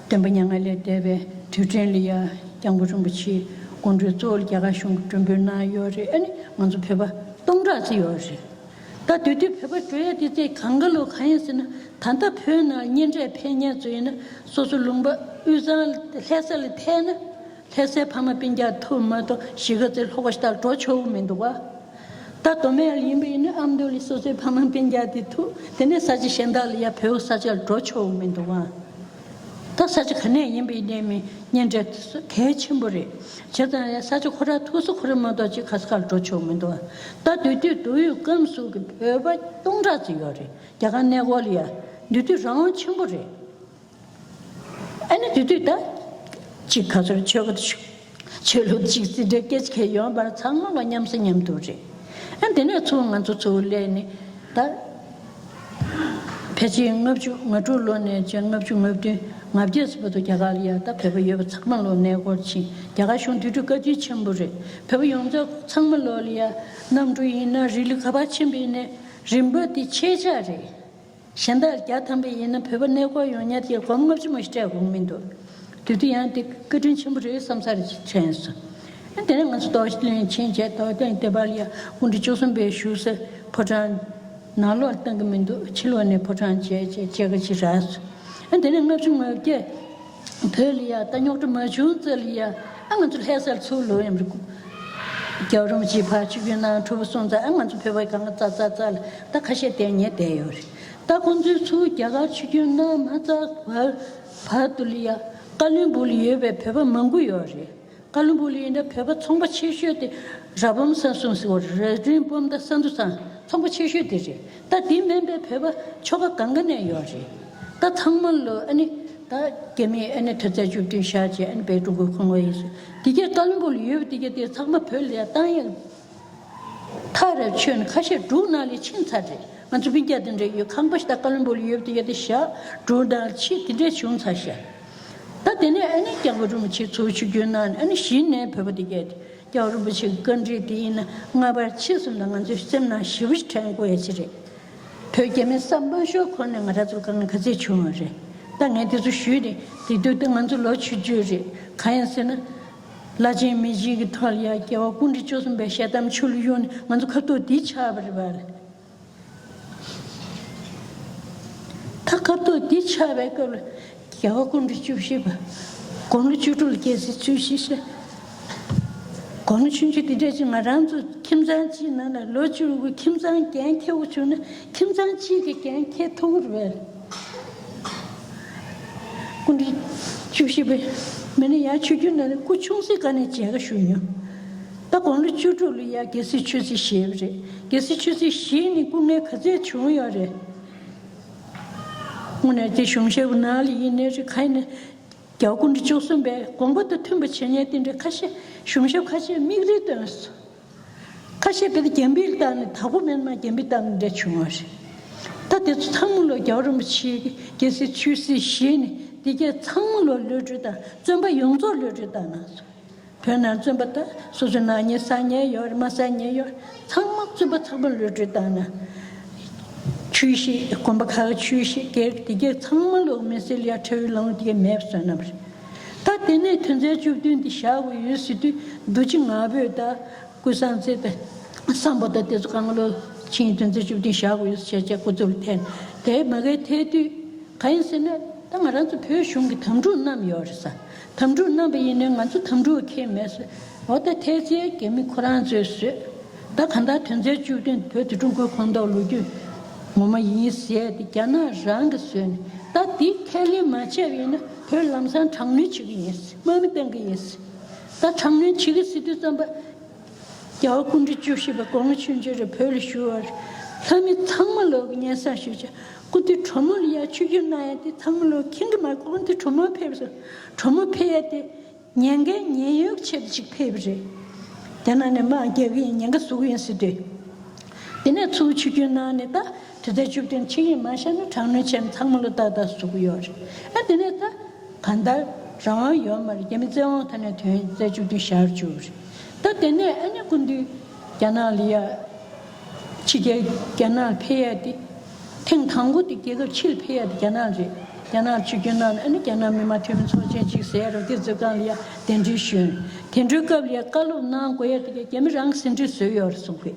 སྟོན་པ་མྱ་ངན་ལས་འདས་པའི་དུས་དྲན་ལ་ཡ་སྐྱབས་མགོན་རིན་པོ་ཆེའི་སྐུ་མགྲོན་གཙོ་བོར་རྒྱ་གར་གཞུང་གིས་མགྲོན་འབོད་གནང་ཡོད་རེད། ཨ་ནི་ང་ཚོ་བོད་པ་སྟོང་ཕྲག་ཙམ་ཡོད་རེད། ད་དེ་དུས་བོད་པ་འགྲོ་ཡ་དེ་ཚེ་གང་ག་ལོ་གང་ཡིན་ཟེར་ན། ད་ལྟ་བོད་ནང་གཉེན་འཕྲད་ཕན་ཉེ་ཚོ་ཡིན་ན་སོ་སོ་ལུང་པ་དབུས་གཙང་ལྷ་ས་ལ་ཐད་ན་ལྷ་སའི་ཕ་མ་སྤུན་ཀྱག་ཐུག་མ་གཏོགས་གཞིས་ཀ་རྩེ་ལྷོ་ཁ་ཤ་སྟག་ལ་འགྲོ་ཆོག་གི་མི་འདུག་བ། ད་མདོ་སྨད་ལ་ཡིན་པ་ཡིན་ན་ཨ་མདོ་ལ་སོ་སོའི་ཕ་མ་སྤུན་ཀྱག་དེ་ཐུག་དེ་ནས་ས་ཆ་གཞན་དག་ལ་ཡ་བོད་ས་ཆ་ལ་འགྲོ་ཆོག་གི་མི་འདུག་བ། ད་ས་ཆ་ག་ནས་ཡིན་པ་ཡིན་ནའི་མི་གཉེན་འཕྲད་དེ་ཚོ་གལ་ཆེན་པོ་རེད། བྱས་ཙང་ཡང་ས་ཆ་ཁོ་རང་ཐུག་ས་ཁོ་རང་མ་གཏོགས་ཅིག་ག་ས་ག་ལ་འགྲོ་ཆོག་མི་འདུག་ད་དུས་དུས་དུ་ཡུག་སྐམ་སུ་གི་བོད་པ་སྟོང་ཕྲག་ཙམ་ཡོད་རེད། རྒྱ་གར་གནས་སྐོར་ལ་ཡ་དུས་དུས་རང་དབང་ཆེན་པོ་རེད། ཨ་ནི་དུས་དུས་ད་ཅིག་ག་ཚོད་ཆོལ་ཁ་ཆོས་ལུགས་ཅིག་ཙི་འདྲ་སྐད་ཆ་གལ་ཡོད་པར་ཚང་མ་ལ་མཉམ་ཟ་མཉམ་འདུག་རེད། ཨ་དེ་ནས་ཚུར་ང་ཚོ་ཚུར་སླེབས་ནས་ད། ཕལ་ཆེར་ལྔ་བཅུ་ང་དྲུག་ལོ་ནས་བྱས་ལྔ་བཅུ་ང་བདུན་ང་བརྒྱད་ཙམ་བར་དུ་རྒྱ་གར་ལ་ཡ་ད་བོད་པ་ཡོད་པ་ཚང་མ་ལོ་གནས་སྐོར་ཕྱིན། རྒྱ་གར་གཞུང་དེ་དུས་བཀའ་དྲིན་ཆེན་པོ་རེད། བོད་པ་ཡོངས་རྫོགས་ཚང་མ་ལོ་ལ་ཡ་གནམ་གྲུ་ཡིན་ན་རི་ལི་ག་པར་ཕྱིན་པ་ཡིན་ནའི་རིན་པ་དེ་ཆད་ཆག་རེད། གཞན་དག་བརྒྱ་ཐམ་པ་ཡིན་ན་བོད་པ་གནས་སྐོར་ཡོང་ཉག་དེ་སྒོར་མོ་ལྔ་བཅུ་མ་ཞིག་སྤྲད་དགོས་མི་འདུག་དེ་དུས་ཡང་དེ་བཀའ་དྲིན་ཆེན་པོ་རེད་བསམ་ས་རེ་དྲན་སོང་། དེ་ནས་ང་ཚོ་རྡོ་རྗེ་གླིང་ཕྱིན་བྱས་རྡོ་རྗེ་གླིང་བསྟན་པ་ལ་ཡ་སྐུ་ཕྲེང་བཅུ་གསུམ་པའི་བཞུགས་ས་ཕོ་བྲང་ནང་ལོགས་ལ་བཏང་གི་མི་འདུག་ཕྱི་ལོགས་ནས་ཕོ་བྲང་བྱས་བྱས་བྱས་ཀ་ཅིག་རག་སོང་། དེ་ནས་ལྔ་བཅུ་ང་བརྒྱད་བོད་ལ་ཡ་ད་རྙོག་དྲ་མ་བྱུང་ཙམ་ལ་ཡ་ཨ་ང་ཚོ་ལྷ་སར་ཚུར་ལོག་ཡོང་རེད། རྒྱལ་བ་རིན་པོ་ཆེ་ཕར་ཆིབས་བསྒྱུར་གནང་གྲུབ་པ་སོང་ཙང་ཨ་ང་ཚོ་བོད་པ་གང་ག་རྩ་རྩ་རྩ་ལ་ད་ཁ་ཤས་བསྡད་ཉེ་བསྡད་ཡོད་རེད། ད་ཁོང་ཚོས་ཚུར་རྒྱ་གར་ཆིབས་བསྒྱུར་གནང་མ་ཚར་བར་བར་དུ་ལ་ཡ་ཀ་ལོན་སྦུག་ལ་ཡོད་པའི་བོད་པ་མང་པོ་ཡོད་རེད། ཀ་ལོན་སྦུག་ལ་ཡིན་ན་བོད་པ་ཚོང་པ་ཆེ་ཤོས་དེ་ར་བུམ་ས་སུང་ཟེར་བ་ར་རིན་སྦུམ་དང་ས་འདུ་ཚང་ཚོང་པ་ཆེ་ཤོས་དེ་རེད། ད་དེ་མིན་པའི་བོད་པ་ཆོལ་ཁ་གང་ག་ནས་ཡོད་རེད། ད་ཚང་མ་ལོ་ཨ་ནི་ད་རྒྱ་མིས་ཨ་ནི་དུས་ཚོད་བཅུ་བདུན་བཞག་བྱས་ཨ་ནི་བོད་ཀྲུང་གོའི་ཁོངས་ཡིན་ཟེར། དེ་གའི་ཀ་ལོན་སྦུག་ལ་ཡོད་པ་དེ་གའི་དེ་ཚང་མ་བོད་ལ་ཡ་བཏང་ཡག་ཐག་རེ་ཆོད་ནས་ཁ་ཤས་འབྲུག་ནང་ལ་ཕྱིན་ཚར་རེད། ང་ཚོ་སྤུན་ཀྱག་དེ་འདྲ་ཡོད། ཁང་པ་ཞིག་ད་ཀ་ལོན་སྦུག་ལ་ཡོད་པ་དེ་གའི་དེ་བཞག་འབྲུག་ནང་ལ་ཕྱིན་དེ་འདྲས་བྱུང་ཚར་ཤག་ད་དེ་ནས་ཨ་ནི་སྐྱབས་མགོན་རིན་པོ་ཆེ་ཚུར་ཆིབས་བསྒྱུར་གནང་ནས་ཨ་ནི་གཞི་ནས་བོད་པ་དེ་གའི་དེ་སྐྱབས་རིན་པོ་ཆེ་བཀའ་འདྲི་དེ་ཡིན་ན་སྔ་བར་ཕྱི་གསུམ་ལ་ང་ཚོའི་སེམས་ནང་ཞེ་པོ་ཞིག་དྲན་དགོས་ཡ་ཅིག་རེད། བོད་རྒྱ་མི་ས་མ་ཤོར་གོང་ནས་ང་རང་ཚོར་དཀའ་ངལ་ག་ཚད་བྱུང་བ་རེད། ད་ངས་དེ་ཚོ་ཞུས་ཏེ་དེ་དུས་དེ་ང་ཚོ་ལོ་ཆུང་ཆུང་རེད། གང་ཡིན་ཟེར་ན། བླ་ཆེན་མི་ཆེན་གྱི་ཐོག་ལ་ཡ་རྒྱལ་བ་སྐུ་ཕྲེང་བཅུ་གསུམ་པའི་ཞལ་གདམས་ཆུ་ལ་གཡུགས་ནས་ང་ཚོ་ཁ་ཐུག་འདི་ཆགས་པ་རེད་པ། ད་སྐབས་ཐོག་འདི་ཆགས་པའི་སྐབས་ལ་རྒྱལ་བ་སྐུ་ཕྲེང་བཅུ་བཞི་པ། དགུང་ལོ་བཅུ་དྲུག་ལ་རྒྱལ་སྲིད་བཙུགས་ཤིང་བཤད། དགུང་ལོ་ཆུང་ཆུང་འདི་འདྲས་ཅིག་ང་རང་ཚོ་ཁྱིམ་ཚང་གཅིག་ནང་ལ་ལོ་བཅུ་དགུ་ཁྱིམ་ཚང་འགན་འཁྱེར་དགོས་བྱུང་ན་ཁྱིམ་ཚང་གཅིག་གི་འགན་འཁྱེར་ཐུབ་ཀྱི་རེད་པས། སྐུ་ཕྲེང་བཅུ་བཞི་པས་མི་ནི་ཡར་ཆིབས་བསྒྱུར་གནང་ནས་སྐུ་ཆུང་སའི་སྒང་ནས་མཇལ་ཁ་ཞུས་མྱོང་། ད་དགུང་ལོ་བཅུ་དྲུག་ལ་ཡར་རྒྱལ་སྲིད་ཆོས་སྲིད་བཞེས་པ་རེད། རྒྱལ་སྲིད་ཆོས་སྲིད་བཞེས་ནས་སྐུ་ངལ་ག་ཚད་བྱུང་ཡོད་རེད། དངོས་གནས་དེ་གཞུང་ཞབས་ནང་ལ་ཡིན་ནའི་རེད། ག་ཡིན་ནའི་ རྒྱལ་བ་སྐུ་ཕྲེང་བཅུ་གསུམ་པའི་དགོངས་པ་དང་མཐུན་པ་བྱེད་མཁན་དེ་འདྲའི་ཁ་ཤས། གཞུང་ཞབས་ཁ་ཤས་དམིགས་རིལ་བཏོན་སོང་། ཁ་ཤས་དཔེ་ད་རྒྱ་མིར་བཏང་ནས། དྭགས་པོ་མེད་ན་རྒྱ་མིར་བཏང་ནས་འདྲ་བྱུང་བ་རེད། ད་དེ་ཚོ་ཚང་མ་ལོ་རྒྱལ་བ་རིན་པོ་ཆེ་གི་རྒྱལ་སྲིད་ཆོས་སྲིད་བཞེས་ནས། དེ་གས་ཚང་མ་ལོ་གློད་བཀྲོལ་བཏང་། བཙོན་པ་ཡོངས་རྫོགས་གློད་བཀྲོལ་བཏང་གནང་སོང་། བོད་ནང་བཙོན་པ་ད་སོ་སོའི་ནང་ཉལ་ས་ཉལ་ཡོད་རེད། མ་ས་ཉལ་ཡོད་རེད། ཚང་མ་བཙོན་པ་ཚང་མ་གློད་བཀྲོལ་བཏང་ན། ཆོས་གཞིས། དགོན་པ་ཁག་གི་ཆོས་གཞིས་སྒེར་དེ་གས་ཚང་མ་ལོ་མི་སེར་ལ་ཡ་ཁྲལ་ཡོད་ལོངས་དེ་གས་མེད་པ་བཟོས་གནང་བ་རེད། ད་དེ་ནས་དོན་ཚན་བཅུ་བདུན་འདི་བཞག་དགོས་ཡོད་ཟེར་དུས། རྡོ་རྗེ་ང་ཕོད་དང་ཀུན་བཟང་རྩེ་དང་སམ་བྷོ་ཊ་དེ་ཚོ་གང་ལོ་ཆིངས་ཡིག་དོན་ཚན་བཅུ་བདུན་བཞག་དགོས་ཡོད་ཟེར་བྱས་བྱས་ཁོ་ཚོ་ལ་ཐད། དེ་མ་གའི་ཐད་དུས། གང་ཡིན་ཟེར་ན། ད་ང་རང་ཚོ་བོད་གཞུང་གི་དམ་ཕྲུག་བསྣམས་ཡོད་རེད་ས། དམ་ཕྲུག་བསྣམས་པ་ཡིན་ནའི་ང་ཚོ་དམ་ཕྲུག་ཁྱད་མེད་ས། འོ་ད་ཐད་ཚེ་རྒྱ་མི་ཁོ་རང་ཚོས་བཟོས། ད་གང་ལྟར་དོན་ཚན་བཅུ་བདུན་བོད་དུ་ཀྲུང་གོའི་ཁོངས་གཏོགས་ལོ་རྒྱུས་ངོ་མ་ཡིན་ཟེར་ཏེ་རྒྱ་ནག་རང་གིས་བཟོས་ནས། ད་འདི་ཁས་ལེན་མ་བྱས་པ་ཡིན་ན་བོད་ལམ་སང་དྲག་གནོན་བྱེད་ཀྱི་ཡིན། དམག་མི་གཏོང་གི་ཡིན། ད་དྲག་གནོན་བྱེད་ཀྱི་ཟེར་དུས་ཙམ་པ། རྒྱལ་བ་སྐུ་ཕྲེང་བཅུ་བཞི་པ་དགུང་ལོ་ཆུང་ཆུང་རེད། བོད་ལ་བཞུགས་པ་རེད། ལྷ་མི་ཚང་མ་ལོག་གི་སྙན་སེང་ཞུས་བྱས། སྐུ་མདུན་གྲོ་མོ་ལ་ཡ་ཆིབས་བསྒྱུར་གནང་ཡ་དེ་ཚང་མ་ལོག་མཁྱེན་གྱི་མ། སྐུ་མདུན་གྲོ་མོ་ཕེབས་སོང་། གྲོ་མོ་ཕེབས་ཡ་དེ་ཉན་མཁན་ཉན་ཡོད་ཆེད་དུ་ཅིག་ཕེབས་པ་རེད། རྒྱ་ནག་ནས་དམག་རྒྱག་གི་ཡིན། ཉེན་ཁ་བཟོ་གི་ཡིན་ཟེར་དུས། དེ་ནས་ཚུར་ཆིབས་བསྒྱུར་གནང་ནས། ད་དོན་ཚན་བཅུ་བདུན་ཆིངས་ཡིག་མ་བཞག་ན་དྲག་གནོན་བྱས་ནས་ཚང་མ་ལོ་ཏག་ཏག་བཟོ་གི་ཡོད་རེད། ཨ་དེ་ནས་ད་གང་ལྟར་རང་དབང་ཡོད་མ་རེད། རྒྱ་མི་བཙན་དབང་ཐོག་ནས་དོན་ཚན་བཅུ་བདུན་བཞག་བཅུག་རེད། ད་དེ་ནས་ཨ་ནི་སྐུ་མདུན་རྒྱ་ནག་ལ་ཡ། ཕྱི་རྒྱལ་རྒྱ་ནག་ལ་ཕེབས་ཡ་དེ། ཐེངས་དང་པོ་དེ་རྒྱལ་ཁབ་ཕྱིར་ཕེབས་ཡ་དེ་རྒྱ་ནག་རེད། རྒྱ་ནག་ཆིབས་བསྒྱུར་གནང་ནས། ཨ་ནི་རྒྱ་ནག་མི་དམངས་འཐུས་མི་ཚོགས་ཆེན་གཅིག་ཟེར་ཡ་རོ་དེ་ཚོའི་སྒང་ལ་ཡ་གདན་འདྲེན་ཞུས། གདན་འདྲེན་སྐབས་ལ་ཡ་བཀའ་སློབ་གནང་དགོས་ཡ་དེ་ག་རྒྱ་མི་རང་གིས་ཟིན་བྲིས་བཟོས་ཡོད་རེད་གསུང་གི།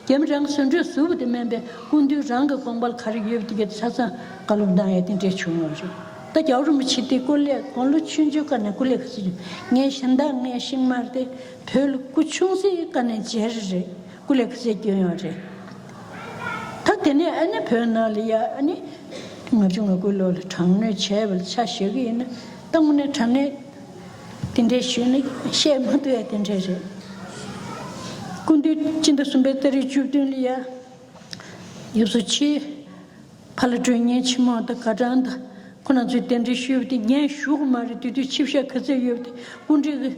རྒྱ་མི་རང་གིས་ཟིན་བྲིས་བཟོས་པ་དེ་མིན་པའི་སྐུ་མདུན་རང་གི་དགོངས་པ་ལ་ག་རེ་ཡོད་པ་དེ་ག་ཆ་ཚང་བཀའ་སློབ་གནང་ཡ་དེ་འདྲས་བྱུང་ཡོད་རེད། ད་རྒྱལ་བ་རིན་པོ་ཆེ་དེ་སྐུ་ལས་དགུང་ལོ་ཆུང་ཆུང་སྐབས་ནས་སྐུ་ལས་ག་ཚོད་བསྐྱོན། ངའི་གཞན་དག་ངའི་ཤིང་དམར་དེ་བོད་ལ་སྐུ་ཆུང་སའི་སྐབས་ནས་མཇལ་རེ་རེད། སྐུ་ལས་ག་ཚོད་བསྐྱོན་ཡོད་རེད། ད་དེ་ནས་ཨ་ནི་བོད་ནང་ལ་ཡ་ཨ་ནི་ལྔ་བཅུ་ང་དགུ་ལོ་ལ་དྲག་གནོན་བྱས་པ་ལ་ཆ་བཞག་གི་ཡིན་ན། ད་དངོས་གནས་དྲང་གནས་དེ་འདྲས་ཞུས་ན་བཤད་མ་ཐུབ་ཡ་དེ་འདྲས་རེད། སྐུ་མདུན་སྤྱི་ཟླ་གསུམ་པའི་ཏ་རིག་བཅུ་བདུན་ལ་ཡ་ཡབ་སྲས་ཆེ་ཕ་ལྷ་སྒྲོལ་གཉེན་ཆེན་མོ་དང་དགའ་གྲངས་དང་ཁོང་རྣམ་ཚོས་གདན་འདྲེན་ཞུས་པ་དེ་ངས་ཞུ་གི་མ་རེད། དེ་དུས་ཆིབས་ཞབས་ག་ཚོད་ཡོད་པ་དེ། སྐུ་མགྲོན་གྱི་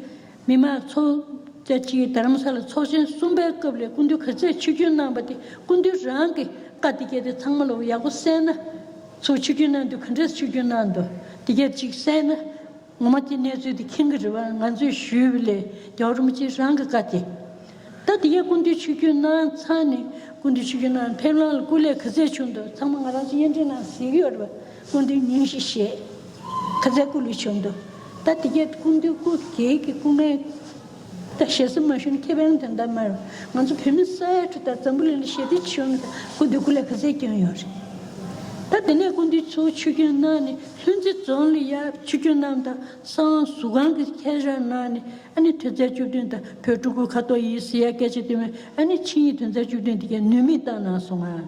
མི་མང་ཚོགས་བཅར་གྱི་རྡ་རམ་ས་ལ་ཚོགས་ཆེན་གསུམ་པའི་སྐབས་ལ་སྐུ་མདུན་ག་ཚོད་ཆིབས་བསྒྱུར་གནང་པ་དེ། སྐུ་མདུན་རང་གི་བཀའ་དེ་གས་དེ་ཚང་མ་ལ་ཡག་པོ་གསན་ན། ཚུར་ཆིབས་བསྒྱུར་གནང་དུས་ག་འདྲས་ཆིབས་བསྒྱུར་གནང་འདུག་དེ་གས་ཅིག་གསན་ན། ངོ་མ་དེ་གནས་ཚུལ་དེ་མཁྱེན་གྱི་རེད་བ། ང་ཚོས་ཞུས་པ་ལས་རྒྱལ་བ་རིན་པོ་ཆེ་རང་གི་བཀའ་དེ། ད་དེ་གས་སྐུ་མདུན་ཆིབས་བསྒྱུར་གནང་ཚར་ནས། སྐུ་མདུན་ཆིབས་བསྒྱུར་གནང་ཕེབས་ལམ་ལ་སྐུ་ལས་ག་ཚད་བྱུང་འདུག་ཚང་མ་ང་རང་ཚོ་བརྙན་འཕྲིན་ནང་གཟིགས་ཀྱི་ཡོད་རེད་བ། སྐུ་མདུན་ཉིན་བཞི་བཞེས། ག་ཚད་སྐུ་ལས་བྱུང་འདུག་ད་དེ་གས་སྐུ་མདུན་སྐུ་སྒེར་གྱི་སྐུ་ངལ། ད་ཞེ་ས་མ་ཞུ་ན་ཁེ་ཕན་དོན་དག་མ་རེད། ང་ཚོ་བོད་མི་ས་ཡ་དྲུག་དང་འཛམ་བུ་གླིང་ལ་ཞེ་འདི་བྱུང་ན། སྐུ་མདུན་སྐུ་ལས་ག་ཚད་བསྐྱོན་ཡོད་རེད། ད་དེ་ནས་སྐུ་མདུན་ཚུར་ཆིབས་བསྒྱུར་གནང་ནས་ལྷུན་རྩེ་རྫོང་ལ་ཡར་ཆིབས་བསྒྱུར་གནང་དང་། གསང་བ་ཟུར་ཁང་གི་ཁྱད་རང་གནང་ནས། ཨ་ནི་དོན་ཚན་བཅུ་བདུན་དང་བོད་ཀྲུང་གོའི་ཁ་ཐོར་ཡིན་ཟེར་ཡ་སྐད་ཆ་དེ་མིན། ཨ་ནི་ཆིངས་ཡིག་དོན་ཚན་བཅུ་བདུན་དེ་གས་ནུས་མེད་བཏང་གནང་སོང་ང་།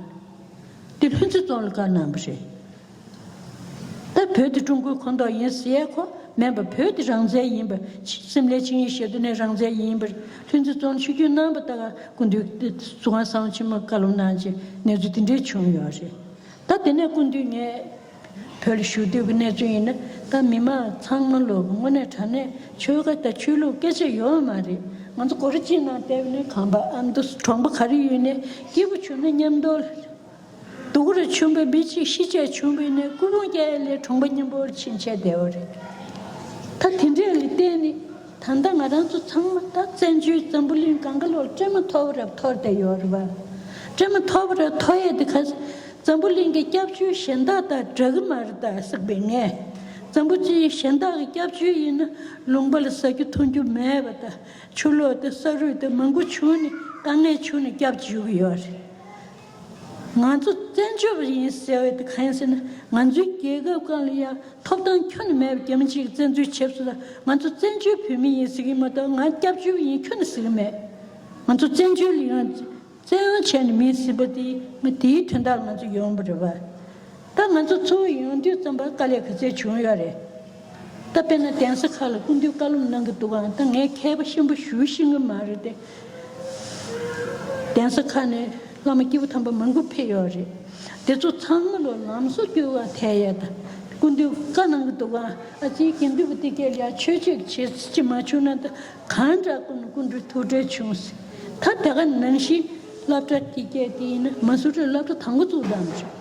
དེ་ལྷུན་རྩེ་རྫོང་ལ་བཀའ་གནང་བ་རེད། ད་བོད་དེ་ཀྲུང་གོའི་ཁོངས་གཏོགས་ཡིན་ཟེར་ཡ་ཁོ་མིན་པ། བོད་དེ་རང་བཙན་ཡིན་པ། སིམ་ལའི་ཆིངས་ཡིག་ཞེ་དྲག་ནས་རང་བཙན་ཡིན་པ། ལྷུན་རྩེ་རྫོང་ཆིབས་བསྒྱུར་གནང་པ་ལྟར་སྐུ་མདུན་ཟུར་ཁང་གསང་བ་ཆེན་མོར་བཀའ་སློབ་གནང་བྱས་གནས་ཚུལ་དེ་འདྲས་བྱུང་ཡོད་རེད། ད་དེ་ནས་སྐུ་མདུན་ངས་བོད་ལ་བཞུགས་དུས་ཀྱི་གནས་ཚུལ་ཡིན་ན། ད་མི་མང་ཚང་མ་ལོ་དངོས་གནས་དྲང་གནས་ཆོལ་ཁ་དང་ཆོས་ལུགས་སྐད་ཆ་ཡོད་མ་རེད། ང་ཚོ་སྒོ་ར་གཅིག་ནང་བསྡད་པ་ནས་ཁང་པ་ཨ་མདོ་གྲོང་པ་ག་རེ་ཡོད་ནའི་སྐྱིད་པོ་བྱུང་ན་མཉམ་དུ། སྡུག་རུ་བྱུང་བའི་མི་གཅིག་ཤི་ཆད་བྱུང་བ་ཡིན་ནའི་སྐུ་ཕུང་བཀྱག་ཡ་ལས་གྲོང་པ་མཉམ་པོར་ཕྱིན་ཆད་བསྡད་པ་རེད། ད་དེ་འདྲས་ལ་བརྟེན་ནས་ད་ལྟ་ང་རང་ཚོ་ཚང་མ་ད་བཙན་བྱོལ་འཛམ་བུ་གླིང་སྒང་ག་ལོག་སྤྲད་མ་ཐོབ་པ་རབ་ཐོར་བསྡད་ཡོད་རེད་བ། སྤྲད་མ་ཐོབ་པ་རབ་ཐོར་ཡས་དེ་ག་འཛམ་བུ་གླིང་གི་སྐྱབས་བཅོལ་གཞན་དག་དང་འདྲ་གི་མ་རེད་ད་བསམ་པའི་ངས། འཛམ་བུ་གླིང་གཞན་དག་གི་སྐྱབས་བཅོལ་ཡིན་ན་ལུང་པ་ལ་ཟ་རྒྱུ་འཐུང་རྒྱུ་མེད་པ་དང་། ཆུ་ལོག་དང་ས་རུད་དང་མང་པོ་བྱུང་ནས་དཀའ་ངལ་བྱུང་ནས་སྐྱབས་བཅོལ་གྱི་ཡོད་རེད། ང་ཚོ་བཙན་བྱོལ་བ་ཡིན་ཟེར་བ་དེ་གང་ཡིན་ཟེར་ན། ང་ཚོའི་རྒྱལ་ཁབ་སྒང་ལ་ཡ་ཐོབ་ཐང་ཁྱོན་ནས་མེད་པ། རྒྱ་མི་གཅིག་གིས་བཙན་འཛུལ་བྱས་སོང་ཙང་། ང་ཚོ་བཙན་བྱོལ་བོད་མི་ཡིན་ཟེར་གྱི་མ་གཏོགས། ང་སྐྱབས་བཅོལ་བ་ཡིན་ཁྱོན་ནས་ཟེར་གྱི་མེད། ང་ཚོ་བཙན་བྱོལ་ལ་ཡང་བཙན་དབང་བྱས་ནས་མི་ཟེར་བ་དེ། ང་དེའི་དོན་དག་ལ་ང་ཚོ་ཡོང་བ་རེད་བ། ད་ང་ཚོ་ཚུར་ཡོང་དུས་ཙམ་པ་དཀའ་ལས་ག་ཚད་བྱུང་ཡོད་རེད། ད་དཔེར་ན་གདན་ས་ཁག་ལ་སྐུ་མདུན་བཀའ་སློབ་གནང་གི་འདུག་ག་ད་ངས་མཁས་པ་ཆེན་པོ་ཞུ་ཤེས་ཀྱི་མ་རེད་དེ། གདན་ས་ཁག་ནས་བླ་མ་སྐྱེས་བུ་དམ་པ་མང་པོ་ཕེབས་ཡོད་རེད། དེ་ཚོ་ཚང་མ་ལོ་ལམ་བཟོ་བསྐྱོད་པར་ཐད་ཡས་དང་ སྐུ་མདུན་བཀའ་གནང་གི་འདུག་ག་ཨ་ཙི་དགེ་འདུན་པ་དེ་གས་ལ་ཡ་ཆོས་བྱེད་ཅིག་བྱེད་ཅིག་མ་བྱུང་ན་ད་གང་འདྲ་སྐུ་ནས་སྐུ་མདུན་ཐུགས་ཁྲལ་བྱུང་ཟེར། ད་དེ་ག་ནང་བཞིན་སློབ་གྲྭ་དེ་གས་དེ་ཡིན་ན་མ་སུ་རི་སློབ་གྲྭ་དང་པོ་བཙུགས་བཏང་བྱུང་།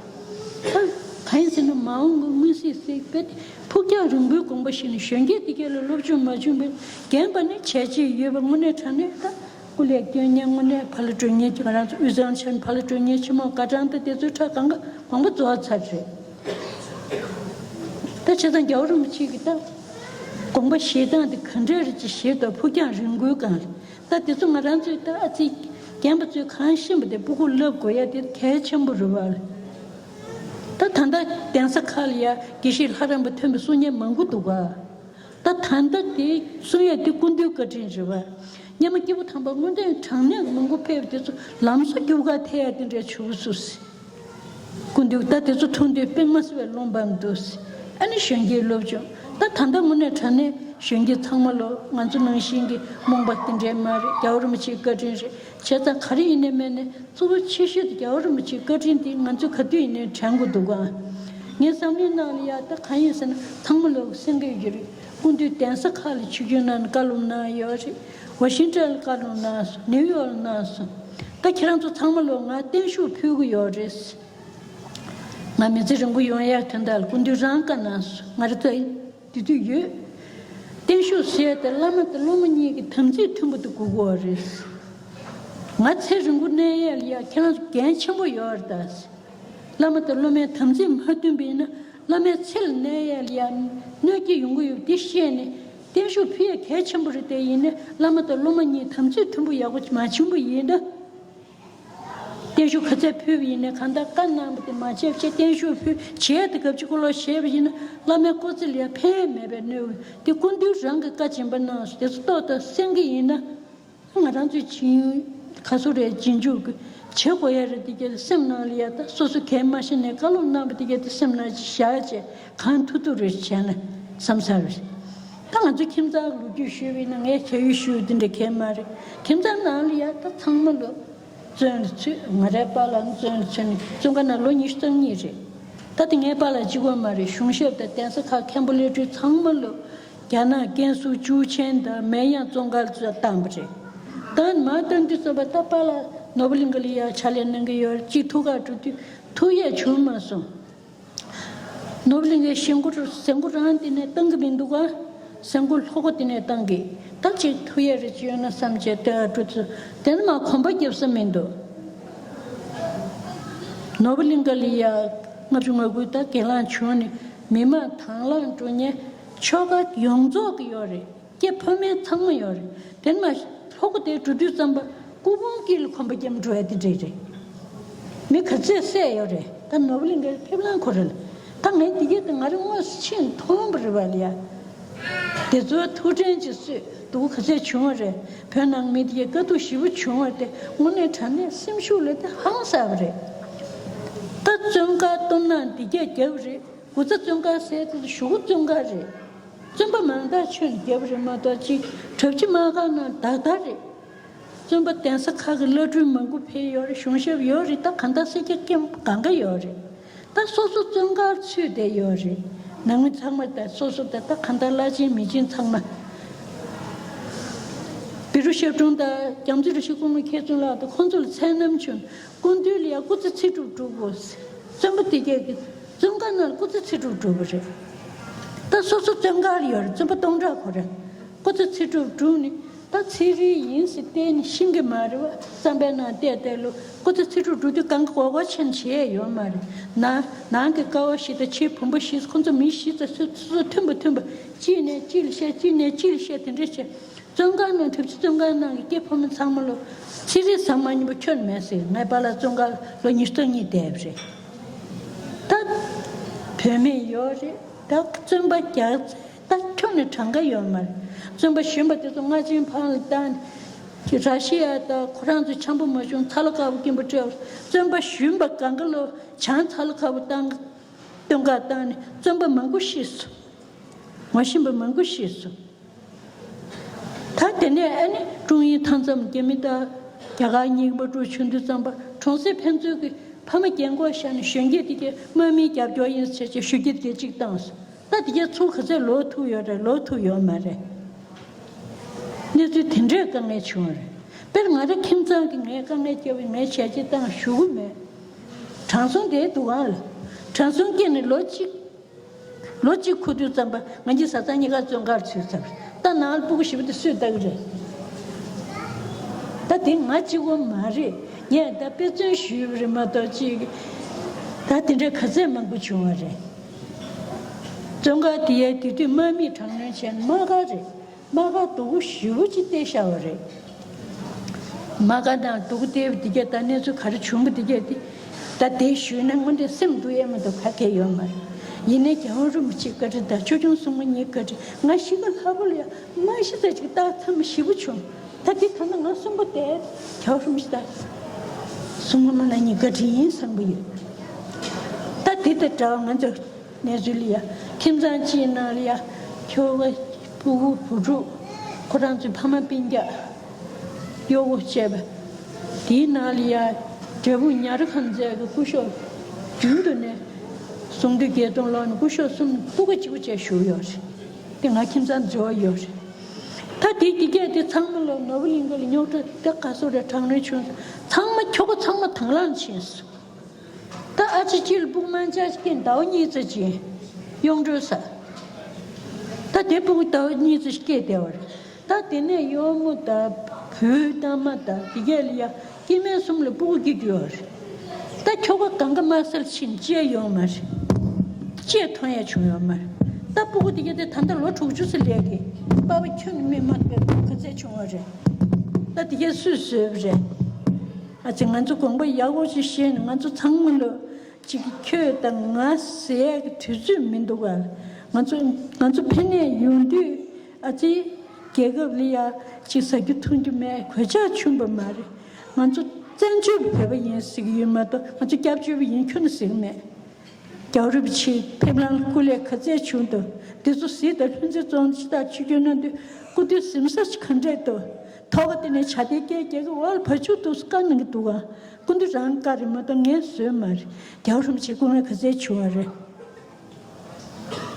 ད་གང་ཡིན་ཟེར་ན་མ་འོངས་པ་མངོན་གསལ་གཟིགས་པས་ཕུགས་རྒྱང་རིང་པོའི་དགོངས་པ་བཞེས་ནས་གཞོན་སྐྱེས་དེ་གས་ལ་སློབ་སྦྱོང་མ་བྱུང་བས་རྒན་པ་ནས་བྱས་རྗེས་ཡོད་པ་དངོས་གནས་དྲང་གནས་ད། སྐུ་ལས་སྐྱོན་ཉེན་དངོས་གནས་ཕར་ལ་སྤྲོད་ཉེན་གྱི་ང་རང་ཚོ་དབུས་གཙང་ཆེན་ཕར་ལ་སྤྲོད་ཉེན་ཆེན་མོ་བཀའ་ཐང་དང་དེ་ཚོའི་ཁྲ་གང་ག་གོང་པོ་རྫོགས་ཚར་རེད། ད་བྱས་ཙང་རྒྱལ་བ་རིན་པོ་ཆེ་གི་ད་དགོངས་པ་བཞེས་སྟངས་དེ་ག་འདྲ་རེད་ཅེས་བཞེས་དང་ཕུགས་རྒྱང་རིང་པོའི་སྒང་ལ་ད་དེ་ཚོ་ང་རང་ཚོའི་ད་ཨ་ཙི་རྒན་པ་ཚོས་གང་ཤེས་པ་དེ་སྤུ་གུར་བསླབ་དགོས་ཡ་དེ་གལ་ཆེན་པོ་རེད་བ། ད་ད་ལྟ་གདན་ས་ཁག་ལ་ཡ་དགེ་བཤེས་ལྷ་རམས་པ་ཐོན་པའི་གསུང་ཉན་མང་པོ་འདུག་ག་ད་ད་ལྟ་དེ་གསུང་ཡས་དེ་སྐུ་མདུན་བཀའ་དྲིན་རེད་བ། སྔོན་མ་སྐྱེས་བུ་དམ་པ་དངོས་བསྟན་དྲང་གནས་མང་པོ་ཕེབས་དེ་ཚོ་ལམ་སང་རྒྱུགས་ཁ་ཐེབས་ཡ་དེ་འདྲའི་བྱུང་སོང་ཟེར། སྐུ་མདུན་ད་དེ་ཚོ་མཐོང་དུས་དཔེ་མ་སྲིད་པའི་རློམ་པ་འདུག་ཟེར། ཨ་ནི་གཞོན་སྐྱེས་སློབ་སྦྱོང་ད་ད་ལྟ་དངོས་གནས་དྲང་གནས་གཞོན་སྐྱེས་ཚང་མ་ལོ་ང་ཚོ་ནང་བཞིན་གྱི་རྨོངས་པ་དེ་འདྲའི་མ་རེད། རྒྱལ་བ་རིན་པོ་ཆེའི་བཀའ་དྲིན་རེད། བྱས་ཙང་ག་རེ་ཡིན་ནའི་མིན་ནའི་གཙོ་བོ་ཆེ་ཤོས་དེ་རྒྱལ་བ་རིན་པོ་ཆེའི་བཀའ་དྲིན་དེ་ང་ཚོས་ག་དུས་ཡིན་ནའི་དྲན་དགོས་འདུག་ག་ངའི་བསམ་བློའི་ནང་ལ་ཡ་ད་གང་ཡིན་ཟེར་ན་ཚང་མ་ལོ་གསན་གྱི་ཡོད་རེད། སྐུ་མདུན་གདན་ས་ཁག་ལ་ཆིབས་བསྒྱུར་གནང་ནས་བཀའ་སློབ་གནང་ཡོད་རེད། ཝ་ཤིང་ཊོན་ལ་བཀའ་སློབ་གནང་སོང་། ནིའུ་ཡོག་ལ་གནང་སོང་། ད་ཁྱེད་རང་ཚོ་ཚང་མ་ལོ་ང་བརྟན་བཞུགས་ཕུལ་གྱི་ཡོད་རེད། ང་མི་ཚེ་རིང་པོ་ཡོང་ཡག་དོན་དག་ལ་སྐུ་མདུན་རང་བཀའ་གནང་སོང་། ང་རེ་ད་དེ་དུས་ཡོད། བརྟན་བཞུགས་ཟེར་ཏེ་བླ་མ་དང་སློབ་མ་གཉིས་ཀྱི་དམ་ཚིག་མཐུན་པོ་དེ་དགོས་ཀྱི་ཡོད་རེད། ང་ཚེ་རིང་པོ་གནས་ཡས་ལ་ཡ་ཁྱེད་རང་ཚོ་འགན་ཆེན་པོ་ཡོད་རེད་ད། བླ་མ་དང་སློབ་མའི་དམ་ཚིག་མ་མཐུན་པ་ཡིན་ན་བླ་མའི་ཚེ་ལ་གནས་ཡས་ལ་ཡ་གནོད་སྐྱེལ་ཡོང་གི་ཡོད་པ་འདི་ཤེས་ནས་བརྟན་བཞུགས་ཕུལ་ཡས་གལ་ཆེན་པོ་རེད་དེ། ཡིན་ནའི་བླ་མ་དང་སློབ་མ་གཉིས་དམ་ཚིག་མཐུན་པོ་ཡག་པོ་མ་བྱུང་པ་ཡིན་ན། བརྟན་བཞུགས་ག་ཚད་ཕུལ་བ་ཡིན་ནའི་གང་ལྟར་བཀའ་གནང་བ་དེ་མ་བྱས་བྱས་བརྟན་བཞུགས་ཕུལ་བྱས་དེ་སྐབས་ཅིག་སྐོར་ལ་བྱས་པ་ཡིན་ན་བླ་མའི་སྐུ་ཚེ་ལ་ཡང་ཕན་མེད་པའི་གནོད་འོས་དེ་སྐུ་མདུན་རང་གི་བཀའ་སྦྱིན་པ་གནང་སོང་། དེ་ཚོ་ཏོག་ཏོག་གསན་གྱི་ཡིན་ན་ང་རང་ཚོའི་བྱིན་ག་སུ་རེད་རྗེས་འཇུག་གི་བྱེད་དགོས་ཡ་རེད། དེ་གྱད་སེམས་ནང་ལ་ཡ་ད་སོ་སོ་གལ་མ་ཤེས་ནས་བཀའ་སློབ་གནང་བ་དེ་གྱད་དེ་སེམས་ནང་བཞག་བྱས་གང་ཐུབ་ཐུབ་རེ་བྱས་ན་བསམ་ཚར་བ་རེད། ད་ང་ཚོ་ཁྱིམ་ཚང་ལོ་རྒྱུས་ཞུས་པ་ཡིན་ན་ངས་བྱ་ཡུལ་ཞུས་དེ་འདྲ་གལ་མ་རེད། ཁྱིམ་ཚང་ནང་ལ་ཡ་ད་ཚང་མ་ལོ། བཙོན་ལ་ཚུད། ང་རའི་པཱ་ལགས་ནི་བཙོན་ལ་ཚུད་ནས་བཙོན་ཁང་ནང་ལོ་ཉི་ཤུ་རྩ་གཉིས་རེད། ད་དེ་ངའི་པཱ་ལགས་གཅིག་པོ་མ་རེད། གཞུང་ཞབས་དང་གདན་ས་ཁག་མཁན་པོ་སློབ་ཕྲུག་ཚང་མ་ལོ་རྒྱ་ནག་ཀན་སུའུ་ཅུའུ་ཆེན་དང་མེན་ཡང་བཙོན་ཁང་ལ་བཏང་བ་རེད། ད་མར་བཏང་དུས་ཙམ་པ་ད་པཱ་ལགས་ནོར་བུ་གླིང་ག་ལ་ཡ་ཕྱག་ལས་གནང་གི་ཡོད་རེད། གཅིག་ཐུག་གར་འགྲོ་དུས་ཐུག་ཡས་བྱུང་མ་སོང་། ནོར་བུ་གླིང་གའི་གཞིས་འགོ་ཟས་འགོ་རང་དེ་ནས་བཏང་གི་མི་འདུག་ག་ཟས་འགོ་ལྷོ་སྒོ་དེ་ནས་བཏང་གི། ད་ཅིག་ཐུག་ཡས་རེ་ཅིག་ཡོད་ན་བསམ་བྱས་ལྟོས་ཨ་འགྲོ་ཚུལ་དེ་ནས་མ་གོམ་པ་རྒྱབ་ས་མི་འདུག་ནོར་བུ་གླིང་ག་ལ་ཡ་ལྔ་བཅུ་ང་དགུ་ད་གྱེན་ལངས་བྱུང་ནས་མི་མང་དང་བླངས་འགྲོ་མཁན་ཆོལ་ཁ་ཡོངས་རྫོགས་ཀྱི་ཡོད་རེད། སྐྱེས་ཕོ་མོ་ཚང་མ་ཡོད་རེད། དེ་ནས་མ་ལྷོ་སྒོ་དེ་འགྲོ་དུས་ཙམ་པ་སྐུ་ཕུང་དཀྱིལ་ལ་གོམ་པ་བརྒྱབ་འགྲོ་ཡ་དེ་འདྲས་རེད། མི་ག་ཚད་བསད་ཡོད་རེད། ད་ནོར་བུ་གླིང་གའི་ཕེབས་ལམ་ཁོ་རེད། ད་ངས་འདི་གས་དེ་ང་རང་དངོས་སུ་ཕྱིན་མཐོང་བ་རེད་བ་ལ་ཡ། དེ་ཚོ་ཐུགས་དྲན་གྱིས་གསོས་སྡུག་ག་ཚད་བྱུང་བ་རེད། བོད་ནང་མི་དེ་གས་དཀའ་སྡུག་ཞེ་པོ་བྱུང་བ་དེ་དངོས་གནས་དྲང་གནས་སེམས་ཤུགས་ལ་དེ་ཧང་སངས་པ་རེད། ད་བཙོན་ཁང་གཏོར་ན་འདི་གས་རྒྱབ་རེད། སྒོ་རྩ་བཙོན་ཁང་ཟེར་དེ་གཞུག་གུ་བཙོན་ཁང་རེད། བཙོན་པ་མང་དག་ཆོད་ནས་རྒྱབ་རེད་མ་གཏོགས་ཅིག་གྲྭ་བཞི་དམག་སྒར་ནང་བདག་བདག་རེད། བཙོན་པ་གདན་ས་ཁག་གི་བླ་སྤྲུལ་མང་པོ་ཕེབས་ཡོད་རེད། གཞུང་ཞབས་ཡོད་རེད། ད་གང་ལྟར་སེར་སྐྱ་སྐྱེམས་གང་ག་ཡོད་རེད། ད་སོ་སོ་བཙོན་ཁང་ཚུད་བསྡད་ཡོད་རེད། ནང་མི་ཚང་མ་ད་སོ་སོ་ད་ད་གང་ལྟར་བླ་ཆེན་མི་ཆེན་ཚང་མ། བཻ་རོ་ཞབས་དྲུང་དང་རྒྱ་མཚོ་རི་ཆུ་སྐུ་ངོ་མཁས་བཙུན་ལགས་དང་ཁོང་ཚོ་ལ་མཚན་རྣམས་བྱུང་། སྐུ་མདུན་ལ་ཡང་སྐུ་ཚེ་ཚེ་སྒྲུབ་སྒྲུབ་དགོས། བཙོན་པ་དེ་གས་ཀྱི་བཙོན་ཁང་ནང་སྐུ་ཚེ་ཚེ་སྒྲུབ་སྒྲུབ་པ་རེད། ད་སོ་སོ་བཙོན་ཁང་ལ་ཡོད་རེད། བཙོན་པ་སྟོང་ཕྲག་གོ་རེད། སྐུ་ཚེ་ཚེ་སྒྲུབ་སྒྲུབ་ནི་ད་ཚེ་རིལ་ཡིན་ཟེར་བལྟས་ནི་ཤེས་ཀྱི་མ་རེད་བ། བསམ་པའི་ནང་བལྟས་བལྟས་ལོ་སྐུ་ཚེ་ཚེ་སྒྲུབ་སྒྲུབ་དུས་གང་གི་གོ་གོ་ཆེན་བྱས་ཡོད་མ་རེད། ནང་ནང་གི་ཀ་བ་བཞི་དང་ཕྱིའི་བུམ་པ་བཞི་ཁོང་ཚོ་མི་བཞི་ཙམ་སོ་སོ་མཐུན་པ་མཐུན་པ་གཅིག་ནས་གཅིག་ལ་བཤད་གཅིག་ནས་གཅིག་ལ་བཤད་དེ་འདྲ་བྱས། བཙོན་ཁང་ནང་གྲྭ་བཞི་བཙོན་ཁང་ནང་གི་སྐྱེས་ཕོ་མོ་ཚང་མ་ལོ་ཚེ་རིལ་ཟ་མ་མཉེས་པ་ཁྱོན་མེད་ཟེར། ངའི་པཱ་ལགས་བཙོན་ཁང་ལོ་ཉི་ཤུ་རྩ་གཉིས་བསྡད་པ་རེད། ད་བུད་མེད་ཡོད་རེད། ད་བཙོན་པ་རྒྱག་ད་ཁྱོན་ནས་གྲངས་ཀ་ཡོད་མ་རེད། བཙོན་པ་གཞོན་པ་དེ་ཚོ་རྔ་ཆེན་ཕང་ལ་བཏང་ནས་ར་ཤི་ཡ་ད་ཁོ་རང་ཚོ་འཆམ་པོ་མ་བྱུང་ཚ་ལ་དཀར་པོ་སྐྱིན་པ་སྤྲད་པ། བཙོན་པ་གཞོན་པ་གང་ག་ལོ་བྱང་ཚ་ལ་དཀར་པོ་བཏང་སྟོན་ཁ་བཏང་ནས་བཙོན་པ་མང་པོ་ཤི་སོང་། ངོ་ཤེས་པ་མང་པོ་ཤི་སོང་། ད་དེ་ནས་ཨ་ནི་ཀྲུང་དབྱང་མཐའ་མཚམས་རྒྱ་མི་དང་རྒྱ་གར་གཉིས་ཀྱི་དམག་འཁྲུག་བྱུང་དུས་ཙམ་པ་གྲོང་གསེབ་ཕན་ཚུན་གྱི་ ཕ་མ་རྒན་གོག་ཤ་ནས་གཞོན་སྐྱེས་དེ་གས་དམག་མིའི་རྒྱབ་སྐྱོར་ཡིན་ཟེར་བྱས་ཞུ་སྐྱིད་དེ་གས་གཅིག་བཏང་སོང་། ད་དེ་གས་ཚུར་ག་ཚོད་ལོག་ཐུབ་ཡོད་རེད། ལོག་ཐུབ་ཡོད་མ་རེད། གནས་ཚུལ་དེ་འདྲའི་དཀའ་ངལ་བྱུང་བ་རེད། དཔེར་ང་རང་ཁྱིམ་ཚང་གི་ངས་དཀའ་ངལ་སྐྱེལ་བའི་ངས་བྱས་རྗེས་བཏང་ཞུ་གི་མེད། དྲང་སྲོང་དེའི་འདུག་ག་ལ། དྲང་སྲོང་སྐྱེས་ནས་ལོ་གཅིག་ལོ་གཅིག་འཁོར་དུས་ཙམ་པ་ང་གཉིས་བཟའ་ཚང་གཉིས་ཀ་བཙོན་ཁང་ཚུད་ཚར། ད་ནང་ལ་སྤུ་གུ་བཞི་པོ་དེ་སུས་ལྟ་གི་རེད། ད་དེ་ང་གཅིག་པོ་མ་རེད། ངས་ད་དཔེ་མཚོན་ཞུས་པ་རེད་མ་གཏོགས་ཅིག་ད་དེ་འདྲ་ག་ཚད་མང་པོ་བྱུང་བ་རེད། བཙོན་ཁང་དེ་ཡའི་དེ་དུས་དམག་མིས་དྲག་གནོན་བྱས་ནས་དམག་སྒར་རེད། དམག་སྒར་སྡུག་པོ་ཞེ་པོ་ཅིག་བལྟས་བཞག་པ་རེད། མ་ག་དང་སྡུག་སྡེབ་འདི་གས་ད་གནས་ཚུལ་ག་རེ་བྱུང་པ་འདི་གས་དེ། ད་དེ་ཞུས་ན་དངོས་འབྲེལ་སེམས་སྡུག་ཡས་མ་གཏོགས་ག་གེ་ཡོད་མ་རེད། ཡིན་ནའི་རྒྱལ་བ་རིན་པོ་ཆེ་བཀའ་དྲིན་དང་ཆོས་སྐྱོང་སྲུང་མ་གཉིས་བཀའ་དྲིན། ང་གཤིས་ཀ་ལྷ་བུ་ལ་ཡ་མ་གཞི་ཙམ་ཅིག་ད་ཚང་མ་ཞེ་པོ་བྱུང་། ད་དེ་ད་ནི་ང་གསུམ་པོ་དེ་རྒྱལ་བ་རིན་པོ་ཆེ་དང་སྲུང་མ་མ་ལ་གཉིས་བཀའ་དྲིན་ཡིན་བསམ་གི་ཡོད། ད་དེ་དང་འདྲ་བ་ང་ཚོ། གནས་ཚུལ་ལ་ཡ། ཁྱིམ་ཚང་གཅིག་ནང་ལ་ཡ། ཁྱོ་ག་སྤུ་གུ་བུ་ཕྲུག་ཁོ་རང་ཚོའི་ཕ་མ་སྤུན་ཀྱག་གཡོག་པོ་བཅས་པ། དེའི་ནང་ལ་ཡ། འབྲས་སྤུངས་ཉ་རི་ཁང་མཛེས་ཀྱི་སྐུ་ཞབས། རྒྱུན་དུ་ནས། གསུང་དུས་བརྒྱད་སྟོང་ལོག་ནས་སྐུ་ཞབས་གསུམ་སྤུ་གུ་གཅིག་པུ་བཅས་བཞུགས་ཡོད་རེད། དེ་ང་ཁྱིམ་ཚང་འབྲེལ་བ་ཡོད་རེད། ད་དེ་དེ་གས་དེ་ཚང་མ་ལ་ནོར་བུ་གླིང་ག་ལ་རྙོག་དྲ་དེ་ག་སོ་རེ་དྲག་གནོན་བྱུང་། ཚང་མ་ཁྱོ་ག་ཚང་མ་དྭང་བླངས་ཕྱིན་སོང་། ད་ཨ་ཅེ་གཅིག་ལ་སྤུ་གུ་མང་ཆེ་ཞིག་སྐྱེས་ཟླ་བ་གཉིས་ཙམ་ཅིག་གཡོག་འགྲོ་ས། ད་དེ་སྤུ་གུ་ཟླ་བ་གཉིས་ཙམ་ཞིག་སྐྱེས་བསྡད་པ་རེད། ད་དེ་ནས་གཡོག་མོ་དང་བུའི་མནའ་མ་དང་དེ་གས་ལ་ཡ་སྐྱེ་དམན་གསུམ་ལ་སྤུ་གུ་སྐྱེ་རྒྱུ་ཡོད་རེད། ད་ཁྱོ་ག་གང་ག་དམར་སེར་ཕྱིན་བཅས་ཡོང་མ་རེད། བཅས་ཐོན་ཡ་བྱུང་ཡོད་མ་རེད། ད་སྤུ་གུ་དེ་གས་དེ་ད་ལྟ་ལོ་དྲུག་ཅུ་ཙམ་སླེབས་ཀྱི། པ་ཕ་ཁྱོན་ནས་མི་མ་ཐུབ་པའི་ག་ཚད་བྱུང་བ་རེད། ད་དེ་གས་སུས་བཟོས་པ་རེད། ཨ་ཙི་ང་ཚོ་དགོངས་པ་ཡག་པོ་ཞིག་བཞེས་ནས་ང་ཚོ་ཚང་མ་ལོ་གཅིག་ཁྱོད་དང་ང་ཟེར་ཡག་གི་དུས་ཚོད་མི་འདུག་ག་ང་ཚོ་ང་ཚོ་ཕན་ནས་ཡོང་དུས་ཨ་ཙི་རྒྱལ་ཁབ་ལ་ཡ་གཅིག་ཟ་རྒྱུ་འཐུང་རྒྱུ་མེད། གོད་ཆག་བྱུང་བ་མ་རེད། ང་ཚོ་བཙན་བྱོལ་བོད་པ་ཡིན་ཟེར་གི་ཡོད་མ་གཏོགས་ང་ཚོ་སྐྱབས་བཅོལ་བ་ཡིན་ཁྱོན་ནས་ཟེར་གི་མེད། རྒྱལ་བ་རིན་པོ་ཆེའི་ཕེབས་ལམ་སྐུ་ལས་ག་ཚད་བྱུང་འདུག་དེ་ཚོ་གཟིགས་དང་ལྷུན་རྩེ་རྫོང་ཕྱི་དར་ཆོས་སྐྱོང་གནང་དུས་སྐུ་མདུན་གཟིམ་ས་ཞིག་ག་འདྲས་འདུག་ཐོག་དེ་ནས་བྱ་དེ་སྐད་རྒྱག་གི་འོག་ལ་བ་ཕྱུགས་འདུག་བཀའ་གནང་གི་འདུག་ག་སྐུ་མདུན་རང་བཀའ་རེད་མ་གཏོགས་ངས་བཟོས་མ་རེད། རྒྱལ་བ་རིན་པོ་ཆེ་སྐུ་ངལ་ག་ཚད་བྱུང་བ་རེད།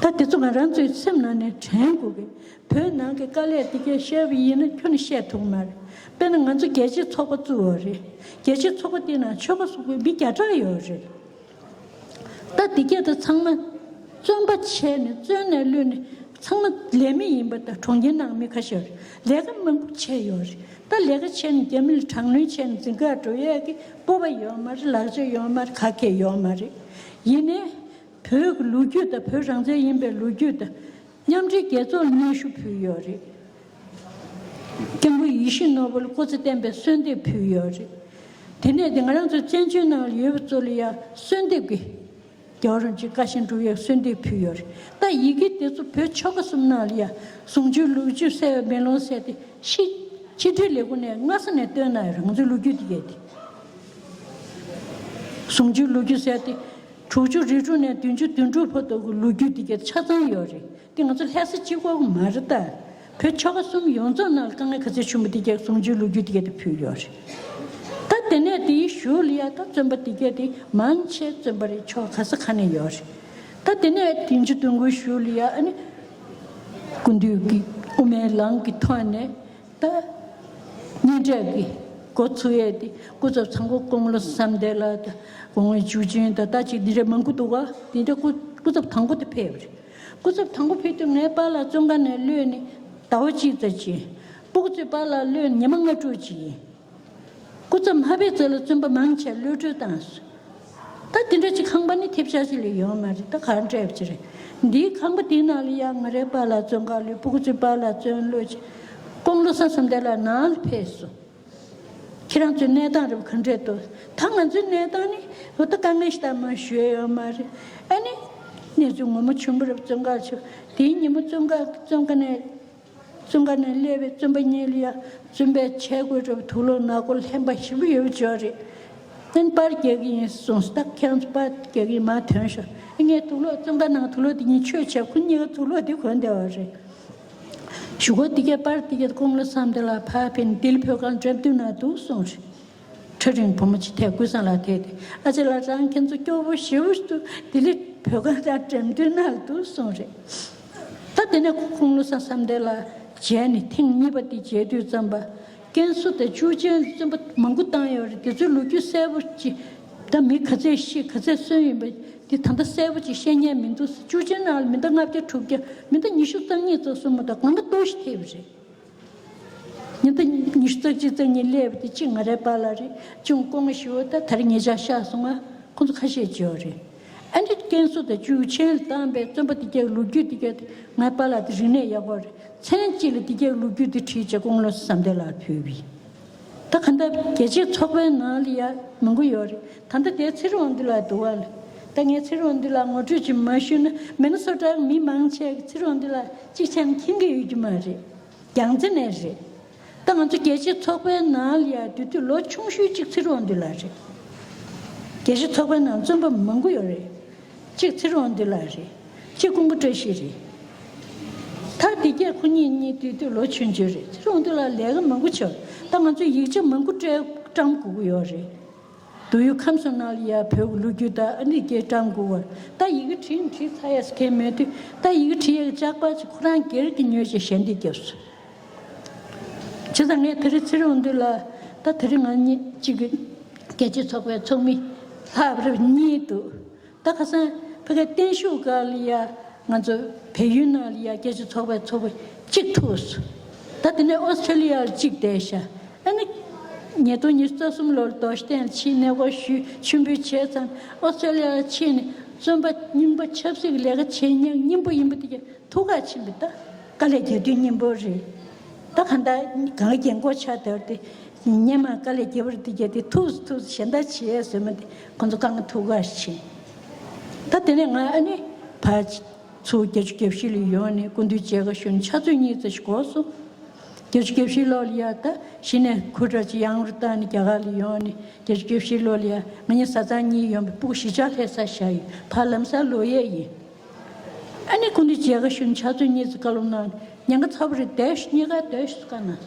ད་དེ་ཚོ་ང་རང་ཚོའི་སེམས་ནང་ནས་དྲན་དགོས་གི་བོད་ནང་གི་དཀའ་ལས་དེ་གས་བཤད་པ་ཡིན་ན་ཁྱོན་ནས་བཤད་ཐུབ་མ་རེད། དཔེར་ན་ང་ཚོ་རྒྱལ་གཅེས་ཚོགས་པ་བཙུགས་པ་རེད། རྒྱལ་གཅེས་ཚོགས་པ་དེ་ནང་ཆོལ་ཁ་གསུམ་གྱི་མི་བརྒྱ་ཕྲག་ཡོད་རེད། ད་དེ་གས་ད་ཚང་མ་བཙོན་པ་བྱས་ནས་བཙོན་ནས་གློད་ནས་ཚང་མ་ལས་མེད་ཡིན་པ་དང་གྲོང་ཁྱེར་ནང་མི་ཁ་ཤས་རེད། ལས་ཀ་མང་པོ་བྱས་ཡོད་རེད། ད་ལས་ཀ་བྱས་ནས་རྒྱ་མི་ལ་དྲག་གནོན་བྱས་ནས་འཛིན་གྲྭར་འགྲོ་ཡས་ཀྱི་སྤོབས་པ་ཡོད་མ་རེད། ལག་ཆ་ཡོད་མ་རེད། ག་གེ་ཡོད་མ་རེད། ཡིན་ནའི་བོད་ཀྱི་ལོ་རྒྱུས་དང་བོད་རང་བཙན་ཡིན་པའི་ལོ་རྒྱུས་དང་། མཉམ་འབྲེལ་རྒྱལ་ཚོགས་ལ་སྙན་ཞུ་ཕུལ་ཡོད་རེད། སྐྱབས་མགོན་ཡིད་བཞིན་ནོར་བུ་ལ་སྐུ་ཚེ་བརྟན་པའི་གསོལ་འདེབས་ཕུལ་ཡོད་རེད། དེ་ནས་དེ་ང་རང་ཚོའི་བཙན་བྱོལ་ནང་ལ་ཡོད་པ་ཚོ་ལ་ཡང་གསོལ་འདེབས་ཀྱི་རྒྱལ་བ་རིན་པོ་ཆེའི་བཀའ་བཞིན་སྒྲུབ་ཡག་གསོལ་འདེབས་ཕུལ་ཡོད་རེད། ད་ཡི་གེ་དེ་ཚོ་བོད་ཆོལ་ཁ་གསུམ་ནང་ལ་ཡང་ཟུང་འཇུག་ལོ་རྒྱུས་གསལ་བའི་མེ་ལོང་གསལ་ཏེ་ཕྱི་ཕྱི་དྲིལ་ལས་ཁུངས་ནས་སྔ་ས་ནས་བཏོན་གནང་ཡོད་རེད། ང་ཚོའི་ལོ་རྒྱུས་དེ་གས་དེ། ཟུང་འཇུག་ལོ་རྒྱུས་གསལ་ཏེ། དྲུག་ཅུ་རེ་དྲུག་ནས་བདུན་ཅུ་དོན་དྲུག་བར་དུ་གི་ལོ་རྒྱུས་དེ་གས་ཆ་ཚང་ཡོད་རེད། དེ་ང་ཚོ་ལྷ་ས་གཅིག་པོ་མ་རེད་ད། བོད་ཆོལ་ཁ་གསུམ་ཡོངས་རྫོགས་ནང་ལ་དཀའ་ངལ་ག་ཚོད་བྱུང་བ་དེ་གས་ཟུང་འཇུག་ལོ་རྒྱུས་དེ་གས་དེ་ཕུལ་ཡོད་རེད། ད་དེ་ནས་དེའི་གཞུག་ལ་ཡ་ད་བཙོན་པ་དེ་གས་དེ་མང་ཆེ་བཙོན་པ་རེད། ཕྱོགས་ག་ས་ག་ནས་ཡོད་རེད། ད་དེ་ནས་བདུན་ཅུ་དོན་དགུའི་གཞུག་ལ་ཡ་ཨ་ནི་སྐུ་མདུན་གྱི་དབུ་མའི་ལམ་གྱི་ཐོག་ནས་ད་སྙན་གྲགས་ཀྱི་འགོ་ཚུགས་ཡས་དེ་སྐུ་ཚབ་ཚང་སྐུ་ཀོང་ལོ་བསམ་གཏན་ལགས་དང་གོང་མའི་འཇུ་ཆེན་དང་ད་ཅིག་འདི་འདྲ་མང་པོ་འདུག་ག་དེ་འདྲ་སྐུ་སྐུ་ཚབ་དང་པོ་དེ་ཕེབས་རེད། སྐུ་ཚབ་དང་པོ་ཕེབས་དུས་ངའི་པཱ་ལགས་བཙོན་ཁང་ནས་གློད་ནས་ཟླ་བ་གཅིག་ཙམ་ཕྱིན། སྤུ་གུ་ཚོའི་པཱ་ལགས་གློད་ཉི་མ་ལྔ་དྲུག་ཅིག་ཡིན། སྐུ་ཚབ་མ་ཕེབས་ཚེ་ལ་བཙོན་པ་མང་ཆེ་གློད་གྲོལ་བཏང་སོང་། ད་དེ་འདྲ་ཅིག་ཁང་པ་ནི་ཐེབས་ཆག་ཅིག་ལས་ཡོད་མ་རེད། ད་ག་འདྲ་ཅིག་རེད། འདིའི་ཁང་པ་དེའི་ནང་ལ་ཡང་ང་རའི་པཱ་ལགས་བཙོན་ཁང་གློད། སྤུ་གུ་ཚོའི་པཱ་ལགས་བཙོན་གློད་ཅིག་ཀོང་ལོ་བསམ་གཏན་ལགས་ནང་ལ་ཕེབས་སོང་། ཁྱེད་རང་ཚོའི་གནས་སྟངས་རེད་བ་ག་འདྲས་འདུག་ད་ང་ཚོའི་གནས་སྟངས་ནི་འོ་ད་དཀའ་ངལ་ཞིག་ད་མ་ཞུ་ཡ་ཡོད་མ་རེད། ཨ་ནི་གནས་ཚུལ་ངོ་མ་བྱུང་བ་རེད་བ། བཙོན་ཁང་ཆུ་དེའི་ཉིན་མོ་བཙོན་ཁང་བཙོན་ཁང་ནས་བཙོན་ཁང་ནས་སླེབས་པའི་བཙོན་པ་གཉིས་ལ་ཡ་བཙོན་པས་བྱས་དགོས་རེད་བ། དུག་ལོག་ནག་པོ་ལྷན་པ་ཞིམ་པོ་ཡོད་པ་ཅོག་རེད། ཨ་ནི་པར་རྒྱག་གི་ཡིན་གསུངས། ད་ཁྱེད་རང་ཚོ་པར་རྒྱག་གི་ཡིན་མ་ཐོན་ཤོག་ཨ་ངས་དུག་ལོག་བཙོན་ཁང་ནང་དུག་ལོག་དེ་གཉིས་ཆོས་བྱས། ཁོ་གཉིས་ཀ་དུག་ལོག་དེ་གོན་བསྡད་པ་རེད། གཞུག་གུ་དེ་གས་པར་དེ་གས་ཀོང་ལོ་བསམ་གཏན་ལགས་ཕར་ཕེབས་ནས་ལྡི་ལི་བོད་ཁང་འགྲེམས་སྟོན་ནང་འདུག་གསུངས་རེད། ཁྲ་རིང་བུ་མོ་ཅིག་ཐད་ཀུན་བཟང་ལགས་ཐད་དེ། ཨ་ཅེ་ལགས་རང་ཁྱེད་ཚོ་སྐྱོ་པོ་ཞེ་པོ་ཞིག་འདུག་དེ་ལས་བོད་ཁང་དང་འགྲེམས་སྟོན་ནང་ལ་འདུག་གསུངས་རེད། ད་དེ་ནས་ཁོང་བློ་བཟང་བསམ་གཏན་ལགས་མཇལ་ནས་ཐེངས་གཉིས་པ་དེ་མཇལ་དུས་ཙམ་པ། ཀན་སུའུ་དང་ཅུའུ་ཅན་བཙོན་པ་མང་པོ་བཏང་ཡོད་རེད། དེ་ཚོའི་ལོ་རྒྱུས་གསལ་པོ་ཅིག་ད་མི་ག་ཚད་ཤི་ག་ཚད་གསོན་ཡིན་པ་དེ་ད་ལྟ་གསལ་པོ་ཅིག་བཤད་མཁན་མི་འདུག་ཅུའུ་ཅན་ནང་ལ་མི་ཟླ་ལྔ་བརྒྱ་དྲུག་བརྒྱ་མི་ཟླ་ཉི་ཤུ་རྩ་གཉིས་ཙམ་སོང་མ་གཏོགས་གང་ག་ལྟོགས་ཤི་ཐེབས་པ་རེད། ཉིན་ལྟར་ཉི་ཤུ་རྩ་གཅིག་རྩ་གཉིས་སླེབས་པ་དེ་གཅིག་ང་རའི་པཱ་ལགས་རེད། ཅུང་སྐུ་ངལ་ཞུ་བ་ད་དེ་རིང་ཉེ་ཆར་གཤགས་སོང་ང་ཁོང་ཚོ་ཁ་ཤས་བརྗོད་རེད། ཨ་འདྲ་ཀན་སུའུ་དང་ཅུའུ་ཅན་ལ་བཏང་པའི་བཙོན་པ་དེ་གའི་ལོ་རྒྱུས་དེ་གའི་ང་པཱ་ལགས་དེ་རིག་གནས་ཡག་པོ་རེད། མཚན་གཅིག་ལ་དེ་གའི་ལོ་རྒྱུས་དེ་བྲིས་བྱས་ཁོང་བློ་བཟང་བསམ་གཏན་ལགས་ཕུལ་བས། ད་ག་འདྲ་རྒྱལ་སྤྱིའི་ཚོགས་པའི་ནང་ལ་ཡ་མང་པོ་ཡོད་རེད། ད་ལྟ་དེ་ཚེ་རིང་དབང་འདུས་ལགས་འདུག་བ་ལ། ད་ངས་ཚེ་རིང་དབང་འདུས་ལགས་ངོ་སྤྲོད་ཅིག་མ་ཞུས་ན་མི་ནི་སོ་ཊ་གི་མི་མང་ཆེ་གིས་ཚེ་རིང་དབང་འདུས་ལགས་གཅིག་ཆ་ནས་མཁྱེན་གྱི་ཡོད་རྒྱུ་མ་རེད། རྒྱལ་རྩེ་ནས་རེད། ད་ང་ཚོ་རྒྱལ་སྤྱིའི་ཚོགས་པའི་ནང་ལ་ཡ་དེ་དུས་ལོ་ཆུང་ཤོས་གཅིག་ཚེ་རིང་དབང་འདུས་ལགས་རེད། རྒྱལ་སྤྱིའི་ཚོགས་པའི་ནང་བཙོན་པ་མང་པོ་ཡོད་རེད། གཅིག་ཚེ་རིང་དབང་འདུས་ལགས་རེད། གཅིག་ཀུན་དགའ་བཀྲ་ཤིས་རེད། ད་དེ་གས་ཁོ་གཉིས་གཉིས་དེ་དུས་ལོ་ཆུང་ཆུང་རེད། ཚེ་རིང་དབང་འདུས་ལགས་ལས་ཀ་མང་པོ་བྱས། ད་ང་ཚོ་ཡིག་ཆ་མང་པོ་སྤྲད་བཀྲམ་དགོས་ཀྱི་ཡོད་རེད། དུས་ཡུན་ཁམས་གསུམ་ནང་ལ་ཡ་བོད་ཀྱི་ལོ་རྒྱུས་དང་ཨ་ནི་སྐད་བཀྲམ་དགོས་པ། ད་ཡི་གེ་བྲིས་བྲིས་ཚར་ཡས་མཁན་མེད་དུས་ད་ཡི་གེ་བྲིས་ཡས་ཀྱི་ལྕགས་པར་ཅིག་ཁོ་རང་སྒེར་གྱི་ཉོས་བྱས་ཞལ་འདེབས་བརྒྱབ་སོང་། བྱས་ཙང་ངས་དེ་རིང་ཚེ་རིང་དབང་འདུས་ལགས་ད་དེ་རིང་ང་གཉིས་གཅིག་གི་རྒྱལ་སྤྱིའི་ཚོགས་པའི་ཚོགས་མི་ལྷག་པར་གཉིས་འདུག་ད་ཁ་སང་ཕ་གིའི་བརྟན་བཞུགས་སྒང་ལ་ཡ་ང་ཚོ་བལ་ཡུལ་ནང་ལ་ཡ་རྒྱལ་སྤྱིའི་ཚོགས་པའི་ཚོགས་པ་གཅིག་ཐུག་སོང་། ད་དེ་ནས་ཨོ་སི་ཀྲོ་ལི་ཡ་ལ་གཅིག་བསྡད་ཤག་ཨ་ནི་ཉིས་སྟོང་ཉི་ཤུ་རྩ་གསུམ་ལོར་རྡོ་རྗེ་གདན་ལ་ཕྱིན་གནས་སྐོར་ཞུས་མཆོད་འབུལ་བྱས་ཙང་ཨོ་སི་ཀྲོ་ལི་ཡ་ལ་ཕྱིན་ནས་བཙོན་པ་རྙིང་པ་ཆབ་སྲིད་ཀྱི་ལས་ཀ་བྱེད་མཁན་རྙིང་པ་ཡིན་པ་དེ་ག་ཐུག་ག་ཕྱིན་པ་ད་དཀའ་ལས་རྒྱག་དུས་རྙིང་པ་རེད། ད་གང་ལྟར་གང་རྒན་གོག་ཆགས་བསྡད་པ་དེ་སྔོན་མ་དཀའ་ལས་རྒྱག་པ་དེ་ག་དེ་ཐུག་ཐུག་གཞན་དག་བྱེད་ཡས་ཟེར་མ་དེ་ཁོང་ཚོ་དཀའ་ངལ་ཐུག་ག་ཕྱིན། ད་དེ་ནས་ང་ཨ་ནི་ཕར་ཚུར་བརྒྱད་ཅུ་གྱ་བཞི་ལ་ཡོང་ནས་སྐུ་མདུན་མཇལ་ཁ་ཞུ་ནས་ཆུ་ཚོད་གཉིས་ཙམ་ཞིག་འགོར་སོང་། བརྒྱད་ཅུ་གྱ་བཞི་ལོ་ལ་ཡ་ད་གཞི་ནས་གུ་དྲག་ཅིག་ཡང་རུ་བཏང་ནས་རྒྱ་གར་ལ་ཡོང་ནས་བརྒྱད་ཅུ་གྱ་བཞི་ལོ་ལ་ཡ་ང་གཉིས་བཟའ་ཚང་གཉིས་ཡོང་བའི་སྤུ་གུ་བཞི་ཆ་སླེབས་ས་བཞག་ཡོད། ཕར་ལམ་སང་ལོག་ཡས་ཡིན། ཨ་ནི་སྐུ་མདུན་མཇལ་ཁ་ཞུ་ནས་ཆུ་ཚོད་གཉིས་ཙམ་བཀའ་སློབ་གནང་ཉེན་ཁ་ཚ་པོ་རེད། བསྡད་ཤོག་གཉིས་ཀ་སྡོད་ཤོག་བཀའ་གནང་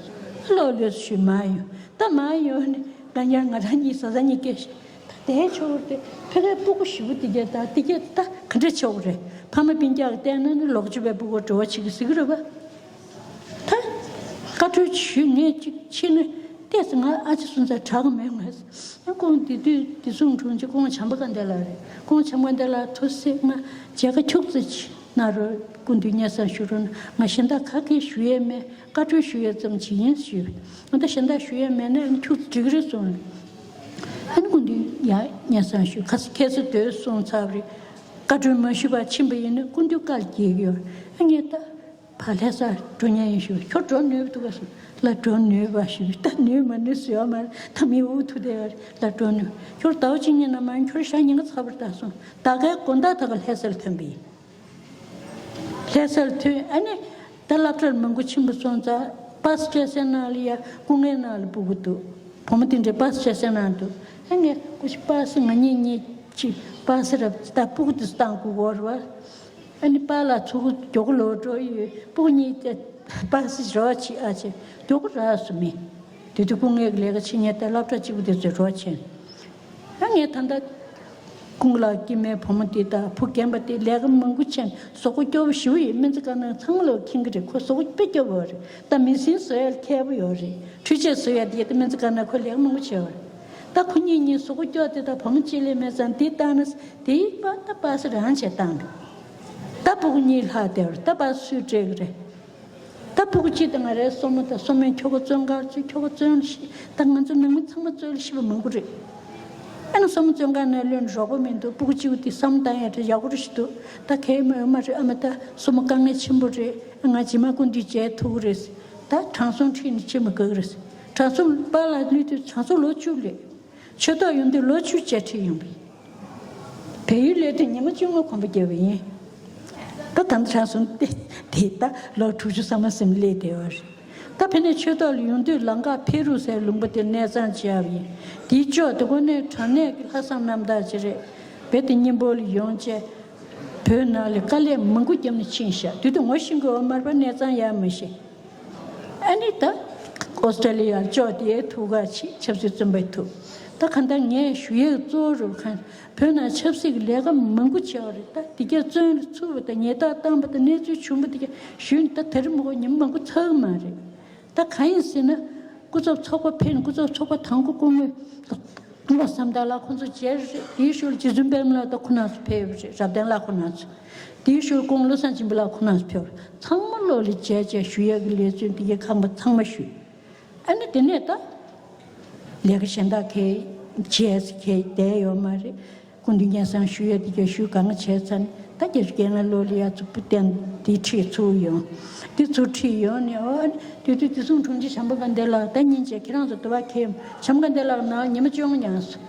སོང་། ལོག་ལོས་ཞུས་མ་ཡོང་། ད་མ་ཡོང་ནས་ང་ཡང་ང་རང་གཉིས་བཟའ་ཚང་གཉིས་སྐད་ཤེས། ད་དེའི་ཆོག་རེད། ཕ་གིའི་སྤུ་གུ་ཞེ་པོ་དེ་གས་ད་དེ་གས་ད་ག་འདྲ་ཆོག་རེད། ཕ་མ་སྤུན་ཀྱག་བལྟས་ན་ནི་ལོག་སྤྱོད་པའི་སྤུ་གུ་འགྲོ་བ་བྱེད་ཀྱི་ཟེར་གྱི་རེད་པ། ད་བཀའ་འཁྲོལ་ཞུས་ངས་ཅིག་ཕྱིན་ནས་ཏོག་ཙམ་ང་ཨ་ཅེ་སུན་ཙང་དྲག་གི་མེད་ང་། ཨ་ཁོང་དེ་དུས་དེ་གསུང་དྲུང་ཆེ་ཁོང་བྱམས་པ་དགའ་ལྡན་ལགས་རེད། ཁོང་བྱམས་པ་དགའ་ལྡན་ལགས་ཐུགས་སྲས་ང་མཇལ་ཁ་ཁྱུག་ཙམ་ཅིག་གནང་རོགས། སྐུ་མདུན་སྙན་སེང་ཞུ་རོགས་གནང་། ང་གཞན་དག་ག་གེ་ཞུ་ཡས་མེད། བཀའ་འཁྲོལ་ཞུ་ཡས་ཙམ་ཅིག་ཡིན་ཞུས། ང་ད་གཞན་དག་ཞུ་ཡས་མེད་ན་ཨ་ནི་ཁྱུག་ཙམ་འགྲིག་གི་རེད་གསུངས། ཨ་ནི་སྐུ་མདུན་ཡ་སྙན་སེང་ཞུས། ཁ་ས་ཁྱེད་ཚོ་སྡོད་གསུངས་ཚར་བ་རེད། བཀའ་འཁྲོལ་མ་ཞུས་པར་ཕྱིན་པ་ཡིན་ན་སྐུ་མདུན་བཀའ་ལ་འགྱེལ་གྱི་ཡོད་རེད། ཨ་ངས་ད་ཕར་ལྷ་སར་འགྲོ་མཁན་ཡིན་ཞུས། ཁྱོད་འགྲོ་ནུས་པ་འདུག་ག་གསུངས། ལགས་འགྲོ་ནུས་པ་ཞུས། ད་ནུས་མ་ནུས་ཟེར་བ་མ་རེད། ད་མི་དབུགས་ཐུག་བསྡད་ཡོད་རེད། ལགས་འགྲོ་ནུས། ཁྱོད་ཟླ་བ་གཅིག་གཉིས་ནང་མ་ཡོང་ཁྱོད་ཞག་ཉིན་ག་ཚ་པོ་རེད་ད་གསུངས། ད་གའི་དགོང་དག་ད་ག་ལྷ་སར་ཐོན་པ་ཡིན། ལྷ་སར་ཐོན་ཨ་ནི་ད་སློབ་གྲྭར་མང་པོ་ཕྱིན་པ་སོང་ཙང་པ་སེ་སྤྲད་སའི་ནང་ལ་ཡ་སྐུ་ངལ་ནང་ལ་སྤུ་གུ་འདུག་བུ་མོ་དེ་འདྲའི་པ་སེ་སྤྲད་སའི་ནང་འདུག་ཨ་ངས་སྐུ་མཁྱེན་པ་སེ་ང་གཉིས་གཉིས་ཀྱིས་པ་སེ་ར་ད་སྤུ་གུ་དེ་བཏང་དགོས་གོ་རེད་བ། ཨ་ནི་པཱ་ལགས་ཚུར་མགྱོགས་པོ་ལོག་འགྲོ་ཡི་ཡོད། སྤུ་གུ་གཉིས་དེ་པ་སེ་རོགས་བྱེད་ཨ་ཅེ་མགྱོགས་པོ་རག་སོང་མི། དེ་དུས་སྐུ་ངལ་གྱི་ལས་ཀ་བྱེད་མཁན་དེ་སློབ་གྲྭ་གཅིག་པུ་དེ་ཚོས་རོགས་བྱས། ཨ་ངས་ད་ལྟ་ཀུན་ལེགས་སྐྱིད་མའི་བུ་མོ་དེ་དང་བུ་རྒན་པ་དེ་ལས་ཀ་མང་པོ་བྱས་ནས་གཟུགས་པོ་སྐྱོ་པོ་ཞེ་པོ་ཡིན། སྨན་རྩིས་ཁང་ནང་ཚང་མ་ལོག་མཁྱེན་གྱི་རེད། ཁོ་གཟུགས་པོ་དཔེ་སྐྱོ་པོ་རེད། ད་མི་སེར་བཟོ་ཡ་མཁས་པོ་ཡོད་རེད། འཕྲུལ་ཆས་བཟོ་ཡ་དེ་ད་སྨན་རྩིས་ཁང་ནང་ཁོ་ལས་ཀ་མང་པོ་བྱས་པ་རེད། ད་ཁོ་གཉིས་གཉིས་གཟུགས་པོ་སྐྱོ་དེ་དང་བུ་མོ་གཅིག་ལས་མེད་ཙང་དེ་བཏང་ན་དེའི་པ་ད་པ་སེ་རང་བྱས་བཏང་རེད། ད་སྤུ་གུ་གཉིས་ལྷག་བསྡད་པ་རེད། ད་པ་སེ་སུས་སྤྲད་གི་རེད། ད་སྤུ་གུ་གཅིག་དང་ང་རའི་སྲུ་མོ་དང་སྲུ་མོའི་ཁྱོ་ག་བཙོན་ཁང་ཚུད། ཁྱོ་ག་བཙོན་ལ་ཤི། ད་ང་ཚོ་ནང་མི་ཚང་མ་བཙོན་ལ་ཤི་བ་མང་པོ་རེད། ཨ་ནི་སྲུ་མོ་བཙོན་ཁང་ནང་ལོན་རོགས་པ་མི་འདུག་སྤུ་གུ་གཅིག་པུ་དེ་བསམ་བློ་བཏང་ཡ་དེ་ཡག་པོ་རེད་ཞིག་འདུག་ད་གལ་མེད་མ་རེད། ཨ་མ་ད་སྲུ་མོ་དཀའ་ངལ་ཆེན་པོ་རེད། ང་རྗེས་མ་སྐུ་མདུན་མཇལ་ཐུབ་ཀྱི་རེད། ད་དྲང་སྲོང་ཁྲིད་ནས་ཕྱིན་པ་དགའ་གི་རེད། དྲང་སྲོང་པཱ་ལགས་ལུས་དུས་དྲང་སྲོང་ལོ་བཅུ་སླེབས། ཆོས་ཐོག་ཡོང་དུས་ལོ་བཅུ་བཅའ་ཁྲིད་ཡོང་བས། བལ་ཡུལ་སླེབས་དུས་ཉི་མ་བཅོ་ལྔ་གོམ་པ་བརྒྱབ་པ་ཡིན། ད་ད་ལྟ་དྲང་སྲོང་དེ་དེ་ད་ལོ་དྲུག་ཅུ་ས་མ་ཟིན་སླེབས་བསྡད་པ་རེད། ད་ཕ་ནས་ཆོས་ཐོག་ལ་ཡོང་དུས་ལམ་ཁར་ཕེ་རུ་ཟེར་ལུང་པ་དེར་གནས་ཚང་བྱས་པ་ཡིན། དེའི་ཕྱོགས་དེ་གོ་ནས་དྲང་གནས་ཀྱི་ལྷག་བསམ་རྣམ་དག་ཅིག་རེད། རྦད་དེ་སྙིང་པོ་ལ་ཡོང་བྱས། བོད་ནང་ལ་དཀའ་ལས་མང་པོ་བརྒྱབ་ནས་ཕྱིན་ཤག་དེ་དུས་ངོ་ཤེས་ཀྱི་ཡོད་མ་རེད་པ། གནས་ཚང་ཡར་མ་ཤེས། ཨ་ནི་ད་ ཨོ་སི་ཀྲ་ལི་ཡར་ཅོག་དེའི་ཐུག་ག་ཆེད་ཆབ་སྲིད་བཙོན་པའི་ཐུག་ད་གང་ལྟར་ངས་ཞུ་ཡས་གཙོ་བོ་རུ་ཁ་བོད་ནང་ཆབ་སྲིད་ཀྱི་ལས་ཀ་མང་པོ་བྱས་པ་རེད། ད་དེ་གས་བཙོན་ལ་ཚུད་པ་དང་ཉེས་རྡུང་བཏང་པ་དང་གནས་ཚུལ་བྱུང་པ་དེ་གས་ཞུས་ནས་ད་དེ་རིང་མ་གོ་ཉིན་མང་པོ་ཚར་གི་མ་རེད། ད་གང་ཡིན་ཟེར་ན། སྐུ་ཚབ་ཚོགས་པ་ཕེབས་ནས་སྐུ་ཚབ་ཚོགས་པ་དང་པོ་སྐུ་ངོ་བློ་བཟང་དར་ལགས་ཁོང་ཚོ་མཇལ་རེད། དེའི་ཤུལ་རྗེ་བཙུན་པདྨ་ལགས་ད་ཁོ་ན་ཚོ་ཕེབས་རེད། རབ་བརྟན་ལགས་ཁོ་ན་ཚོ། དེའི་ཤུལ་སྐུ་ངོ་བློ་བཟང་སྦྱིན་པ་ལགས་ཁོ་ན་ཚོ་ཕེབས་རེད། ཚང་མ་ལོག་ལ་མཇལ་བྱས་ཞུ་ཡག་གི་ལས་བརྩོན་དེ་གའི་ཁང་པ་ཚང་མ་ཞུས། ཨ་ནི་དེ་ནས་ད་ལས་ཀ་གཞན་དག་གས་བྱས་ཟེར་གས་བསྡད་ཡོད་མ་རེད། སྐུ་མདུན་སྙན་སེང་ཞུ་ཡས་དེ་གས་ཞུ་གང་བྱས་ཚར་ནས་ད་རྒྱ་ཆུ་རྒན་ལགས་ལོག་ལ་ཡ་ཚུར་བུ་བསྟན་དེ་ཁྲིད་ཚུར་ཡོང་། དེ་ཚུར་ཁྲིད་ཡོང་ནས་ཨོ་དེ་དུས་དེ་སུང་དྲུང་ཆེ་བྱམས་པ་དགའ་ལྡན་ལགས་ད་ཉིན་བྱས་ཁྱེད་རང་ཚོ་དུ་བ་ཁེམ་བྱམས་པ་དགའ་ལྡན་ལགས་ནང་ཉི་མ་བཅོ་ལྔ་མྱངས་སོང་།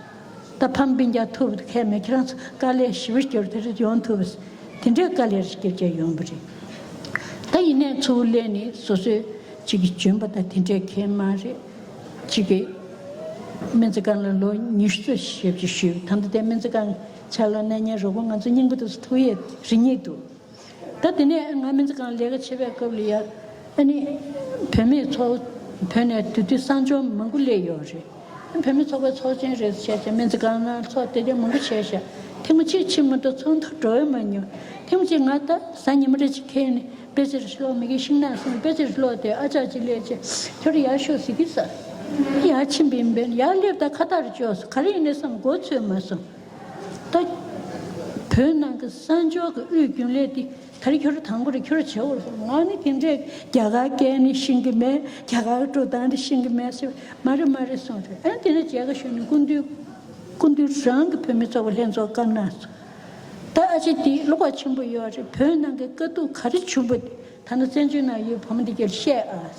ད་ཕམ་སྤུན་ཀྱག་ཐུབ་ཁས་མེད་ཁྱེད་རང་ཚོ་དཀའ་ལས་ཞེ་པོ་བསྐྱལ་དེ་རིང་ཡོང་ཐུབ་པས། དེ་འདྲའི་དཀའ་ལས་རེ་བསྐྱལ་བྱས་ཡོང་བ་རེད། ད་ཡིན་ནའི་ཚུར་སླེབས་ནས་སོ་སོའི་གཅིག་གི་འཇོན་པ་དང་དེ་འདྲས་ཁེལ་མ་རེད། གཅིག་གི་སྨན་རྩིས་ཁང་ལ་ལོ་ཉི་ཤུ་རྩ་བཞི་ཞབས་ཕྱི་ཞུས། ད་ལྟ་དེ་སྨན་རྩིས་ཁང་ཆ་ལ་གནས་ཉེན་རོགས་པ་ང་ཚོ་རྙིང་པ་དུ་ཐུག་ཡས་རེ་གཉིས་འདུག་ད་དེ་ནས་ང་སྨན་རྩིས་ཁང་ལས་ཀ་བྱེད་པའི་སྐབས་ལ་ཡ། ཨ་ནི། བུད་མེད་ཚོ། བོད་ནས་དེ་དུས་གསང་སྦྱོང་མང་པོ་སླེབས་ཡོད་རེད། བུད་མེད་ཚོགས་པའི་ཚོགས་ཆེན་རེད་བྱས་བྱས་སྨན་རྩིས་ཁང་ནང་ཚོགས་དེ་དེ་མང་པོ་བྱས་ཤག་ཐེངས་མ་གཅིག་ཕྱིན་མ་གཏོགས་ཚོགས་འདུ་འགྲོ་ཡ་མ་མྱོང་། ཐེངས་མ་གཅིག་ང་ད་གཟའ་ཉི་མ་རེ་གཅིག་ཁེལ་ནས་དཔེ་ཆ་རེ་ཀློག་མི་གི་ཤིང་ནགས་སོང་དཔེ་ཆ་རེ་ཀློག་དེ་ཨ་ཅག་གཅིག་སླེབས་བྱས་ཁྱོད་རང་ཡར་ཤོག་ཟེར་གི་ས། ཡར་ཕྱིན་པ་ཡིན་པས་ཡར་སླེབས་ད་ཁ་བཏགས་རེ་བཅོས་སོང་ག་རེ་ཡིན་ནས་བསམ་མགོ་ཚོས་མ་སོང་། ད། བོད་ནང་གི་གསང་སྦྱོང་གི་དབུས་རྒྱུན་ལས་དེ་ད་རེས་ཁྱོད་རང་དང་པོ་རེད། ཁྱོད་རང་བྱེད་འོར་སོང་། ང་ནི་དེ་འདྲས་རྒྱ་གར་སྐད་ནི་ཤེས་ཀྱི་མེད། རྒྱ་གར་འགྲོ་སྟངས་ནི་ཤེས་ཀྱི་མེད་ཟེར། མ་རེད་མ་རེད་གསུངས་རེད། ཨ་ནི་དེ་ནས་མཇལ་ཁ་ཞུས་ནས་སྐུ་མདུན། སྐུ་མདུན་རང་གི་བུད་མེད་ཚོགས་པ་ལྷན་ཚོགས་བཀའ་གནང་སོང་། ད་ཨ་ཅེ་དེ་བློ་ཁོག་ཆེན་པོ་ཡོད་རེད། བོད་ནང་གི་དཀའ་སྡུག་ག་རེ་བྱུང་པ་དེ་ད་ནི་བཙན་བྱོལ་ནང་ཡོད་བུ་མོ་འདི་གར་བཤད་ཨ།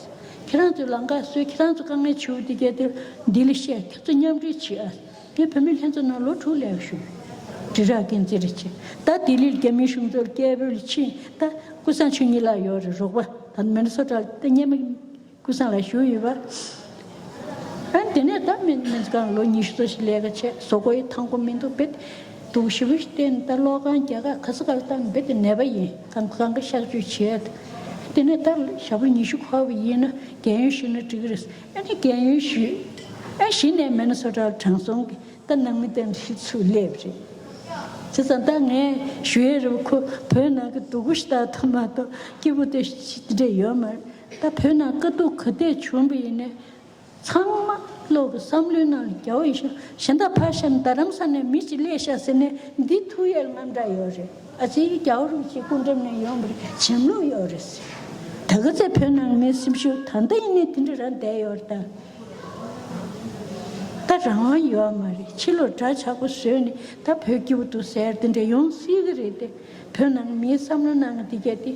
ཁྱེད་རང་ཚོས་ལམ་ཁ་བཟོས། ཁྱེད་རང་ཚོ་དཀའ་ངལ་བྱུང་འདི་གར་དེ་འདི་ལ་བཤད། ཁྱེད་ཚོ་མཉམ་འབྲེལ་བྱེད་ཨ། ངས་བུད་མེད་ལྷན་ཚོགས་ནང་ལོ་དྲུག་ལས་ཞུགས། འབྲི་རག་འགན་འཛིན་རེ་བྱས། ད་ལྡི་ལིར་རྒྱ་མིའི་གཞུང་ཚབ་སྐད་འབོད་ལ་ཕྱིན། ད་ཀུན་བཟང་ཆོས་ཉིད་ལགས་ཡོད་རེད། རོགས་པ་ད་མི་ནི་སོ་ཊ་ལ་ད་སྔོན་མ་ཀུན་བཟང་ལགས་བཞུགས་ཡོད་པ། ཨ་དེ་ནས་ད་སྨན་སྨན་རྩིས་ཁང་ལོ་ཉི་ཤུ་ཙམ་ཞིག་ལས་ཀ་བྱས། བཟོ་བཀོད་ཡི་ཐང་པོ་མི་འདུག་རྦད་དེ་སྡུག་ཞེ་པོ་ཞིག་བསྟན། ད་གློག་ཁང་རྒྱག་ག་ག་ས་ག་ལ་བཏང་རྦད་དེ་ནད་པ་ཡིན། གང་གང་ག་གཤག་བཅོས་བྱས། དེ་ནས་ད་ཞག་པོ་ཉི་ཤུ་འཁོར་བ་ཡིན་ན་རྒན་ཡོལ་ཞུས་ན་འགྲིག་གི་རེད། ཨ་ནི་རྒན་ཡོལ་ཞུས། ཨ་གཞི་ནས་མི་ནི་སོ་ཊ་ལ་དྲང་སྲོང་གི་ད་ནང་མི་དེ་འདྲ་ཞིག་ཚུར་སླེབས་རེད། བྱས་ཙང་ད་ངས་ཞུ་ཡས་རེད་པ། ཁོ་བོད་ནང་གི་སྡུག་པོ་ཞིག་ལྟ་ཐུབ་མ་གཏོགས་སྐྱིད་པོ་དེ་ཞིག་དེ་འདྲ་ཡོད་མ་རེད། ད་བོད་ནང་དཀའ་སྡུག་ག་དེ་བྱུང་པ་ཡིན་ནའི། ཚང་མ་བློ་གི་བསམ་བློའི་ནང་ལ་རྒྱལ་བ་ཡིད་བཞིན་གཞན་དག་ཕར་བཞག་ནས་རྡ་རམ་ས་ནས་མི་གཅིག་སླེབས་ཤག་ཟེར་ནས་འདི་ཐུག་ཡས་ལ་དངངས་སྐྲག་ཡོད་རེད། ཨ་ཙི་རྒྱལ་བ་རིན་པོ་ཆེ་སྐུ་འགྲེམས་ནས་ཡོང་བར་བྱེམ་ལུགས་ཡོད་རེད་ཟེར། ད་ག་ཚད་བོད་ནང་མི་སེམས་ཤུགས་ད་ལྟ་ཡིན་ནའི་དེ་འདྲ་རང་བསྡད་ཡོད་རེད་ད། ད་རང་དབང་ཡོད་མ་རེད། ཕྱི་ལོགས་འདྲ་ཆགས་པོ་བཟོས་ནས་ད་བོད་སྐྱིད་པོ་འདུག་ཟེར་དེ་འདྲ་ཡོང་སྲིད་གི་རེད་དེ། བོད་ནང་མིའི་བསམ་བློ་ནང་གི་དེ་གས་དེ་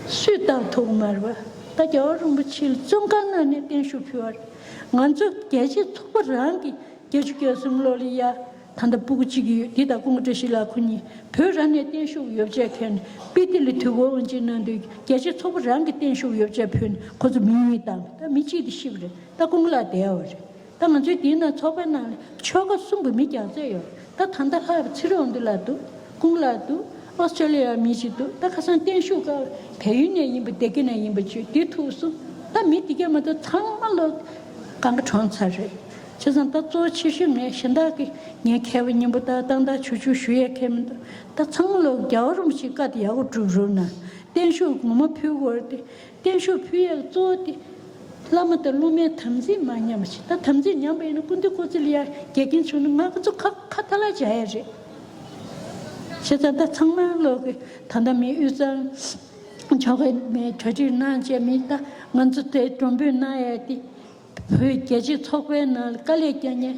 སུས་བརྟག་ཐུབ་ཀྱི་མ་རེད་པ། ད་རྒྱལ་བ་རིན་པོ་ཆེ་ལ་བཙོན་ཁང་ནང་ནས་བརྟན་བཞུགས་ཕུལ་བ་རེད། ང་ཚོ་རྒྱལ་གཅེས་ཚོགས་པ་རང་གི་བརྒྱད་ཅུ་གྱ་གསུམ་ལོ་ལ་ཡ་ད་ལྟ་སྤུ་གུ་གཅིག་ཡོད། འདི་དང་སྐུ་ངོ་བཀྲ་ཤིས་ལགས་ཁོ་གཉིས་བོད་རང་ནས་བརྟན་བཞུགས་ཡོ་བྱད་ཁྱེར་ནས་པི་ཏི་ལ་དུས་འཁོར་དབུ་འབྱེད་གནང་དུས་རྒྱལ་གཅེས་ཚོགས་པ་རང་གི་བརྟན་བཞུགས་ཡོ་བྱད་ཕུལ་ནས་ཁོ་ཚོ་མི་གཉིས་བཏང་། ད་མི་གཅིག་དེ་ཤི་བ་རེད། ད་སྐུ་ངོ་ལགས་བསྡད་ཡོད་རེད། ད་ང་ཚོའི་འདིའི་ནང་ཚོགས་པའི་ནང་ལ་ཆོལ་ཁ་གསུམ་གྱི་མི་རྒྱག་རྩིས་ཡོད། ད་ད་ལྟ་ལྷག་པའི་ཚེ་རིང་དབང་འདུས་ལགས་འདུག་སྐུ་ངོ་ལགས་འདུག་ཨོ་སི་ཀྲོ་ལི་ཡའི་མི་ཞིག་འདུག་ད་ཁ་སང་བརྟན་བཞུགས་སྐབས་བལ་ཡུལ་ནས་ཡིན་པ་སྡེ་དགེ་ནས་ཡིན་པ་བཅས་འདི་ཐུག་སོང་། ད་མི་འདི་གས་མ་གཏོགས་ཚང་མ་ལོ་གང་ག་གྲོངས་ཚར་རེད། བྱས་ཙང་ད་གཙོ་ཆེ་ཤོས་ངས་གཞན་དག་གི་ངའི་མཁས་པ་སྙིང་པོ་ད་ཏག་ཏག་ཆུ་ཆུ་ཞུ་ཡས་ཁེལ་མི་འདུག་ད་ཚང་མ་ལོ་རྒྱལ་བ་རིན་པོ་ཆེའི་བཀའ་དེ་ཡག་པོ་སྒྲུབ་རོགས་གནང་། བརྟན་བཞུགས་ངོ་མ་ཕུལ་དགོས་རེད་དེ། བརྟན་བཞུགས་ཕུལ་ཡས་གཙོ་བོ་དེ། བླ་མ་དང་སློབ་མའི་དམ་ཚིག་མ་ཉམས་པ་ཞིག་ད་དམ་ཚིག་ཉམས་པ་ཡིན་ན་སྐུ་མདུན་སྐུ་ཚེ་ལ་ཡ་འགལ་རྐྱེན་བྱུང་ན་ང་ཚོ་ཁ་ཁ་ཐ་ལ་བྱ་ཡས་རེད། བྱས་ཙང་ད་ཚང་མ་ལོག་གི་ད་ལྟ་མི་དབུས་གཙང་ཕྱོགས་ཀྱི་མི་གྲ་སྒྲིག་གནང་བྱས་མི་ད་ང་ཚོ་དེ་མགྲོན་འབོད་གནང་ཡས་དེ་བོད་རྒྱལ་གཅེས་ཚོགས་པའི་ནང་ལ་དཀའ་ལས་བརྒྱབ་མཁན།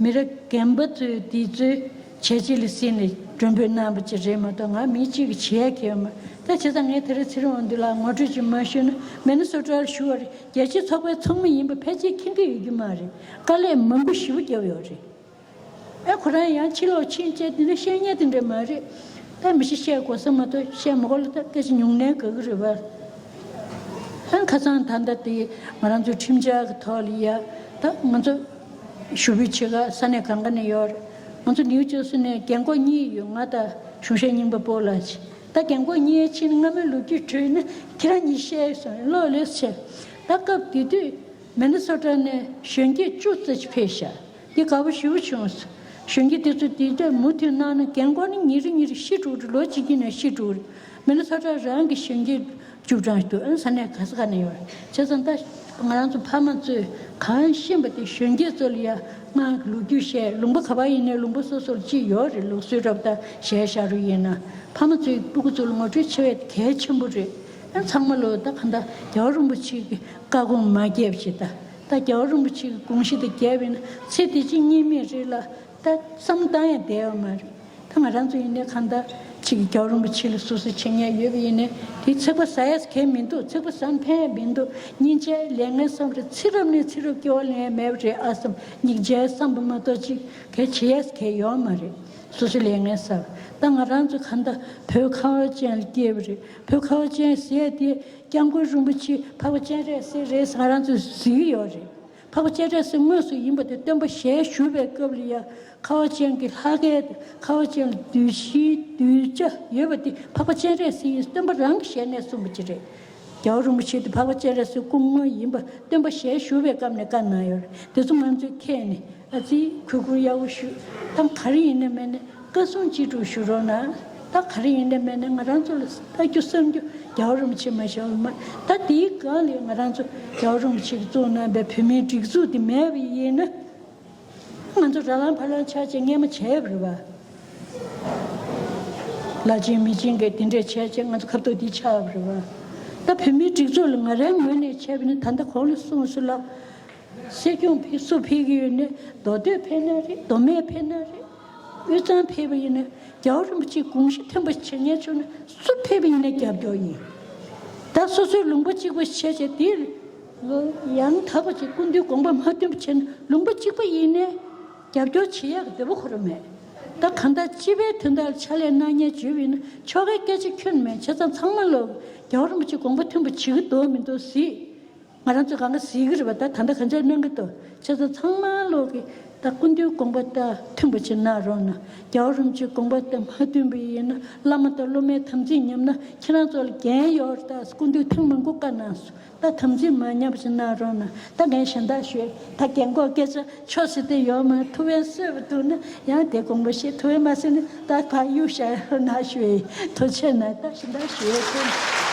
མི་རབས་རྒན་པ་ཚོས་འདི་ཚོའི་བྱས་རྗེས་ལ་གཟིགས་ནས་མགྲོན་འབོད་གནང་བ་ཅིག་རེད་མ་གཏོགས་ང་མི་གཅིག་གིས་བྱེད་ཡ་གལ་ཡོད་མ་རེད། ད་བྱས་ཙང་ངས་དེ་རིང་ཚེ་རིང་དབང་འདུས་ལགས་ངོ་སྤྲོད་ཅིག་མ་ཞུས་ན་མི་ནི་སོ་ཊར་ཞུ་བ་རེད། རྒྱལ་སྤྱིའི་ཚོགས་པའི་ཚོགས་མི་ཡིན་པ་ཕལ་ཆེར་མཁྱེན་གྱི་ཡོད་རྒྱུ་མ་རེད། དཀའ་ལས་མང་པོ་ཞེ་པོ་བརྒྱབ་ཡོད་རེད། ཨེ་ཁོ་རང་ཡང་ཕྱི་ལོགས་ཕྱིན་བྱས་དེ་འདྲ་བཤད་མཁན་དེ་འདྲ་མ་རེད། ད་མི་ཤི་བཤད་དགོས་ས་མ་གཏོགས་བཤད་མ་དགོས་ལ་ད་སྐད་ཆ་ཉུང་ནས་ག་གི་རེད་བ། ཨ་ཁ་སང་ད་ལྟ་དེ་ང་རང་ཚོའི་ཁྲིམས་འཆར་གྱི་ཐོག་ལ་ཡ་ད་ང་ཚོ་ཞུ་འབོད་བྱེད་ག་ས་གནས་གང་ག་ནས་ཡོད་རེད། ང་ཚོ་ནིའུ་ཇར་སི་ནས་རྒན་གོག་གཉིས་ཡོད། ང་དང་གཞུང་ཞབས་རྙིང་པ་པོ་ལགས་ཅིག་ད་རྒན་གོག་གཉིས་ཕྱིན་སྔ་མོའི་ལོ་རྒྱུས་དྲིས་ན་ཁྱེད་རང་གཉིས་བཤད་སོང་། ལོག་ལོས་བྱས། ད་ ད་སྐབས་དེ་དུས་མི་ནི་སོ་ཊ་ནས་གཞོན་སྐྱེས་བཅུ་ཙམ་ཞིག་ཕེབས་ཤག་འདི་དགའ་པོ་ཞེ་པོ་བྱུང་། གཞོན་སྐྱེས་དེ་ཚོ་དེ་འདྲ་མུ་མཐུད་གནང་ན་རྒན་འཁོགས་ནི་ཉིན་རེ་ཉིན་རེ་ཤི་འགྲོ་རེད། ལོ་གཅིག་གི་ནང་ཤི་འགྲོ་རེད། མི་ནི་སོ་ཊ་རང་གི་གཞོན་སྐྱེས་བཅུ་གྲངས་ཤིག་འདུག་ཨ་ས་གནས་ག་ས་ག་ནས་ཡོད་རེད། བྱས་ཙང་ད་ང་རང་ཚོ་ཕ་མ་ཚོས་གང་ཤེས་པ་དེ་གཞོན་སྐྱེས་ཚོ་ལ་ཡ་ང་ལོ་རྒྱུས་བཤད། ལུང་པ་ག་པར་ཡིན་ནའི་ལུང་པ་སོ་སོར་གཅིག་ཡོད་རེད། ལུགས་སྲོལ་འདྲ་པོ་ད་གཞས་ཤར་རུ་ཡིན་ན་ཕ་མ་ཚོའི་སྤུ་གུ་ཚོ་ལ་ངོ་སྤྲོད་བྱེད་པ་གལ་ཆེན་པོ་རེད། ཨ་ཚང་མ་ལོ་ད་གང་ལྟར་རྒྱལ་བ་རིན་པོ་ཆེ་གི་བཀའ་དགོངས་མ་བརྒྱབ་ཞེས། ད་ད་རྒྱལ་བ་རིན་པོ་ཆེ་གི་དགོངས་གཞི་དེ་བརྒྱབ་པ་ཡིན་ན་ཚེ་འདི་ཕྱི་གཉིས་མེད་རེད་ལ། ད་བསམ་བཏང་ཡང་བསྡད་ཡོད་མ་རེད། ད་ང་རང་ཚོ་ཡིན་ནའི་གང་ལྟར་ཅིག་རྒྱལ་བ་རིན་པོ་ཆེ་ལ་སོ་སོའི་བྱེད་མཁན་ཡོད་པ་ཡིན་ནའི་དེ་ཚེག་བར་ཟ་ཡས་གང་ཡང་མི་འདུག་ཚེག་བར་ཟ་ན་ཕན་ཡང་མི་འདུག་སྙིང་རྗེ་ལས་ངན་བསམ་རེད། ཚེ་རབས་ནས་ཚེ་རབས་སྐྱེ་བ་ལེན་ཡས་མེད་པ་རེད་ཨ་བསམ། སྙིང་རྗེ་བསམ་པ་མ་གཏོགས་ཅིག་གང་བྱེད་ཡས་གང་ཡོད་མ་རེད། སོ་སོའི་ལས་ངན་བསམ། ད་ང་རང་ཚོ་གང་ལྟར་བོད་ཁ་བ་ཅན་ལ་སྐྱེས་པ་རེད། བོད་ཁ་བ་ཅན་ཟེར་ཡས་དེ་སྐྱབས་མགོན་རིན་པོ་ཆེ་འཕགས་པ་སྤྱན་རས་གཟིགས་རེད་ཟེར་ང་རང་ཚོས་གཟིགས་ཡོད་རེད། འཕགས་པ་སྤྱན་རས་གཟིགས་དངོས་སུ་ཡིན་པ་དེ་སྟོན་པ་ཞལ་བཞུགས་པའི་སྐབས་ལ་ཡ་ཁ་བ་ཅན་གྱི་ལྷ་སྐལ་དང་ཁ་བ་ཅན་ལ་གདུལ་ཞིང་གདུལ་བྱ་ཡོད་པ་དེ་འཕགས་པ་སྤྱན་རས་གཟིགས་ཡིན་སྟོན་པ་རང་གི་ཞལ་ནས་གསུངས་པ་ཅིག་རེད། རྒྱལ་བ་རིན་པོ་ཆེ་དེ་འཕགས་པ་སྤྱན་རས་གཟིགས་སྐུ་དངོས་ཡིན་པ་སྟོན་པ་ཞལ་བཞུགས་པའི་སྐབས་ནས་བཀའ་གནང་ཡོད་རེད། དེ་ཚོ་ང་ཚོས་མཁྱེན་ནས་ཨ་ཙི་གུས་བཀུར་ཡག་པོ་ཞུ། ད་ག་རེ་ཡིན་ནའི་མིན་ནའི་བཀའ་གསུང་ཅི་སྒྲུབ་ཞུ་རོགས་གནང་། ད་ག་རེ་ཡིན་ནའི་མིན་ནའི་ང་རང་ཚོ་ལ་ལྟ་རྒྱུ་བསམ་རྒྱུ་རྒྱལ་བ་རིན་པོ་ཆེ་མ་གཞི་བ་མ། ད་དེའི་སྒང་ལ་ང་རང་ཚོ་རྒྱལ་བ་རིན་པོ་ཆེ་གིས་བཙུགས་གནང་པའི་བོད་མིའི་སྒྲིག་འཛུགས་དེ་མེད་པ་ཡིན་ན། ང་ཚོ་ར་ལམ་ཕ་ལམ་ཆགས་བྱས་སྔས་མ་བྱས་པ་རེད་བ། ལ་ཆེན་མི་ཆེན་གྱིས་དེ་འདྲས་བྱས་བྱས་ང་ཚོ་ཁ་ཐུག་འདི་ཆགས་པ་རེད་བ། ད་བོད་མིའི་སྒྲིག་འཛུགས་ལ་ང་རའི་ངོས་ནས་བྱས་པ་ནི་ད་ལྟ་གོང་ལ་གསུངས་སོང་ལ། སྲིད་སྐྱོང་ཕེབས་སུ་ཕེབས་ཀྱི་ཡོད་ནི་མདོ་སྟོད་ཕེབས་ན་རེད། མདོ་སྨད་ཕེབས་ན་རེད། དབུས་གཙང་ཕེབས་པ་ཡིན་ན་རྒྱལ་བ་རིན་པོ་ཆེའི་དགོངས་གཞི་མཐུན་པ་བྱེད་མཁན་བྱུང་ན་སུ་ཕེབས་པ་ཡིན་ན་རྒྱབ་སྐྱོར་ཡིན། ད་སོ་སོའི་ལུང་པ་གཅིག་པ་བྱས་བྱས་དེ་ལོ་ཡང་དག་པ་ཅིག་སྐུ་མདུན་དགོངས་པ་མ་མཐུན་པ་བྱས་ན་ལུང་པ་གཅིག་པ་ཡིན་ནའི་རྒྱབ་སྐྱོར་བྱེད་ཡག་གི་འདོད་པ་ཁོ་རང་མེད། ད་གང་ལྟར་སྤྱི་པའི་དོན་དག་ལ་ཕྱག་ལས་གནང་མཁན་བརྗོད་པ་ཡིན་ན་ཆོལ་ཁའི་སྐད་ཆ་ཁྱོན་མེད། བྱས་ཙང་ཚང་མ་ལོག་རྒྱལ་བ་རིན་པོ་ཆེ་དགོངས་པ་མཐུན་པ་བྱེད་ཀྱི་འདུག་མི་འདུག་གཟིགས། ང་རང་ཚོ་གང་ག་གཟིགས་ཀྱི་རེད་པ། ད་ད་ལྟ་གང་ཅག་གནང་གི་འདུག་བྱས་ཙང་ཚང་མ་ལོག་གི་ད་སྐུ་མདུན་དགོངས་པ་ད་མཐུན་པ་ཅིག་གནང་རོགས་གནང་། རྒྱལ་བ་རིན་པོ་ཆེ་དགོངས་པ་ད་མ་མཐུན་པ་ཡིན་ན་བླ་མ་དང་སློབ་མའི་དམ་ཚིག་ཉམས་ན་ཁྱེད་རང་ཚོ་ལ་འགན་ཡོད་རེད། ད་སྐུ་མདུན་ཐེངས་མང་པོ་བཀའ་གནང་སོང་། ད་དམ་ཚིག་མ་ཉམས་པ་ཅིག་གནང་རོགས་གནང་། ད་ངས་གཞན་དག་ཞུས། ད་རྒན་གོག་སྐད་ཆ་ཆོག་ཟེར་དེ་ཡོད་མ། ཐུགས་ཕན་གསོས་པ་འདུག་ན་ཡང་དེ་དགོངས་པ་བཞེས། ཐུགས་ཕན་མ་གསོས་ན་ད་ཕར་གཡུག་བཞག་ན་ཞུ་ཡི། ཐུགས་རྗེ་གནང་། ད་གཞན་དག་ཞུ་ཡི་ཐུགས།